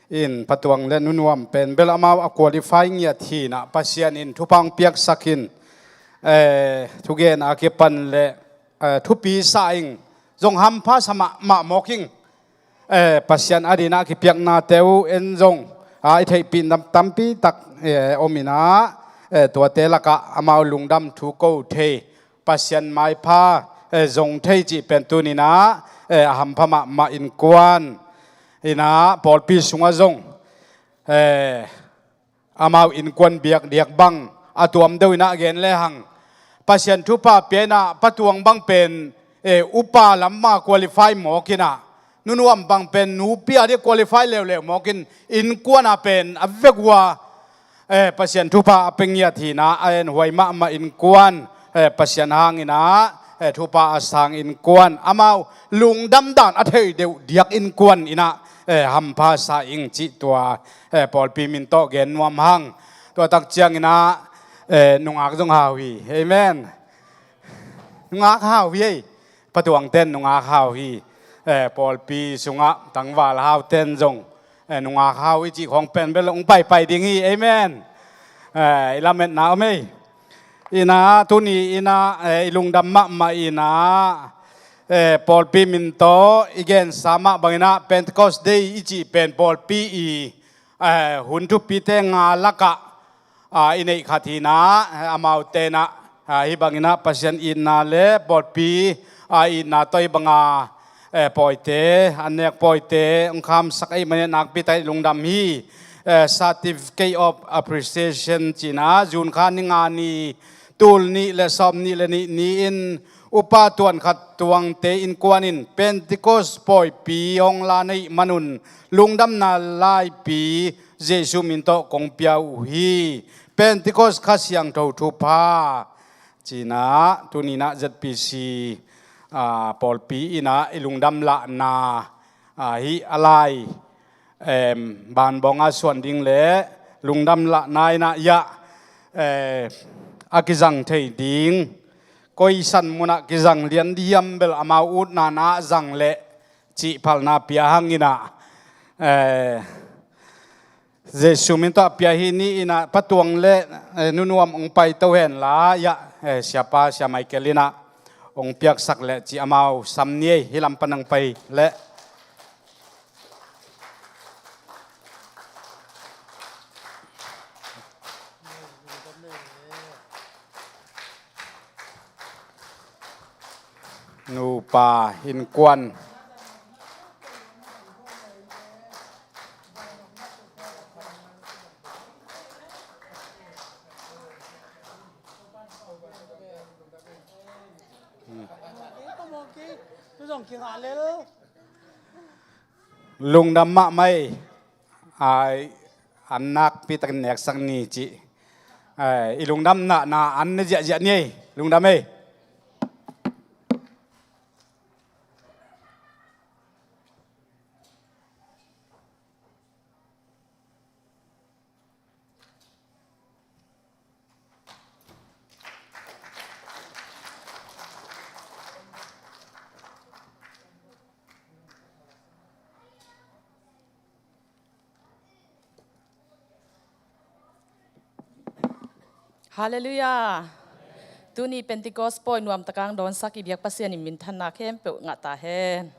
In patuang le nunuam pen bel amau a qualify ngiat hinah Pasian in thupha hong piaksakin, eh, thugen a kipan le, eh, thupi sa ing, zong hampha sa mahmah mawk ing. Eh, Pasian a dinah kipiaknate uh en zong, ah, i theihpih nam tampi tak, eh, om inah, eh, tuate lakah amau lungdam thu ko thei, Pasian maipha, eh, zong thei cih pen tuninah, eh, a hampha mahmah innkuan inah pawlpi sungah zong, eh, amau innkuan biakdiak bang a tuam deuh inah gen lehang, Pasian thupha pia inah patuang bang pen, eh, upa lam mah qualify mawk inah, nunuam bang pen nupi a dia qualify leuleu mawkin, innkuan a pen a vek uh a, eh, Pasian thupha a pia ngiat hinah a en huai mahmah innkuan, eh, Pasian hang inah, eh, thupha a sang innkuan, amau lungdam dan a thei deuh diak innkuan inah, eh, hampha sa ing cih tua, eh, pawlpi min tawh gen nuam hang. Tua tak ciang inah, eh, nungak zong hau hi. Amen. Nungak hau hi ei. Patuangten nungak hau hi. Eh, pawlpi sungah tangval haute'n zong, eh, nungak hau i cih khawng pen bel hong paipai ding hi. Amen. Eh, i lametna om ei. Inah tuni inah, eh, i lungdam mahmah inah, eh, pawlpi min tawh i gensa mah bang inah Pentecost Day i cih pen pawlpi i, eh, hun thupite nga lakah, ah, i neih khat hinah, eh, amaute inah, ah, hih bang inah Pasian itna le pawlpi, ah, itna tawh hih banga, eh, pawite, an nek pawite hong khamsak ahih manin nakpi tak i lungdam hi. Eh, Certificate of Appreciation ci inah June kha ni nga ni, tul nih le sawm nih le nih ni-in upa tuan khat tuangte innkuan in Pentecost pawipi hong la na hih manun lungdamna laipi Jesu min tawh kong pia uh hi. Pentecost Kha Siangtho thupha ci inah tuni inah Z P C, ah, pawlpi inah i lungdam lahna, ah, hih a lai, em, banbawng a suan ding le lungdam lahna inah iah, eh, a kizang thei ding, koi san munah kizang lian di hiam bel amau utna na zang leh cih phalna pia hang inah, eh, Jesu min tawh a pia hi ni inah patuang le, eh, nunuam hong paito hen la iah, eh, siapa sia Michael inah hong piaksak leh cih amau sam ni ei, hih lam pan hong pai leh. Nupa innkuan. Lungdam mahmah ei. Ai, an nakpi takin neksak ni cih Eh, i lungdamna na an ne ziahziah ni ei. Lungdam ei. Halleluiah. Tuni Pentecost pawi nuamtaka ang dawnsak i biak Pasian in minthanna khempeuh ngah ta hen.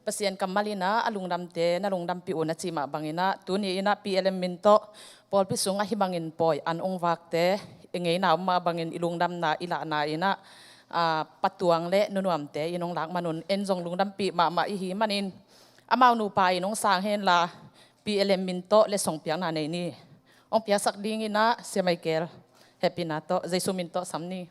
Pasian kammal in ah a lungdamte na lungdampih un a cih mah bangin ah, tuni in ah P L M min tawh pawlpi sungah hih bangin pawi an ong vakte i ngeina om mah bangin i lungdamna i lahna in ah, aa, patuang le nunuamte in ong lak man un, en zong lungdampih mahmah i hi manin amau nupa in ong sang henla, P L M min tawh letsong piakna nei ni. Ong piaksak dingin ah Sia Michael hehpihna tawh Jesu min tawh sam ni.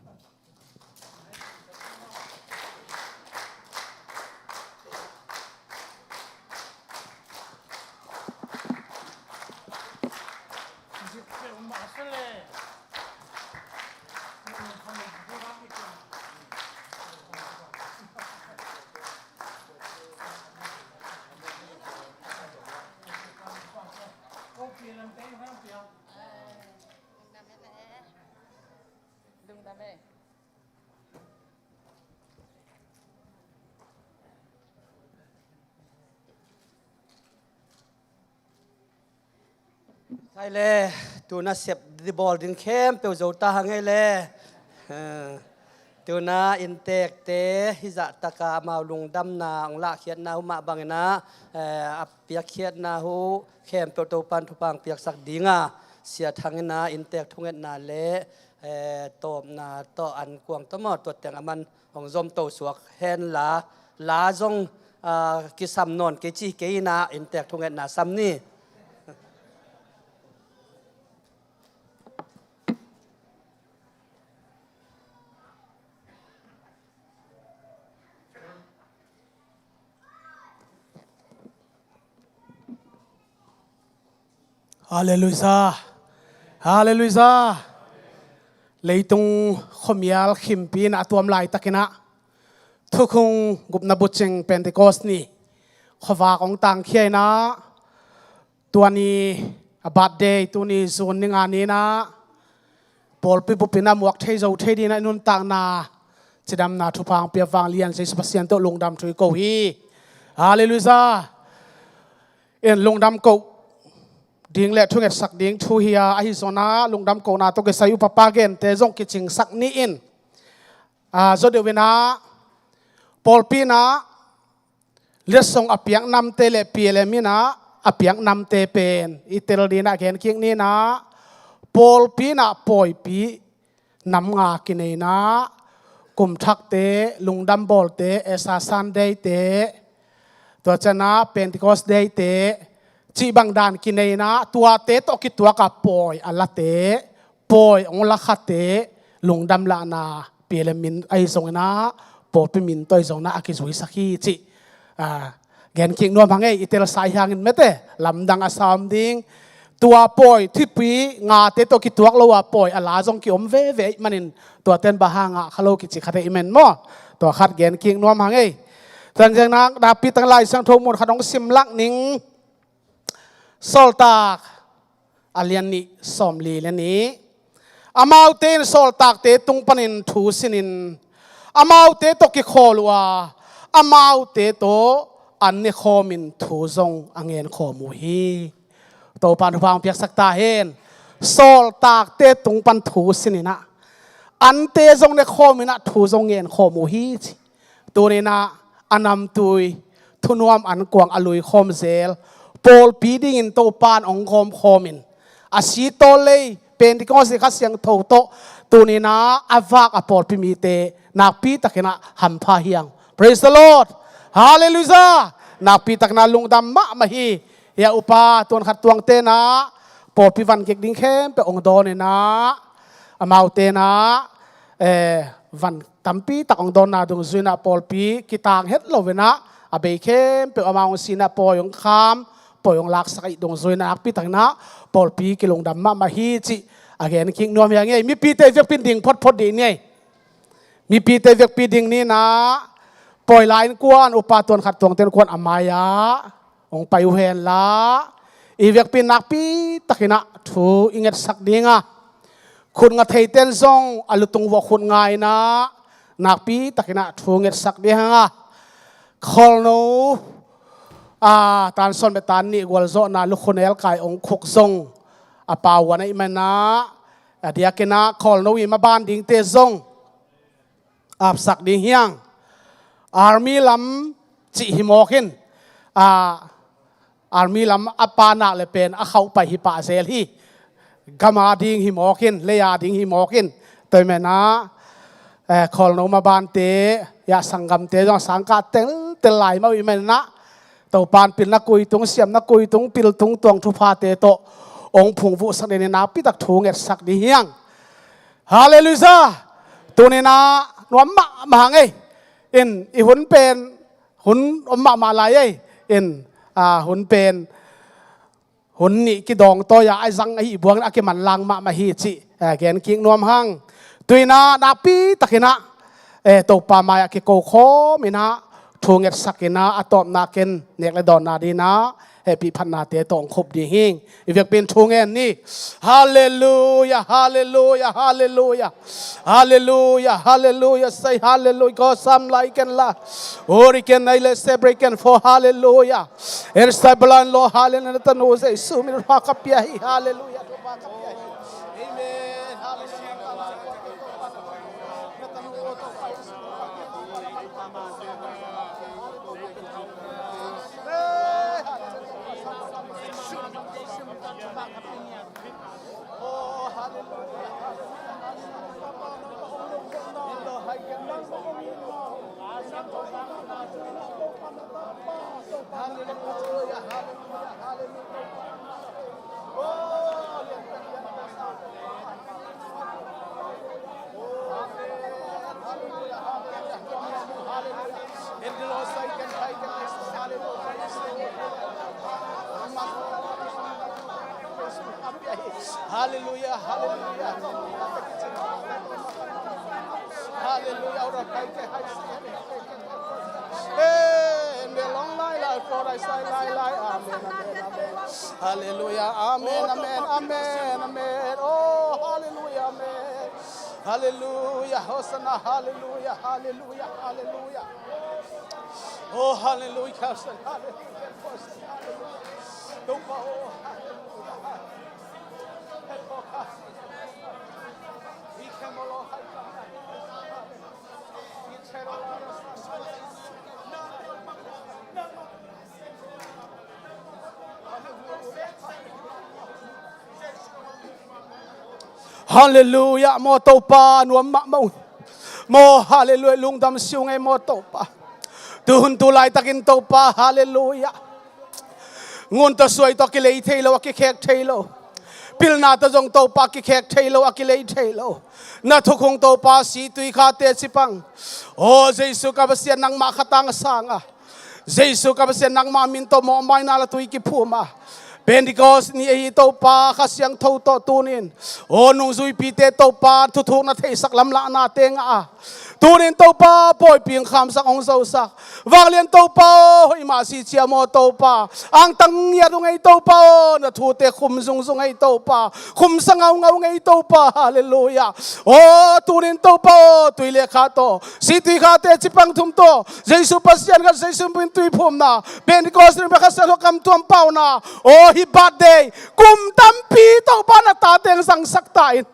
Khai le, tuna sep di bawl ding khempeuh zo ta hang ei le. Eh, tuna inntekte hih zahtaka amau lungdamna ong lahkhiatna uh mah bangin ah, eh, a piakkhiatna uh khempeuh Topan thupha ong piaksak dinga, Sia Thang in ah inntek thungetna le, eh, tawpna tawh an kuang tawh maw, tua teng aman ong zom to suak henla, la zong, ah, kisam nawn kei ci kei in ah inntek thungetna sam ni. Halleluiah. Halleluiah. Leitung khuamial khimpi in ah a tuam laitakin ah, thukhun gupna bucing Pentecost ni khuavak ong tangkhia in ah, tua ni a birthday, tuni June ni nga ni in ah pawlpi bup in ah muak thei zo thei dingin ah i nuntakna cidamna thupha ong pia vanglian Jesu Pasian tawh lungdam thu i ko hi. Halleluiah. In lungdam koh ding le thungetsak ding thu hi a, ahi zongin ah lungdam kohna tawh kisai upapa gente zong kicingsak ni in, ah, zaw deuh in ah pawlpi in ah letsong a piak namte le P L M in ah a piak namte pen i tel dingin ah genkik ni in ah, pawlpi in ah pawipi nam nga kinei in ah, kumthakte, lungdam bawlte, Easter Sunday te, tua ciangin ah Pentecost Day te cih bang dan kinei in ah, tuate tawh kituak a pawi a late, pawi ong lakhate lungdam lahna P L M min ahi zongin ah, pawlpi min tawh ahi zongin ah a kizuisak hi cih, ah, genkik nuam hang ei. I telsa hi hangin mete, lamdang a sa om ding. Tua pawi, thupi ngate tawh kituak lo a pawi a la zong kiom veve ahih manin, tuaten bang hang ngah kha lo kici khat ei i men maw. Tua khat genkik nuam hang ei. Tua ciangin ah nakpi takin Lai Siangtho mun khat ong sim lak ning. Sawltak a lian nih, sawmli le nih. Amaute in sawltakte tung panin thu sinin, amaute tawh kikhawl uh a, amaute tawh an ne khawmin thu zong a ngen khawm uh hi. Topan thupha ong piaksak ta hen. Sawltakte tung pan thu sinin ah, ante zong ne khawmin ah thu zong ngen khawm uh hi ci. Tuni in ah a namtui, thunuam ankuang a lui khawm zel pawlpi dingin Topan ong gawm khawmin, a si tawl lei Pentecost Kha Siangtho tawh tuni in ah a vak a pawlpi mite nakpi takin ah hampha hi hang. Praise the Lord. Halleluiah. Nakpi takin ah lungdam mahmah hi. Hia upa tuan khat tuangte in ah pawlpi van kik ding khempeuh ong dawn in ah, amaute in ah, eh, van tampi tak ong dawnna dungzui in ah pawlpi kitang het lo in ah, a bei khempeuh amau ong si in ah pawi ong kham, pawi ong laksak ahih dungzui in ah nakpi takin ah pawlpi kilungdam mahmah hi cih A gen kik nuam hi a ngei. Mipite vekpi in ding photphot dih ni ei. Mipite vekpi ding ni na. Pawi lai in kuan upa tuan khat tuang ten kuan a mai-ah hong pai uh hen la. I vekpi in nakpi takin ah thu i ngetsak ding a, khut nga thei ten zong a lutung vuah khut nga in ah nakpi takin ah thu ngetsak ding hang a, Kholno a, tan sawn beh tan nih gualzawhna lukhunel kai ong khuk zong a pau a neih man ah, a diakin ah Kholno i maban dingte zong apsak ding hi hang. Army lam cih hi mawk in, a, army lam a pa nak le pen a khauh pai hi pah zel hi. Gam a ding hi mawk in, lei a ding hi mawk in, tua ahih man ah, eh, Kholno mabante, ya sanggamte zong a sangkah teltel lai mah uh ahih man ah, Topa in pilna kul tung, siamna kul tung, pil tung tuang thuphate tawh ong phungvuhsak ding in nakpi tak thu ngetsak ding hi hang. Halleluiah. Tuni in ah nuam mahmah hang ei. In i hun pen hun om mahmah lai ei. In, a, hun pen hun nih kidawng tawi-a a zang ahih buangin a kimanlang mahmah hi cih, eh, gen kik nuam hang. Tuni in ah nakpi takin ah, eh, Topa mai-ah kiko khawm in ah thu ngetsak in ah a tawpna ken nek le dawnna ding in ah hehpih phatnate tawh ong khup ding hi. I vekpi in thu ngen ni. Halleluiah, halleluiah, halleluiah. Halleluiah, halleluiah, say halleluiah. Ko sam lai ken la. Ori ken nai le sebre ken fo, halleluiah. Er sai balan lo, halleluiah. Tanu Jesu min pha ka pia hi, halleluiah. Amen. Halleluiah. Halleluiah, halleluiah. Halleluiah. Amen. Long lai lai, for I say lai lai. Amen, amen, amen. Halleluiah. Amen, amen, amen, amen. Oh, halleluiah, amen. Halleluiah. Hosanna. Halleluiah, halleluiah, halleluiah. Oh, halleluiah. Hosanna. Halleluiah. Hosanna. Halleluiah. Topa, oh, halleluiah. Halleluiah, maw Topa, nuam mahmah un. Maw, halleluiah, lungdam si ung ei maw Topa. Tuhun tu laitakin Topa, halleluiah. Ngun tawh suai tawh a kilei thei lo, a kikhek thei lo. Pilna tawh zong Topa a kikhek thei lo, a kilei thei lo. Na thukhun Topa si tui kha teci pang. Aw Jesu ka Pasian, nangmah khatang a sang a, Jesu ka Pasian, nangmah min tawh mawhmaina la tui kiphum a, Pentecost ni ahi Topa Kha Siangtho tawh tunin, aw nungzuipite Topa thuthukna theisak lamlahnate ngah a, tunin Topa pawipi hong khamsak, hong zosak. Vanglian Topa aw, hoih mah si cia maw Topa. Angtang ngiat ung ei Topa aw, na thute khum zungzung ei Topa. Khumsa ngaungau ung ei Topa, halleluiah. Aw, tunin Topa aw, tui le kha tawh, si tui kha teci pang thum tawh, Jesu Pasian khat, Jesu min tui phumna, Pentecost ni Kha Siangtho kamtuam pauna. Aw, hih birthday kum tampi Topa na tate hong zangsak ta in.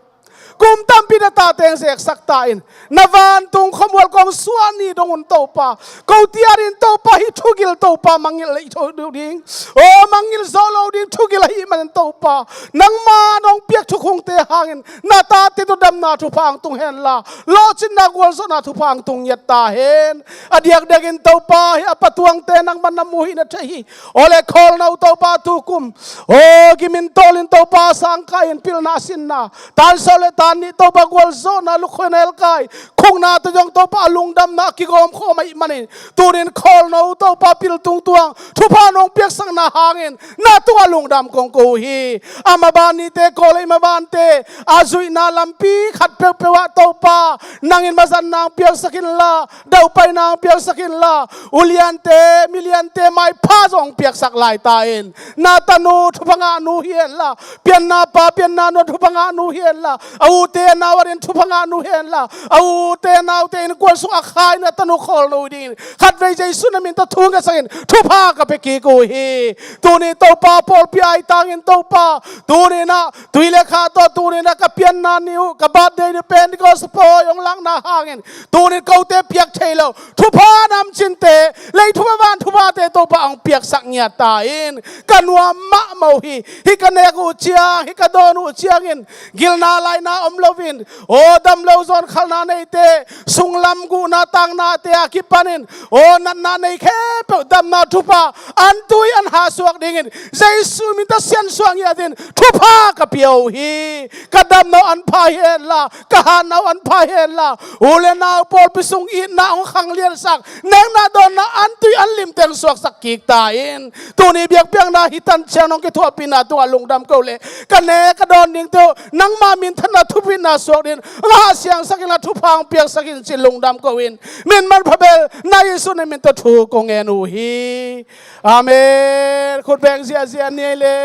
Kum tampi na tate hong zeksak ta in. Na vantung khuamual kong suah ni dong un Topa. Ko tiarin Topa hih thugil Topa mangngilh lei tho ding. Aw, mangngilh zawh lo ding thugil ahih manin Topa, nangma nong piak thukhungte hangin na tate tawh damna thupha hong tung hen la, lawhcinna gualzawhna thupha hong tung ngiat ta hen. A diakdiakin Topa hih a patuangte nangma na mu hi, na thei hi. Aw le Kholno Topa tukum, aw gimin tawlin Topa sangkah in pilna sinna, tansau le Anih Topa gualzawhna, lukhuina, elkai khukna tawh zong Topa a lungdamna a kigawm khawm ahih manin, tunin khawlno Topa pil tungtuang thupha nong piaksakna hangin na tungah lungdam kong ko uh hi. A maban nite, Kawlei mabante a zuihna lampi khat peuhpeuh ah Topa nangin mazatna hong piaksak inla, daupaina hong piaksak inla, uliante, miliante maipha zong hong piaksak lai ta in. Na tanu thupha ngahnu hi henla, pianna pa, pianna nu thupha ngahnu hi henla, a ute a nau adingin thupha ngahnu hi henla, a ute a naute innkuan sung a khaina tanu khawlno dingin khatvei Jesu na min tawh thu ngetsakin thupha ka pia kik uh hi. Tuni Topa pawlpi ai tangin Topa, tuninah tui le kha tawh tuninah ka pianna ni uh, ka birthday ni uh, Pentecost pawi hong lakna hangin tunin kote piak thei lo thupha namcinte, lei thupha van thuphate Topa hong piaksak ngiat ta in. Ka nuam mahmah uh hi. Hih ka nek uh ciang, hih ka dawn uh ciangin gilna laina om loin, aw, dam lo zawnkhalna neite, sunglam guhna tangnate a kipanin, aw, natna nei khempeuh damna thupha an tui an ha suak dingin Jesu min tawh siansuah ngiatin thupha ka pia uh hi. Ka damna uh an pha hi henla, ka hatna uh an pha hi henla, u le nau pawlpi sung itna hong khangliansak, nekna dawnna an tui an limteng suaksak kik ta in. Tuni biakpiakna hih tan ciang nong kithuahpihna tungah lungdam ko leh, ka nek ka dawn dingte uh nangma minthanna thupitna suak dingin ngah siangsak inla thupha hong piaksak in ci lungdam ko in, min manpha bel na Jesu na min tawh thu kong ngen uh hi. Amen. Khut beng ziahziah ni ei le.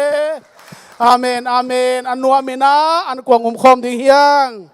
Amen, amen. A nuam inah an kuang um khawm ding hiang.